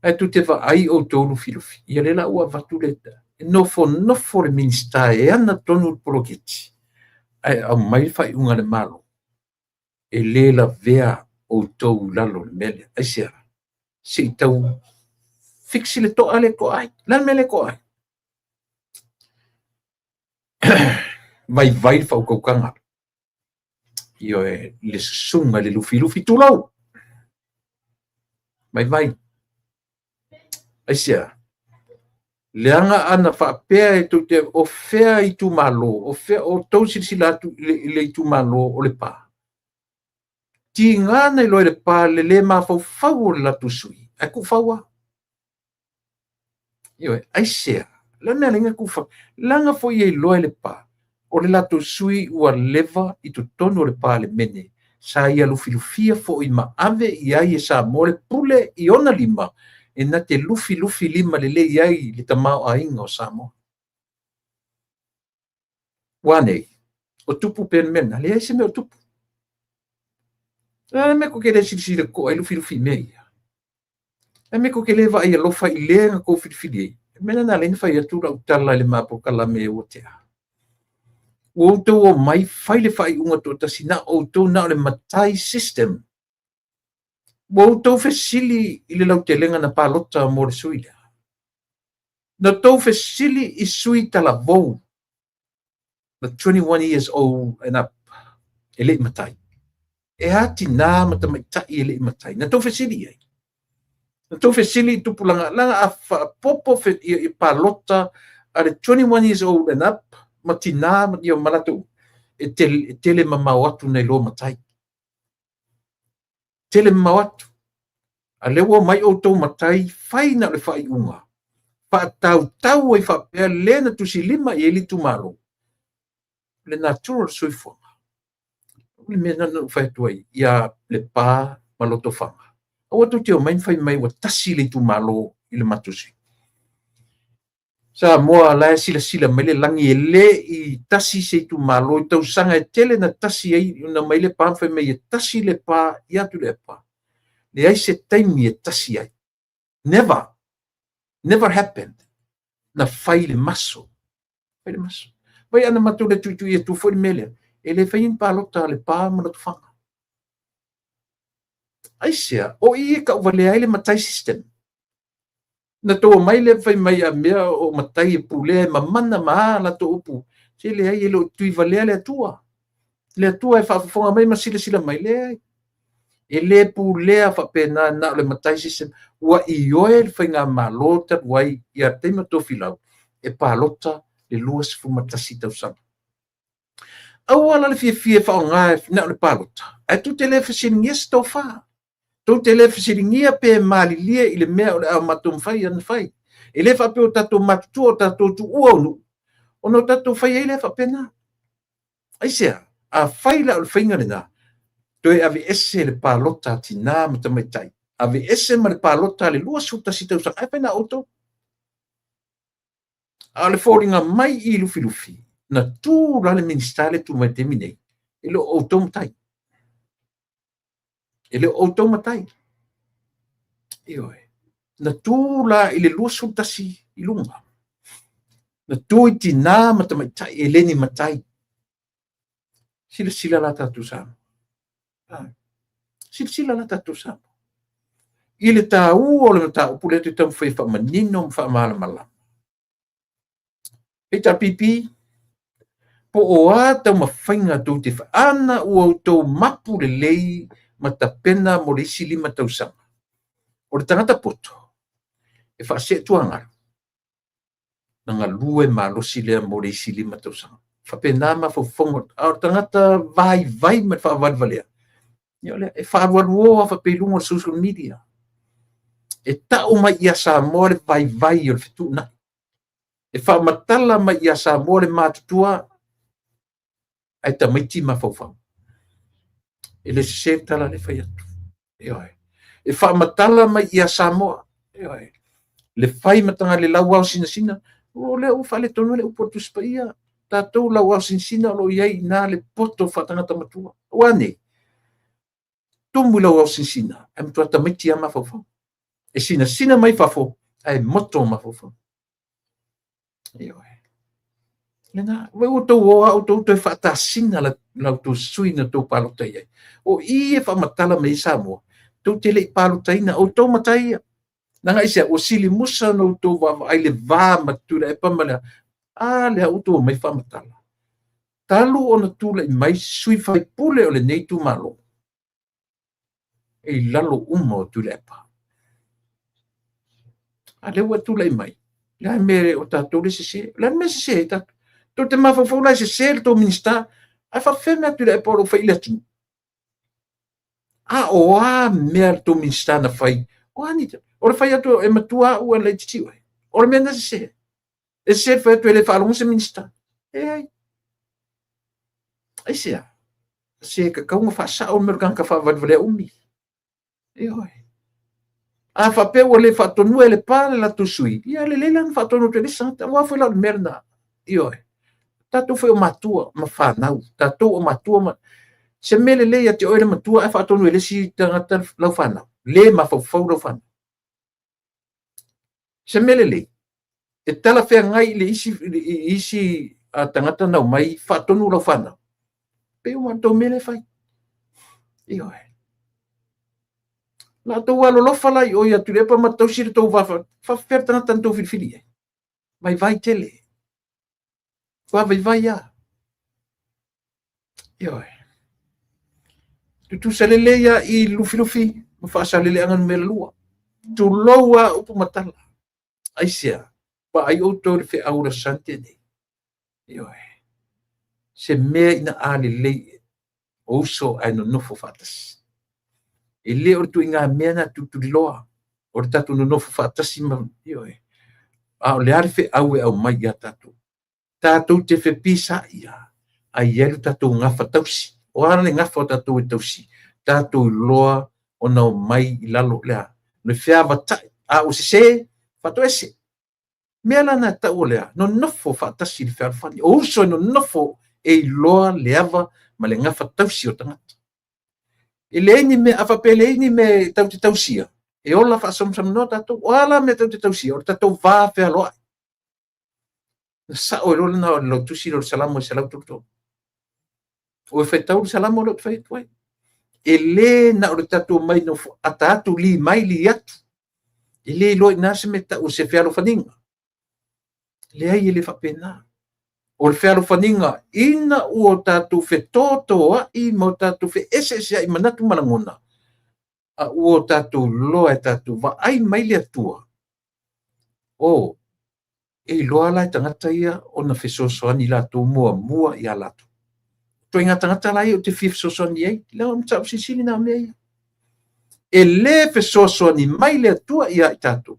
Ae tou te vaai outou lufilufi, ia lea la ua avatu le e nofonofo le Minisita e ana tonu le poloketi, ae aumai le faaiuga a le Malo, e le lavea outou i lalo o le mea lea. Aisea? Se i tau fix le toa lea e toa ai. O le a le mea lea e toa ai? Vaivai le faautautaga. Ioe, le susuga i le Lufilufi, tulou! Vaivai. Aisea? Leaga ana faapea e tou te o fea itumalo, o fea o tou silasila atu i le itumalo o Lepa. Tiga na iloa e Lepa le le mafaufau o le latou sui, ae tuufau lava. Ioe, aisea? O le a le mea e ala ai ona tuufau? Leaga foi e iloa e Lepa, o le latou sui ua leva i totonu o le Palemene, sa ia lufilufia foi ma ave i ai e Samoa le pule i ona lima, e na te lufilufi lima lelei ai le tamaoaiga o Samoa. Ua nei, o tupu pea le mea lena, leai se mea o tupu. O le a le mea tou te le silasila totoa ai lufilufi i mea ia? O le mea tou te le vaai alofa i le na tou filifili ai? O le mea lena na ala ai ona fai atu lau tala i le ma polokalame ua tea. Ua outou omai fai le faaiuga toatasi na outou na o le matai system. Ua outou fesili i le lautelega na palota mo le sui lea. Na outou fesili i sui talavou the 21 years old and up e le i matai. E a tinā ma tamaitai e le i matai. Na tou fesili i ai. Na tou fesili i tupulaga, leaga a faaopoopo i palota a le 21 years old and up ma tinā ma, ia, ma latou, e tele, e tele mamao atu nai lo matai. Tele mamao atu. A lea ua omai outou matai fai na o le faaiuga. Faatautau ai faapea le na tusilima i ai le itumalo. Le natura o le soifuaga. O le mea na ou fai atu ai ia Lepa ma Lotofaga. Aua tou te omai ma fai mai ua tasi le itumalo i le matou sui. Samoa la e silasila mai le lagi e le i tasi se itumalo i tausaga e tele na tasi ai na mai Lepa ma fai mai e tasi Lepa ia atu Lepa. Leai se taimi e tasi ai. Never. Never happened. Na fai le maso. Fai le maso. Vai ana matou le tuitui atu foi le mea lea. E le fai ni palota a Lepa ma Lotofaga. Aisea, o i e tauvalea ai le matai system. Na tou omai lea fai mai a mea o matai e pulea e mamana ma a latou upu. Se leai e le o tuivalea le Atua. Le Atua e faafofoga mai ma silasila mai, leai. E le pulea faapena na o le matai system. Ua ioe le faigamalo talu ai ia taimi o Tofilau e palota le 21 tausaga. Aua la le fiafia e faaaoga na o le palota, ae tou te le fesiligia se tofa. Tou te le fesiligia pe malilie i le mea o le a matou mafai ona fai. E le faapea o tatou matutua o tatou tuua o nuu, ona o tatou fai ai lea faapena. Aisea? Afai la o le faiga lena, toe aveese le palota a tinā ma tamaitai, aveese ma le palota a le 21 tausaga, ae fai na outou. A o le foliga mai i Lufilufi, na tu la le Minisita lea e tu mai i le taimi nei, e le o outou matai. E le o outou matai. Ioe. Na tu la i le 21 i luga. Na tu i tinā ma tamaitai e le ni matai. Silasila la tatou Samoa. Silasila la tatou Samoa. I le taua o le mataupu lea toe taumafai e faamanino ma faamalamalama. HRPP, po o a taumafaiga tou te fai, ana ua outou mapu lelei ma tapena mo le isi 5 tausaga. O le tagata poto, e faasee tuagalu, na galue malosi lea mo le isi 5 tausaga. Faapena mafaufauga, a o le tagata vaivai ma le faavalevalea, ia o lea, e faaalualuo lava faapea i luga o le social media. E tau mai ia Samoa le vaivai o le fetuunai. E faamatala mai ia Samoa le matutua ae tamaiti mafaufau. E le sese le tala lea fai atu. Ioe. E faamatala mai ia Samoa. Ioe. Le fai mataga le lauao sinasina, o lea ua faaletonu le upu a le Tusi Paia. Tatou lauao sinasina o lo o i ai i ina le poto faatagata matua. Ua nei, tumu i lauao sinasina, ae matua tamaiti lava mafaufau. E sinasina mai fafo, ae moto mafaufau. Ioe. Lena, ua outou o a outou toe faatasina la outou sui na outou palota i ai. O i e faamatala mai ai Samoa, tou te le i palotaina, outou matai ia. Leaga aisea, ua silimusa ona outou vaavaai le va ma Tuilaepa ma le a lea ua outou omai faamatala. Talu ona tulai mai sui faipule o lenei itumalo, e i lalo uma o Tuilaepa. A lea ua tulai mai, le a le mea o tatou le sese? O le a le mea sese ai tatou? Tou te mafaufau la e sese le tou Minisita, ae faapefea mea a Tuilaepa o lo o fai i le atunuu? A o a mea le tou Minisita na fai? O a ni... O le fai atu e matua au ae laitiiti oe. O le mea lena e sese. E sese le fai atu e le faalogo se Minisita. Leai. Aisea? Se tatau ona faasao le mea o le tagata faavalevalea umi. Ioe. A faapea ua le faatonua e Lepa le latou sui, ia lelei la ona faatonu atu e le isi tagata. Aua foi la o le mea lena. Ioe. Tatou foi o matua ma fanau, tatou o matua ma... Se mea lelei ia te oe le matua ae faatonu e le isi tagata lau fanau. Le mafaufau lau fanau. Se mea lelei, e talafeagai i le isi, i isi tagata na omai faatonu lau fanau. Pei ua tou mea lea e fai. Ioe. La outou alolofa la i o ia Tuilaepa ma tausi le tou va faapefea le tagata na tou filifili ai. Vaivai tele. Ua vaivai lava. Ioe. Tutusa lelei lava i Lufilufi ma Faasaleleaga numera 2. Tulou lava upu ma tala. Aisea? Vaai outou i le feau o le Sante nei. Ioe. Se mea ina a lelei o uso ae nonofo faatasi. E le o le tuiga mea na tulituliloa o le tatou nonofo faatasi ma ioe. A o le a le feau e aumai ia tatou? Tatou te fepisaai lava, ae i ai lo tatou gafa tausi. O a le gafa o tatou e tausi? Tatou iloa ona omai i lalo le a? Le feavatai. A ua sese, faatoese. Mea la na tau o le a? Nonofo faatasi i le fealofani. O uso e nonofo e iloa le ava ma le gafa tausi o tagata. E leai ni mea, a faapea e leai ni mea e tatou te tausia, e ola faasamasama tatou. O a la mea tatou te tausia? O le tatou va fealoai. Na sao ai loa lena o le lautusi lea o le Salamo e 133. Ua faitau le Salamo lea ou te fai atu ai. E le na o le tatou mai nofo ata atu, li mai, li atu. E le iloa i ina se mea tau o se fealofaniga. Leai, e le faapena. O le fealofaniga ina ua tatou fetotoai ma o tatou feeseeseai manatu ma lagona, a ua tatou iloa e tatou vaai mai le Atua, o, e iloa la e tagata ia ona fesoasoani latou muamua ia latou. Ituaiga tagata la ia ou te fia fesoasoani ai, lea o mataupu silisili na mea ia. E le fesoasoani mai le Atua ia i tatou,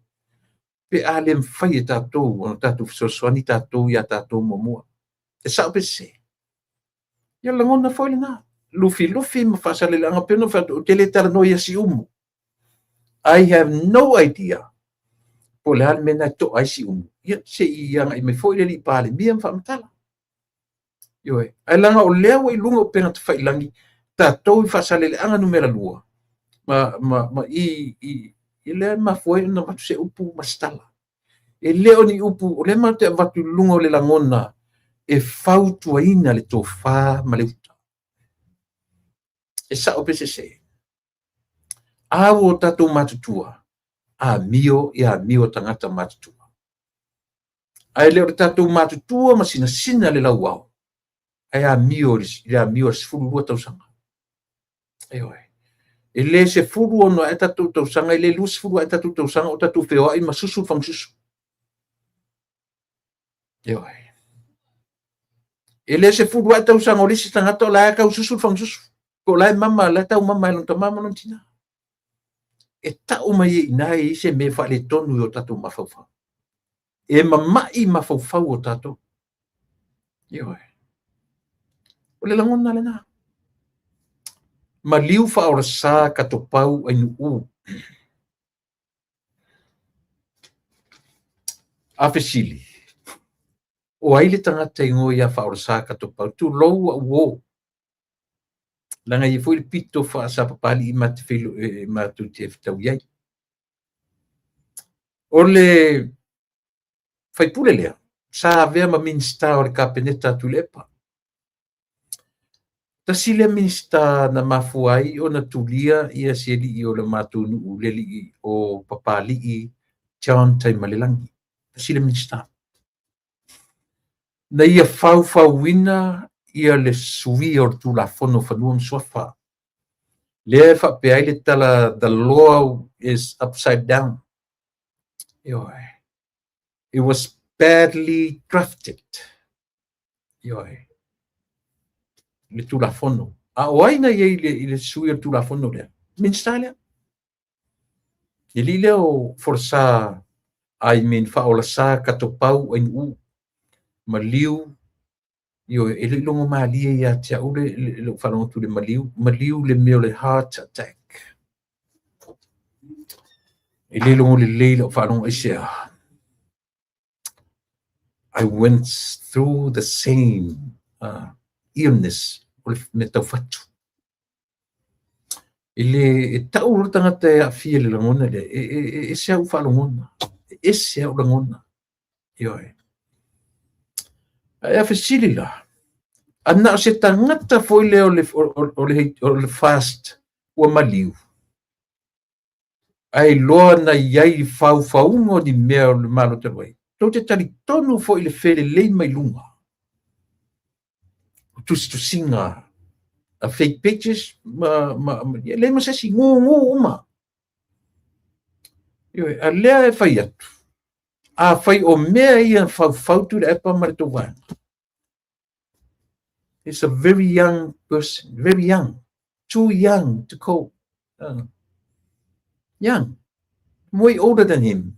pe a le mafai e tatou ona tatou fesoasoani tatou ia tatou muamua. E sao pe sese? Ia lagona foi lena. Lufilufi ma Faasaleleaga pei ona fai atu, ou te le talanoa ia Siumu. I have no idea po o le a le mea na e to'a ai Siumu. Ia, se i agai mai foi le alii Palemia ma faamatala. Ioe. Ae leaga o lea ua i luga o upega tafailagi, tatou i Faasaleleaga numera 2, ma i, i, i lea e mafua ai ona avatu se upu ma se tala. E le o ni upu, o lea matou te avatu i luga o le lagona e fautuaina le tofa ma le uta. E sao pe sese? A ua o tatou matutua, amio i amio a tagata matutua. Ae le o le tatou matutua ma sinasina le lauao, ae amio i le amio a le 12 tausaga. Ioe. E le 16 ae tatou tausaga, e le 20 ae tatou tausaga o tatou feoai ma susu le fagasusu. Ioe. E le 10 ae tausaga o le isi tagata o la e tau susu le fagasusu. Po o la e mama, la e taumama e lona tama ma lona tina. E tau mai ai i ina e i ai se mea faaletonu i o tatou mafaufau. E mama'i mafaufau o tatou. Ioe. O le lagona lena. Maliu faaolasa katopau ainu'u. A fesili, o ai le tagata e igoa ia Faaolasa Katopau? Tulou a'u uō. Leaga e i ai foi le pito faasapapalii ma te matou te fetaui ai. O le faipule lea, sa avea ma Minisita o le Kapeneta a Tuilaepa. Tasi lea Minisita na mafua ai ona tulia ia si alii o le matou nuu, le alii o Papalii John Taimalelagi. Tasi lea Minisita. Na ia faufauina ia le suia o le Tulafono o Fanua ma Suafa. Lea e faapea ai le tala, the law is upside down. Ioe. It was badly drafted. Ioe. Le Tulafono. A o ai na i ai i le sui o le Tulafono lea? Minisita lea. Le alii lea o Folasa, I mean Faaolesa Katopau Ainuu, maliu, ioe, e le i logo malie ia te au le faalogo atu i le maliu, maliu le mea o le heart attack. E le logo lelei lau faalogo aisea. I went through the same illness, o le mea tau fatu. E le e tau loa le tagata e aafia i le lagona lea, e ese au faalogona, e ese au lagona. Ioe. Ae a fesili la, a na o se tagata foi lea o le FAST ua maliu, ae iloa na i ai i faufauga o ni mea o le Malo talu ai, tou te talitonu foi i le felelei mai luga o tusitusiga a fake pages ma ia leai ma se isi, gugu uma. Ioe, a lea e fai atu, afai o mea ia na faufau Tuilaepa ma le tou vaega, it's a very young person, very young, too young to call. Young, I'm way older than him,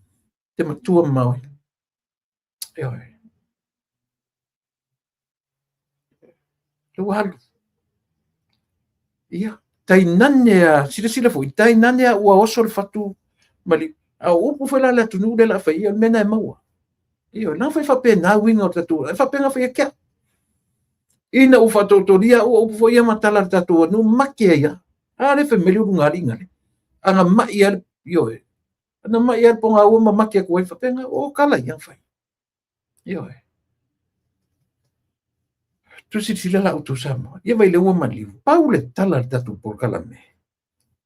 te matua mamao ai. Ioe. Le ua alu. Ia, tainane a, silasila foi, tainane a ua oso le fatu ma le, a o upu foi la a le atunuu lea o le a fai, ia o le mea lena e maua. Ioe, leaga foi e faapena uiga o le tatou, e faapena foi ia te au. Ina ua faatootolia au, o upu foi ia ma tala a le tatou atunuu, make ai lava. A lea fai mai le ulugalii gale. A na mai lava, ioe, a na mai lava le pogaua ma make atu ai, faapena, o tala ia na fai. Ioe. Tu silasila la outou Samoa, ia vai lea ua maliu. Pau le tala a le tatou polokalame,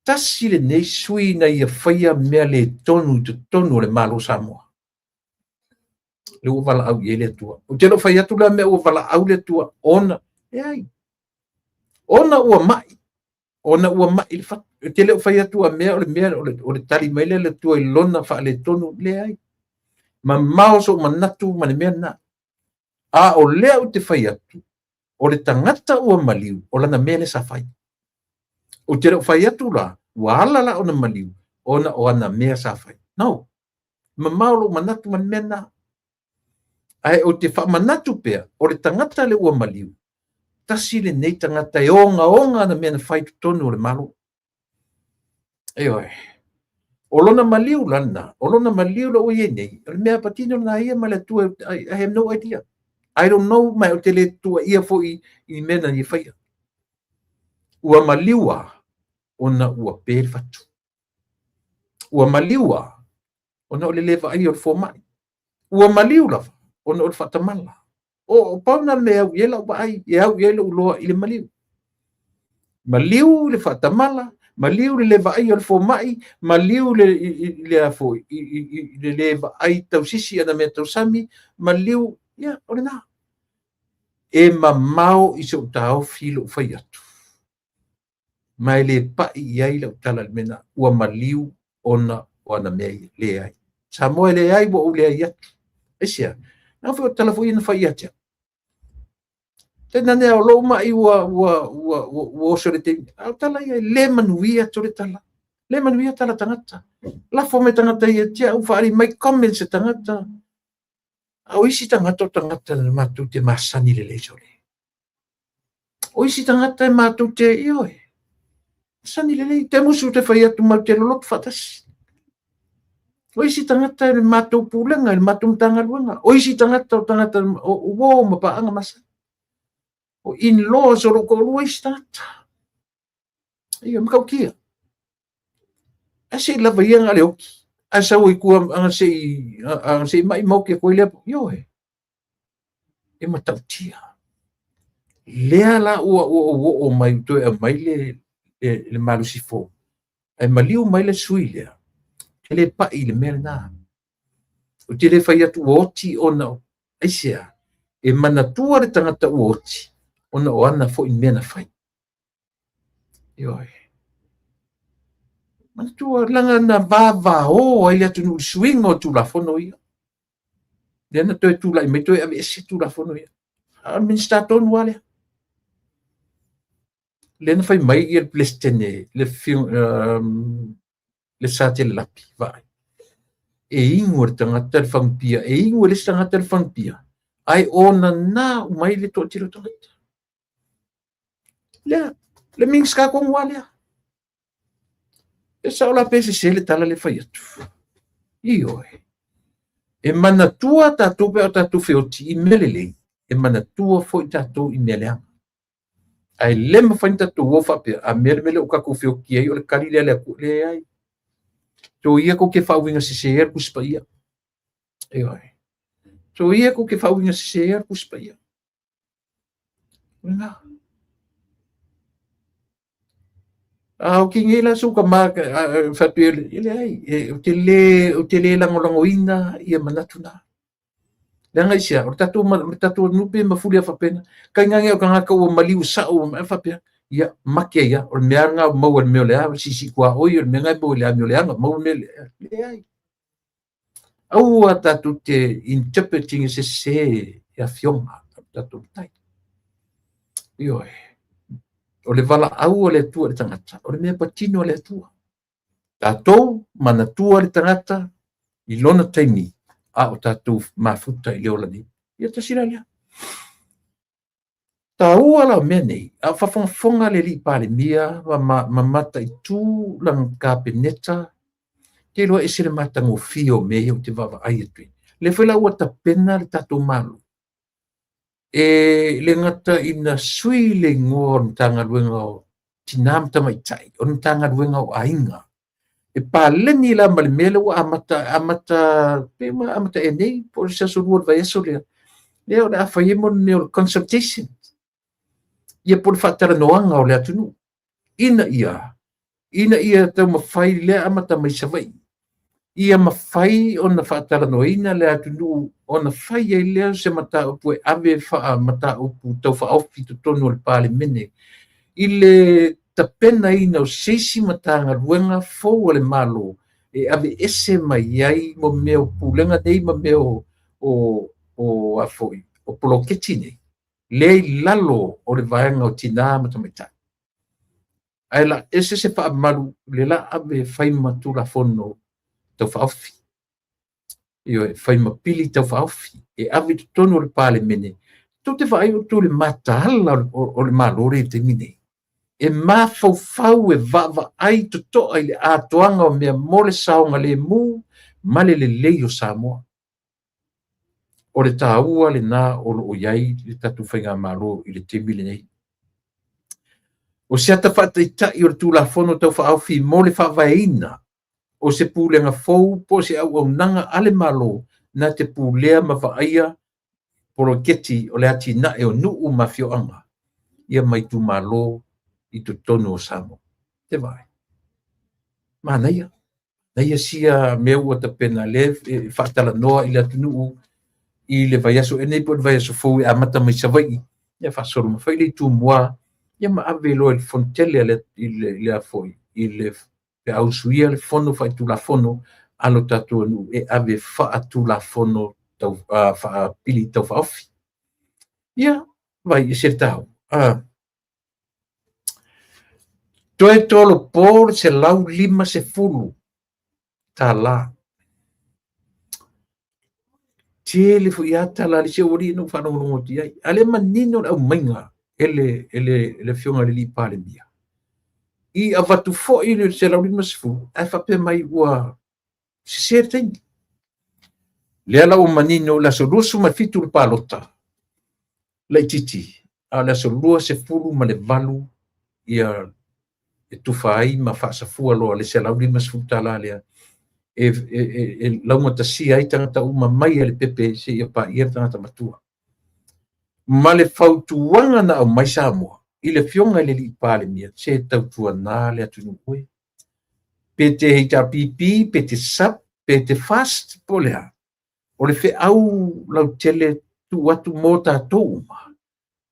tasi lenei sui na ia faia mea le tonu i totonu o le Malo Samoa. Lea ua valaau i ai le Atua. Ou te le o fai atu la mea ua valaau le Atua ona, leai, ona ua mai, ona ua mai le fatu. Ou te le o fai atu a mea o le mea o le tali mai lea le Atua i lona faaletonu, leai. Mamao sou manatu ma le mea lena. A o lea ou te fai atu, o le tagata ua maliu, o lana mea lea sa fai. Ou te le o fai atu la, ua ala la ona maliu, ona o ana mea sa fai. No. Mamao lou manatu ma le mea lena. Ae ou te faamanatu pea, o le tagata lea ua maliu, tasi lenei tagata e ogaoga ana mea na fai i totonu o le Malo. Ioe. O lona maliu la lena, o lona maliu la ua i ai nei, o le mea patino lena ia ma le Atua, I have no idea. I don't know, ma ou te le tuuaia foi i mea na ia faia. Ua maliu a, ona ua pe le fatu. Ua maliu a, ona o le le vaaia o le fomai. Ua maliu lava, ona o le faatamala. O pau na le mea e au i ai lau vaai, e au i ai lou iloa i le maliu. Maliu i le faatamala, maliu i le le vaaia o le fomai, maliu i le a foi, i le le vaai tausisi i ana meatausami, maliu, ia, o lena. E mamao i sou taofi lou fai atu. Ma e le pai i ai lau tala i le mea lena, ua maliu ona o ana mea ia. Leai. Samoa e leai, ua ou leai atu. Aisea? Leaga foi o tala foi ia na fai ia te au. Tainane o lou mai ua oso i le taimi. A o tala ia, e le manuia tole tala. Le manuia tala tagata. Lafo mai tagata ia te au, faaali mai comments a tagata. A o isi tagata o tagata na matou te masani lelei sole. O isi tagata e matou te, ioe, masani lelei, te musu te fai atu matou te loloto faatasi. O isi tagata e le matou pulega, e le matou Matagaluega. O isi tagata o tagata o uo ma paaga masani. O in-laws o lou toalua isi tagata. Ia, matautia. Ae se i lava ia na o le oti. Ae sau ai tua aga se i aga se i mai ma oki atu ai lea, ioe, e matautia. Lea la ua ua ou oo mai toe aumai le le, le malosi fou, ae maliu mai le sui lea, e le pai i le mea lena. Ou te le fai atu ua oti ona aisea, e manatua le tagata ua oti ona o ana foi mea na fai. Ioe. Manatua leaga na vavao ai le atunuu i le suiga o Tulafono ia. Lea na toe tulai mai toe aveese Tulafono ia. A o le Minisita tonu lava lea. Lea na fai mai ia le Peresetene le, le Sa Telelapi, vaai. E inu e le tagata le fagupia, e inu e le isi tagata le fagupia, ae onana uma ai le toatele o tagata. Lea, le Minisita tonu lava lea. E sao la pe sese le tala lea fai atu. Ioe. E manatua tatou pe a o tatou feoti i mea lelei, e manatua foi tatou i mea leaga. Ae le mafai ona tatou o faapea, a mea le mea lea ua tatou feoti ai o le tali lea a le Atua. Leai. Soia tou te faauiga seseina le Tusi Paia. Ioe. Soia tou te faauiga seseina le Tusi Paia. O lena. A o nei la sou tama faapea e leai, ou te le lagolagoina ia manatu na. Leaga aisea, o le tatou, o le tatou atunuu pe mafuli lava faapena. Tainane o tagata ua maliu sao ma faapea, ia make ai lava, o le mea lava lena ua maua i le mea o le a, o le siisii tuaoi, o le mea lena e maua i le amio leaga, maua le mea, leai. Aua tatou te interpreting e sese i afioga a lo tatou Matai. Ioe. O le valaau a le Atua i le tagata, o le mea patino a le Atua. Tatou manatua le tagata i lona taimi, a o tatou mafuta i le ola nei. Ia tasi la lea. Taua la o mea nei, a o faafogafoga le alii Palemia ma, ma mataitu lana Kapeneta, te iloa ese le matagofie o mea ia ou te vaavaai atu ai. Lea foi la ua tapena le tatou Malo e le gata ina sui le igoa o le Matagaluega o Tina ma Tamaitai, o le Matagaluega o Aiga. E paleni la ma le mea lea ua amata, amata, pe ua amata ea nei, po o se aso 2 o le vaiaso lea, lea o le a fai ai mo le mea o le consultation, ia po o le faatalanoaga o le atunuu, ina ia, ina ia taumafai lea amata mai Savaii, ia mafai ona faatalanoaina le atunuu ona fai ai lea o se mataupu e ave faa-mataupu taufaaofi i totonu o le Palemene i le tapenaina o se isi Matagaluega fou a le Malo e aveese mai ai mo mea o pulega nei ma mea o, o, o, a foi, o poloketi nei, lea i lalo o le vaega o tinā ma tamaitai. Ae la ese se faamalu le la ave e fai ma Tulafono Taufaaofi. Ioe, fai ma pili taufaaofi e ave i totonu o le Palemene. Tou te vaai outou i le mataala o le Malo lea i le taimi nei. E mafaufau e vaavaai totoa i le atoaga o mea mo le saogalemu ma le lelei o Samoa. O le taua lena o lo o i ai le tatou faigamalo i le taimi lenei. O se ata faataitai o le Tulafono Tau Faaofi mo le faavaeina o se pulega fou po o se auaunaga a le Malo na te pulea ma vaaia poloketi o le atinae o nuu ma afioaga ia ma itumalo i totonu o Samoa. Te vaai. Manaia. Manaia sia mea ua tapena lea e faatalanoa i le atunuu i le vaiaso e nei po o le vaiaso fou e amata mai Savaii, ia faasolo ma fai le Tumua, ia ma ave loa i le Fonotele a le, i le, i le, a foi, i le pe a usuia le Fono Faitulafono a lo tatou atunuu e ave faatulafono tau, faapili taufaaofi. Ia, vai ese le taua. Toe tolopo le $150. Tele foi lava tala a le isi aualii na ou faalogologo atu i ai. A lea manino le aumaiga e le, e le, le afioga i le alii Palemia. I avatu foi le 150, ae faapea mai ua sese le taimi. Lea la ua manino le aso 27 le palota laitiiti, a o le aso 28 ia e tufa ai ma faasafua loa le $150 lea. e laugatasia ai tagata uma mai a le pepe seia paia le tagata matua. Ma le fautuaga na aumai Samoa i le Afioga i le Alii Palemia, se tautuana le atunuu e. Pe te HRPP, pe te SUP, pe te FAST, po o le a, o le feau lautele tuu atu mo tatou uma,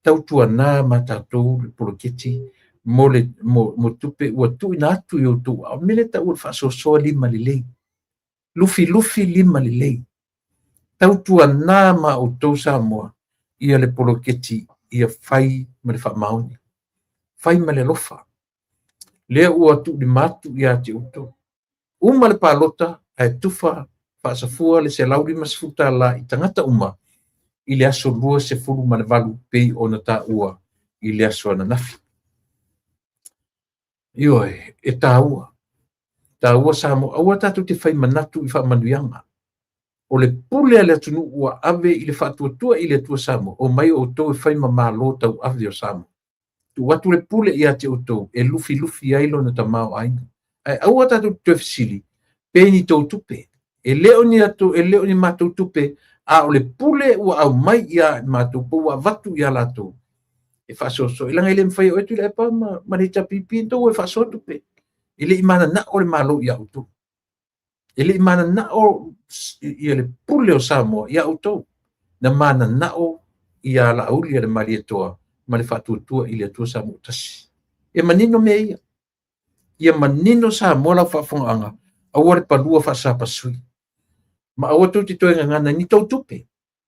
tautuana ma tatou le poloketi mo le mo tupe ua tuuina atu i outou aao. O le mea lea e taua o le faasoasoa lima lelei, lufilufi lima lelei, tautuana ma outou Samoa ia le poloketi ia fai ma le faamaoni, fai ma le alofa. Lea ua tuulima atu ia te outou. Uma le palota ae tufa faasafua le $150 i tagata uma i le aso 28 pei ona taua i le aso ananafi. Ioe, e taua. Taua Samoa, aua tatou te fai manatu i faamanuiaga. O le pule a le atunuu ua ave i le faatuatua i le Atua Samoa, omai outou e fai ma malo tauave o Samoa. Tuu atu le pule ia te outou e lufilufi ai lona tamaoaiga. Ae aua tatou te toe fesili pe ni tou tupe. E le o ni atu, e le o ni matou tupe, a o le pule ua aumai ia matou, po ua avatu ia latou e faasoasoa. Leaga e le mafai e oe Tuilaepa ma le HRPP tou e faasoa tupe. E le i mananao le Malo ia outou. E le i mananao ia le pule o Samoa ia outou. Na mananao ia Laauli a le Malietoa ma le faatuatua i le Atua Samoa tasi. E manino mea ia. Ia manino Samoa lau faafofogaaga, aua le palua faasapasui. Ma aua tou te toe gagana ni tou tupe.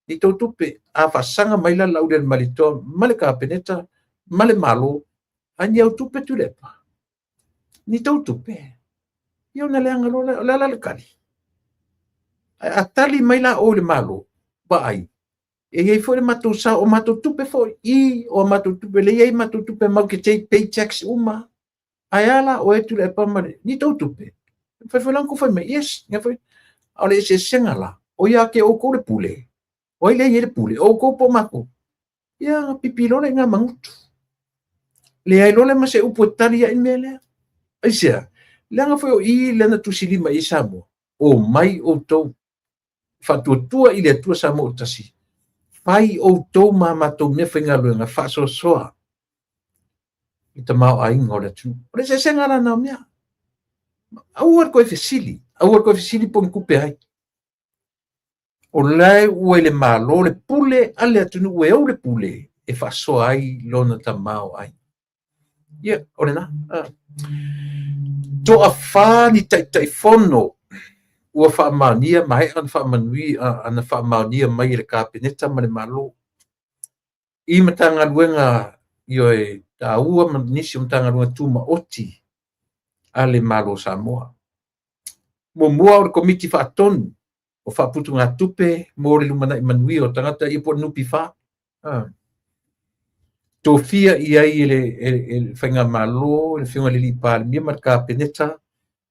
Ni tou tupe. A faasaga mai la Laauli a le Malietoa ma le Kapeneta ma le Malo, a ni au tupe Tuilaepa. Ni tou tupe. Ia ona leaga loa lea, o le a la le tali? Ae a tali mai la oe i le Malo, vaai, e i ai foi le matou sao, o matou tupe foi, i o matou tupe, lea e i ai matou tupe matou te pay tax uma. Ae a la oe Tuilaepa ma le, ni tou tupe. Fai foi la ona tou fai mai, yes, nga foi. A o le eseesega la, o ia te outou le pule. O ai lea e i ai le pule, o outou po o matou? Ia, na pipi loa lea i ina ma gutu. Leai loa lea ma se upu e tali ai i le mea lea. Aisea? Leaga foi o i lea na tusilima i ai Samoa, omai outou, faatuatua i le Atua Samoa tasi, fai outou ma matou mea faigaluega faasoasoa i tamaoaiga o le atunuu. O le eseesega la na o mea. Aua le toe fesili, aua le toe fesili po o ni tupe ai. O la e ua i le Malo le pule a le atunuu e ou le pule e faasoa ai lona tamaoaiga. Ia, o lena. Toafa ni Taitaifono ua faamaonia, maea ona faamanuia, ona faamaonia mai e le Kapeneta ma le Malo i Matagaluega, ioe, taua ma nisi o Matagaluega tumaoti a le Malo o Samoa. Muamua o le Komiti Faatonu o Faaputugatupe mo le Lumanai Manuia o Tagata, ia po o le NPF. Tofia i ai e le Faigamalo, le Afioga i le Alii Palemia ma le Kapeneta,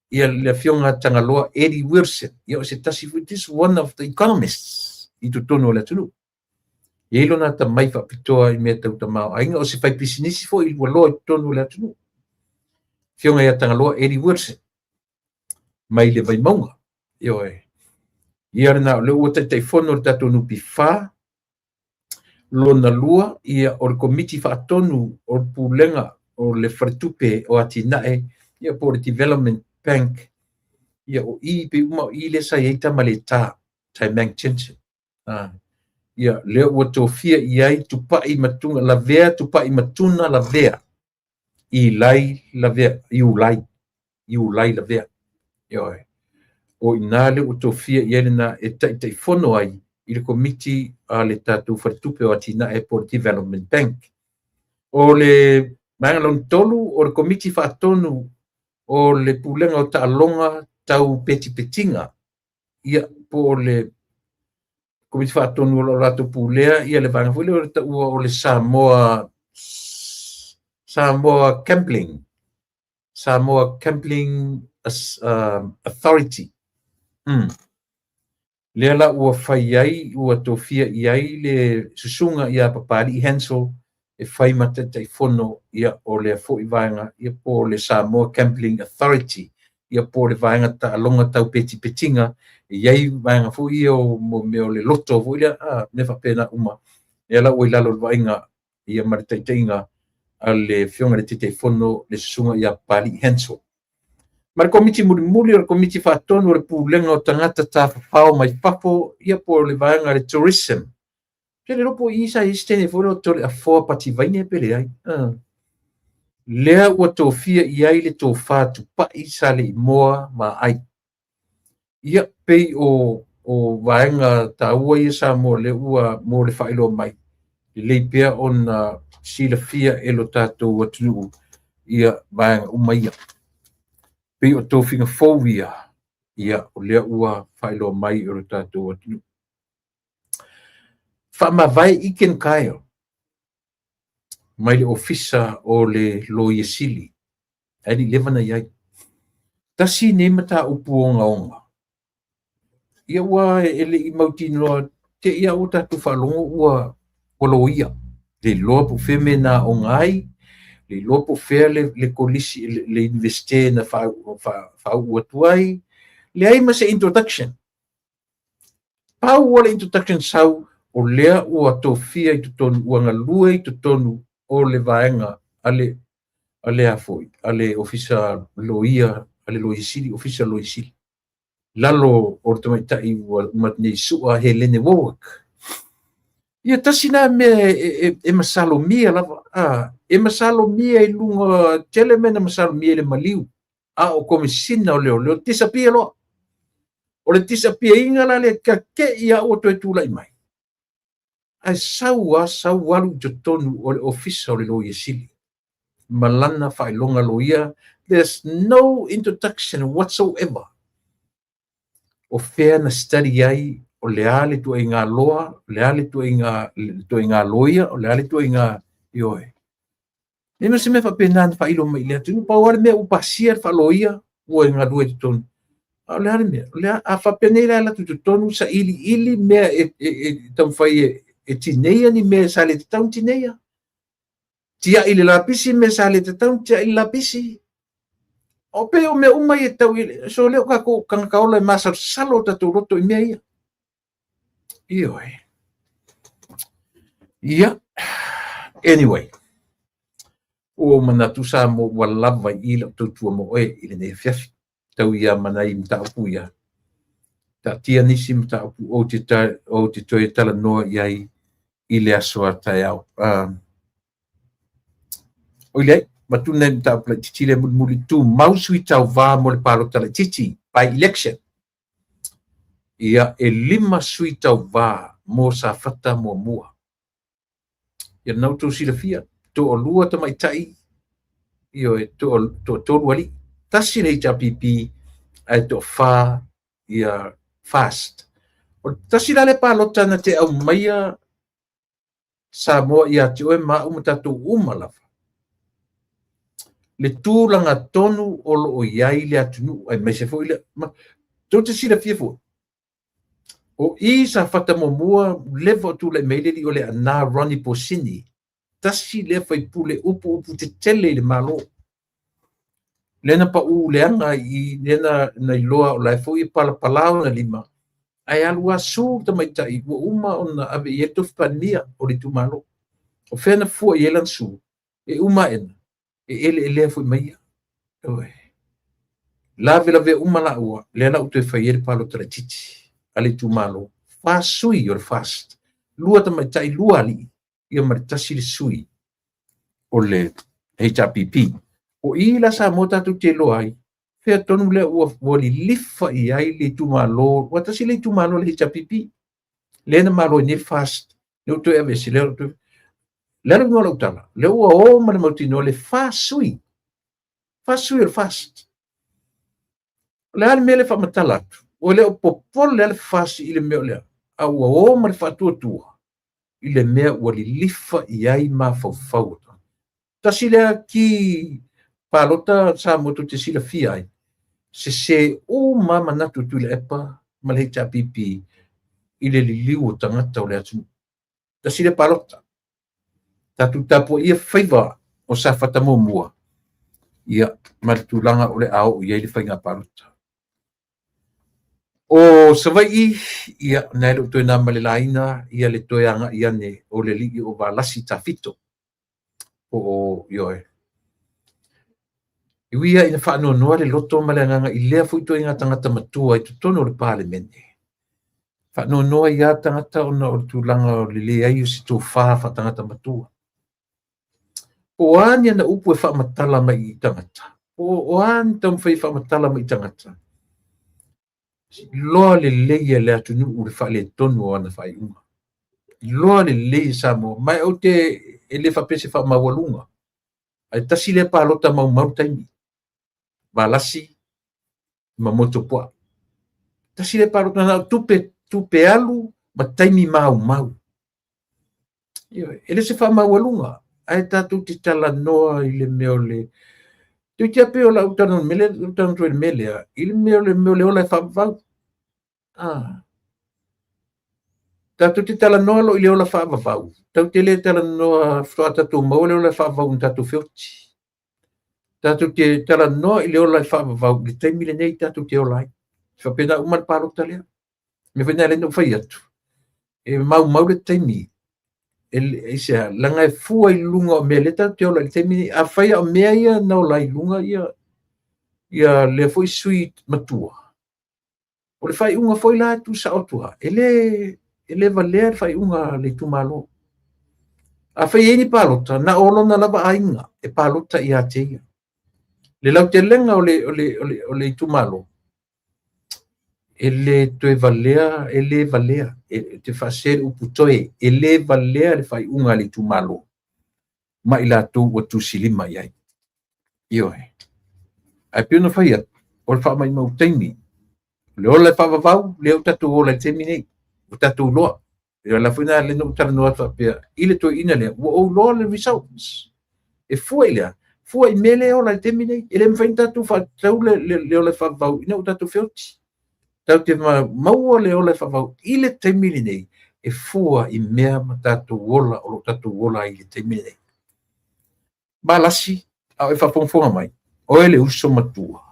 ia le Afioga Tagaloa Eddie Wilson. Ia o se tasi foi, this one of the economists i totonu o le atunuu. E i ai lona atamai faapitoa i mea tau tamaoaiga, o se faipisinisi foi ua loa i totonu o le atunuu. Afioga ia Tagaloa Eddie Wilson mai le Vaimauga. Ioe. Ia lena, o lea ua Taitaifono le tatou NPF. Lona lua, ia o le Komiti Faatonu o le Pulega o le Faletupe o Atinae, ia po o le Development Bank, ia o i, pei uma o i lea sa i ai Tamaleta, Taimang Jensen. Ia, lea ua tofia i ai Tupai Matuna Lavea, Tupai Matuna Lavea, Ilai Lavea, Iulai, Iulai Lavea. Ioe. O ina lea ua tofia i ai lena e Taitaifono ai i le Komiti a le tatou Faletupe o Atinae po o le Development Bank. O le vaega lona tolu, o le Komiti Faatonu o le Pulega o Taaloga Tau Petipetiga, ia po o le Komiti Faatonu o lo o latou pulea ia le vaega foi lea o le taua o le Samoa Gambling, Samoa Gambling Authority. Lea la ua fai ai, ua tofia i ai le susuga ia Papali'i Hansel e fai ma Taitaifono ia o lea foi vaega, ia po o le Samoa Gambling Authority. Ia po o le vaega taaloga tau petipetiga, e i ai vaega foi ia o mea o le loto foi lea, mea faapena uma, lea la ua i lalo o le vaaiga ia ma le taitaiga a le Afioga i le Taitaifono le Susuga ia Papalii Hansel. Ma le Komiti mulimuli o le Komiti Faatonu o le Pulega o Tagata Tafafao mai Fafo, ia po o le vaega le Tourism. Pe le iloa po o i sa i ai se teine foi lea o Toleafoa Pativaine pe leai. Lea ua tofia i ai le Tofa Tupai Saleimoa Vaai. Ia, pei o vaega taua ia Samoa lea ua mo le faailoa mai, lelei pea ona silafia e lo tatou atunuu ia vaega uma ia. Pei o tofiga fou ia, ia o lea ua faailoa mai e lo tatou atunuu. Faamavae Iken Kyle mai le Ofisa o le Loia Sili, ae le i leva na i ai. Tasi nei mataupu ogaoga, ia ua e le i mautinoa te i ua tatou faalogo ua loia. Le iloa po o fea mea na aoga ai, le iloa po o fea le kolisi, le Iunivesite na faauu atu ai, leai ma se introduction. Pau lava le introduction sau, o lea ua tofia i totonu, ua galue i totonu o le vaega a le a le Ofisa Loia, a le Loia Sili, Ofisa Loia Sili. Lalo o le tamaitai ua uma atu nei, Sua Helene Warwick. Ia tasi nā mea e masalomia lava, e masalomia i luga, tele mea na masalomia i le maliu, a o komesina o leoleo, disappear loa. O le disappear-inga la le kakei a ua toe tulai mai. Ae sau a, sau alu i totonu o le Ofisa o le Loia Sili ma lana faailoga loia. There's no introduction whatsoever. O fea na study ai, o le a le tuaiga loa, o le a le tuaiga loia, o le a le tuaiga ioe. Leai ma se mea faapena na faailoa mai i le atunuu. Pau lava le mea ua pasia le faaloia, ua galue i totonu. A o le a le mea? O le a, a faapenei la e alu atu i totonu sailiili mea e taumafai e tineia ni mea sa le tatau ona tineia. Tiai le lapisi mea sa le tatau ona tiai le lapisi. O pei o mea uma ia e tau i... So lea o tatou tagata ola e masalosalo o tatou loto i mea ia. Ioe. Ia. Anyway. Ua ou manatu Samoa ua lava i i lau tautua mo oe i lenei afiafi. Tau ia ma nai mataupu ia. Taatia nisi mataupu ou te toe talanoa i ai i le aso a taeao. Oi leai, avatu nai mataupu laitiiti lea mulimuli, tumau sui tauva mo le palota laitiiti, by election. Ia, e 5 sui tauva mo Safata muamua. Ia na outou silafia, toalua tamaitai, ioe, toatolu alii. Tasi le HRPP, ae toafa ia FAST. O le tasi la le palota na te aumaia Samoa ia te oe ma au ma tatou uma lava. Le tulaga tonu o lo o i ai le atunuu, aemaise foi le... Tou te silafia foi, o i Safata muamua, leva o tulai mai le alii o Leaana Ronnie Posini, tasi lea faipule upu upu tetele i le Malo. Lea na pau leaga i lea na iloa o la e foi e palapala ona lima, ae alu a su le tamaitai ua uma ona ave i ai le tofi Palemia o le itumalo. O fea na fua i ai lana su, e uma aena, e eleelea foi mai ia. Oi. Lavelavea uma laua, lea la ua toe fai ai le palota laitiiti a le itumalo. 4 sui o le FAST, 2 tamaitai, 2 alii, ia ma le tasi le sui o le HRPP. O i la Samoa tatou te iloa ai, fea tonu lea ua lilifa i ai le itumalo, ua tasi le itumalo le HRPP, lea na malo ai nei le FAST, lea ua toe aveese, lea ua toe... Le ala uiga o lau tala, lea ua o ma le mautinoa le 4 sui, 4 sui o le FAST. O le a le mea le faamatala atu, ua le o popole lava le FAST i le mea o lea, a ua o ma le faatuatua i le mea ua lilifa i ai mafaufau. Tasi lea ki palota Samoa tou te silafia ai, sese uma manatu o Tuilaepa ma le HRPP i le liliu o tagata o le atunuu. Tasi lea palota. Tatou tapuaia faiva o Safata muamua. Ia, ma le tulaga o le a oo i ai le faiga palota. O Savaii, ia, na e le o toe na ma le laina, ia le toe agai ane o le alii o Valasi Tafito. Po o, ioe. E ui lava ina faanoanoa le loto ma le agaga i lea foi ituaiga tagata matua i totonu o le Palemene, faanoanoa ai lava tagata ona o le tulaga o le leai o se tofa faatagata matua. Po o a ni ana upu e faamatala mai i tagata, po o a ni taumafai e faamatala mai i tagata, iloa lelei e le atunuu le faaletonu o ana faaiuga. Iloa lelei e Samoa, ma ou te e le faapea se faamaualuga, ae tasi lea palota maumau le taimi, Valasi ma Motu Puaa. Tasi lea palota na o tupe, tupe alu ma taimi maumau. Ioe, e le se faamaualuga, ae tatou te talanoa i le mea o le toeitiiti lava pei o lau talanoa i le mea lea, lau talanoa atu i le mea lea, i le mea o le mea o le ola e faavavau. Ah. Tatou te talanoa loa i le ola faavavau, tatou te le talanoa faatoa tatou maua le ola e faavavau ina tatou feoti. Tatou te talanoa i le ola e faavavau i le taimi lenei tatou te ola ai. E faapena uma le palota lea. Mea foi lena lea na ou fai atu, e maumau le taimi, e, aisea, leaga e fua i luga o mea lea tatou te ola i le taimi lenei. Afai o mea ia na ola ai i luga ia, ia lea foi sui matua, o le faaiuga foi la e tuusao atu lava, e le, e le valea le faaiuga a le itumalo. Afai e i ai ni palota, na o lona lava aiga e palota ia te ia. Le lautelega o le, o le, o le, o le itumalo, e le toe valea, e le valea, e te faasee le upu toe, e le valea le faaiuga a le itumalo ma i latou ua tusilima i ai. Ioe. Ae pei ona fai atu, o le faamaumau taimi, o le ola e faavavau, lea ua tatou ola i le taimi nei, ua tatou iloa. O le ala foi lena lea na ou talanoa atu faapea, i le toeaina lea, ua ou iloa le results. E fua i le a? Fua i mea lea e ola i le taimi nei. E le mafai ona tatou faatatau le, le, le ola e faavavau ina ua tatou feoti. Tatou te maua le ola e faavavau i le taimi lenei, e fua i mea ma tatou ola o lo o tatou ola ai i le taimi lenei. Valasi, a o e faafogafoga mai, oe le uso matua.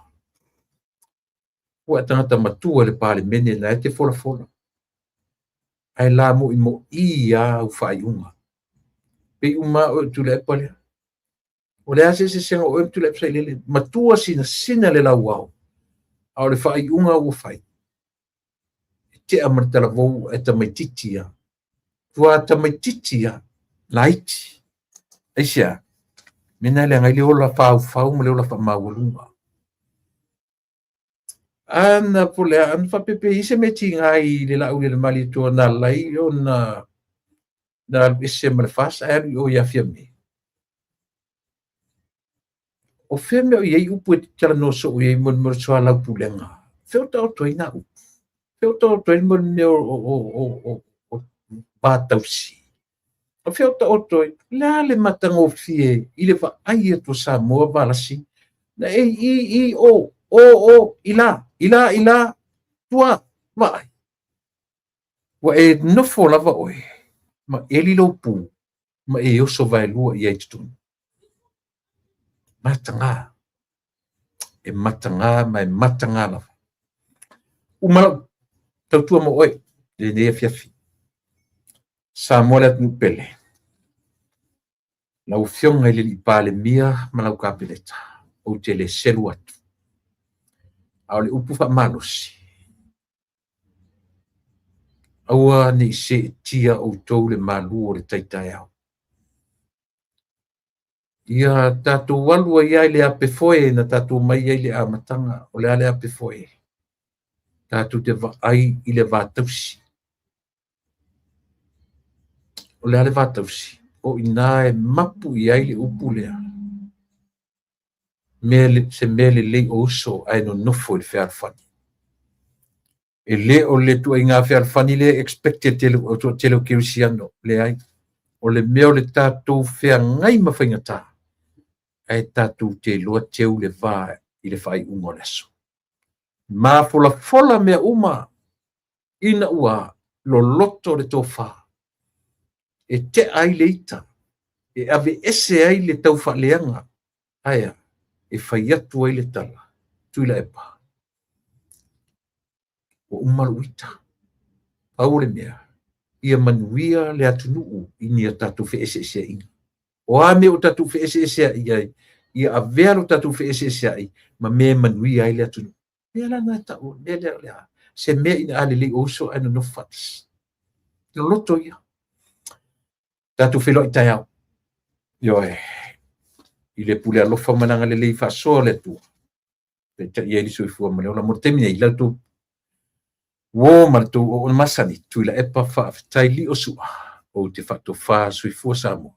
Ua e tagata matua i le Palemene na e te folafola. Ae lamo'imo'i lava au faaiuga. Pei uma lava oe o Tuilaepa lea. O le a se eseesega o oe ma Tuilaepa Sailele? Matua sinasina le lauao, a o le faaiuga ua fai, e tea ma le talavou ae tamaitiiti lava. Tua tamaitiiti lava, laiti. Aisea? Mea na e leaga ai le ola faufau ma le ola faamaualuga. Ana po le a, ana faapea pe i ai se mea tiga i le Laaulialemalietoa na ala ai ona na alu ese ma le FAST ae alu i o ia Fiame. O fea mea o i ai upu e talanoa soo i ai mo le mea o le soalaupulega? Fea o taoto ai nā upu? Fea o taoto ai mo le mea o va tausi? O fea o taoto ai? O le a le matagofie i le vaai atu o Samoa Valasi na e i i o o o i la i la i la tua vaai. Ua e nofo lava oe ma eli lou pu ma e oso vaelua i ai i totonu. Mataga. E mataga ma e mataga lava. Uma lau tautua mo oe i lenei afiafi. Samoa le atunuu pele. Lau Afioga i le Alii Palemia ma lau Kapeneta, ou te le selu atu. A o le upu faamalosi, aua ne i seetia outou le malu o le tai taeao. Ia tatou alu ai lava i le ape foe na tatou mai ai i le amataga. O le a le ape foe? Tatou te vaai i le va tausi. O le a le va tausi? O i ina e mapu i ai le upu lea. Mea, se mea lelei o uso ae nonofo i le fealofani. E le o le ituaiga fealofani lea e expect e tele, o toatele o kerisiano, leai. O le mea o le tatou feagai ma faigata, ae tatou te iloa teu le va i le faaiuga o le aso. Mafolafola mea uma ina ua loloto le tofa, e tea ai le ita, e aveese ai le taufaaleaga. Ae a? e fai atu ai le tala, Tuilaepa, ua uma lou ita. Pau o le mea, ia manuia le atunuu i ni a tatou feeseeseaiga. O a mea o tatou feeseeseai ai, ia avea lo tatou feeseeseai ma mea e manuia ai le atunuu. Mea la na e tau, mea lea o le a, se mea ina a lelei o uso ae nonofo faatasi. Loloto ia. Tatou feiloai taeao. Ioe. I le pule alofa ma le agalelei faasoa o le Atua. Taitai ai le soifua ma le ola mo le taimi nei, la outou uō ma le tou auauna masani, Tuilaepa Faafetai Liosua, ou te faatofa soifua Samoa.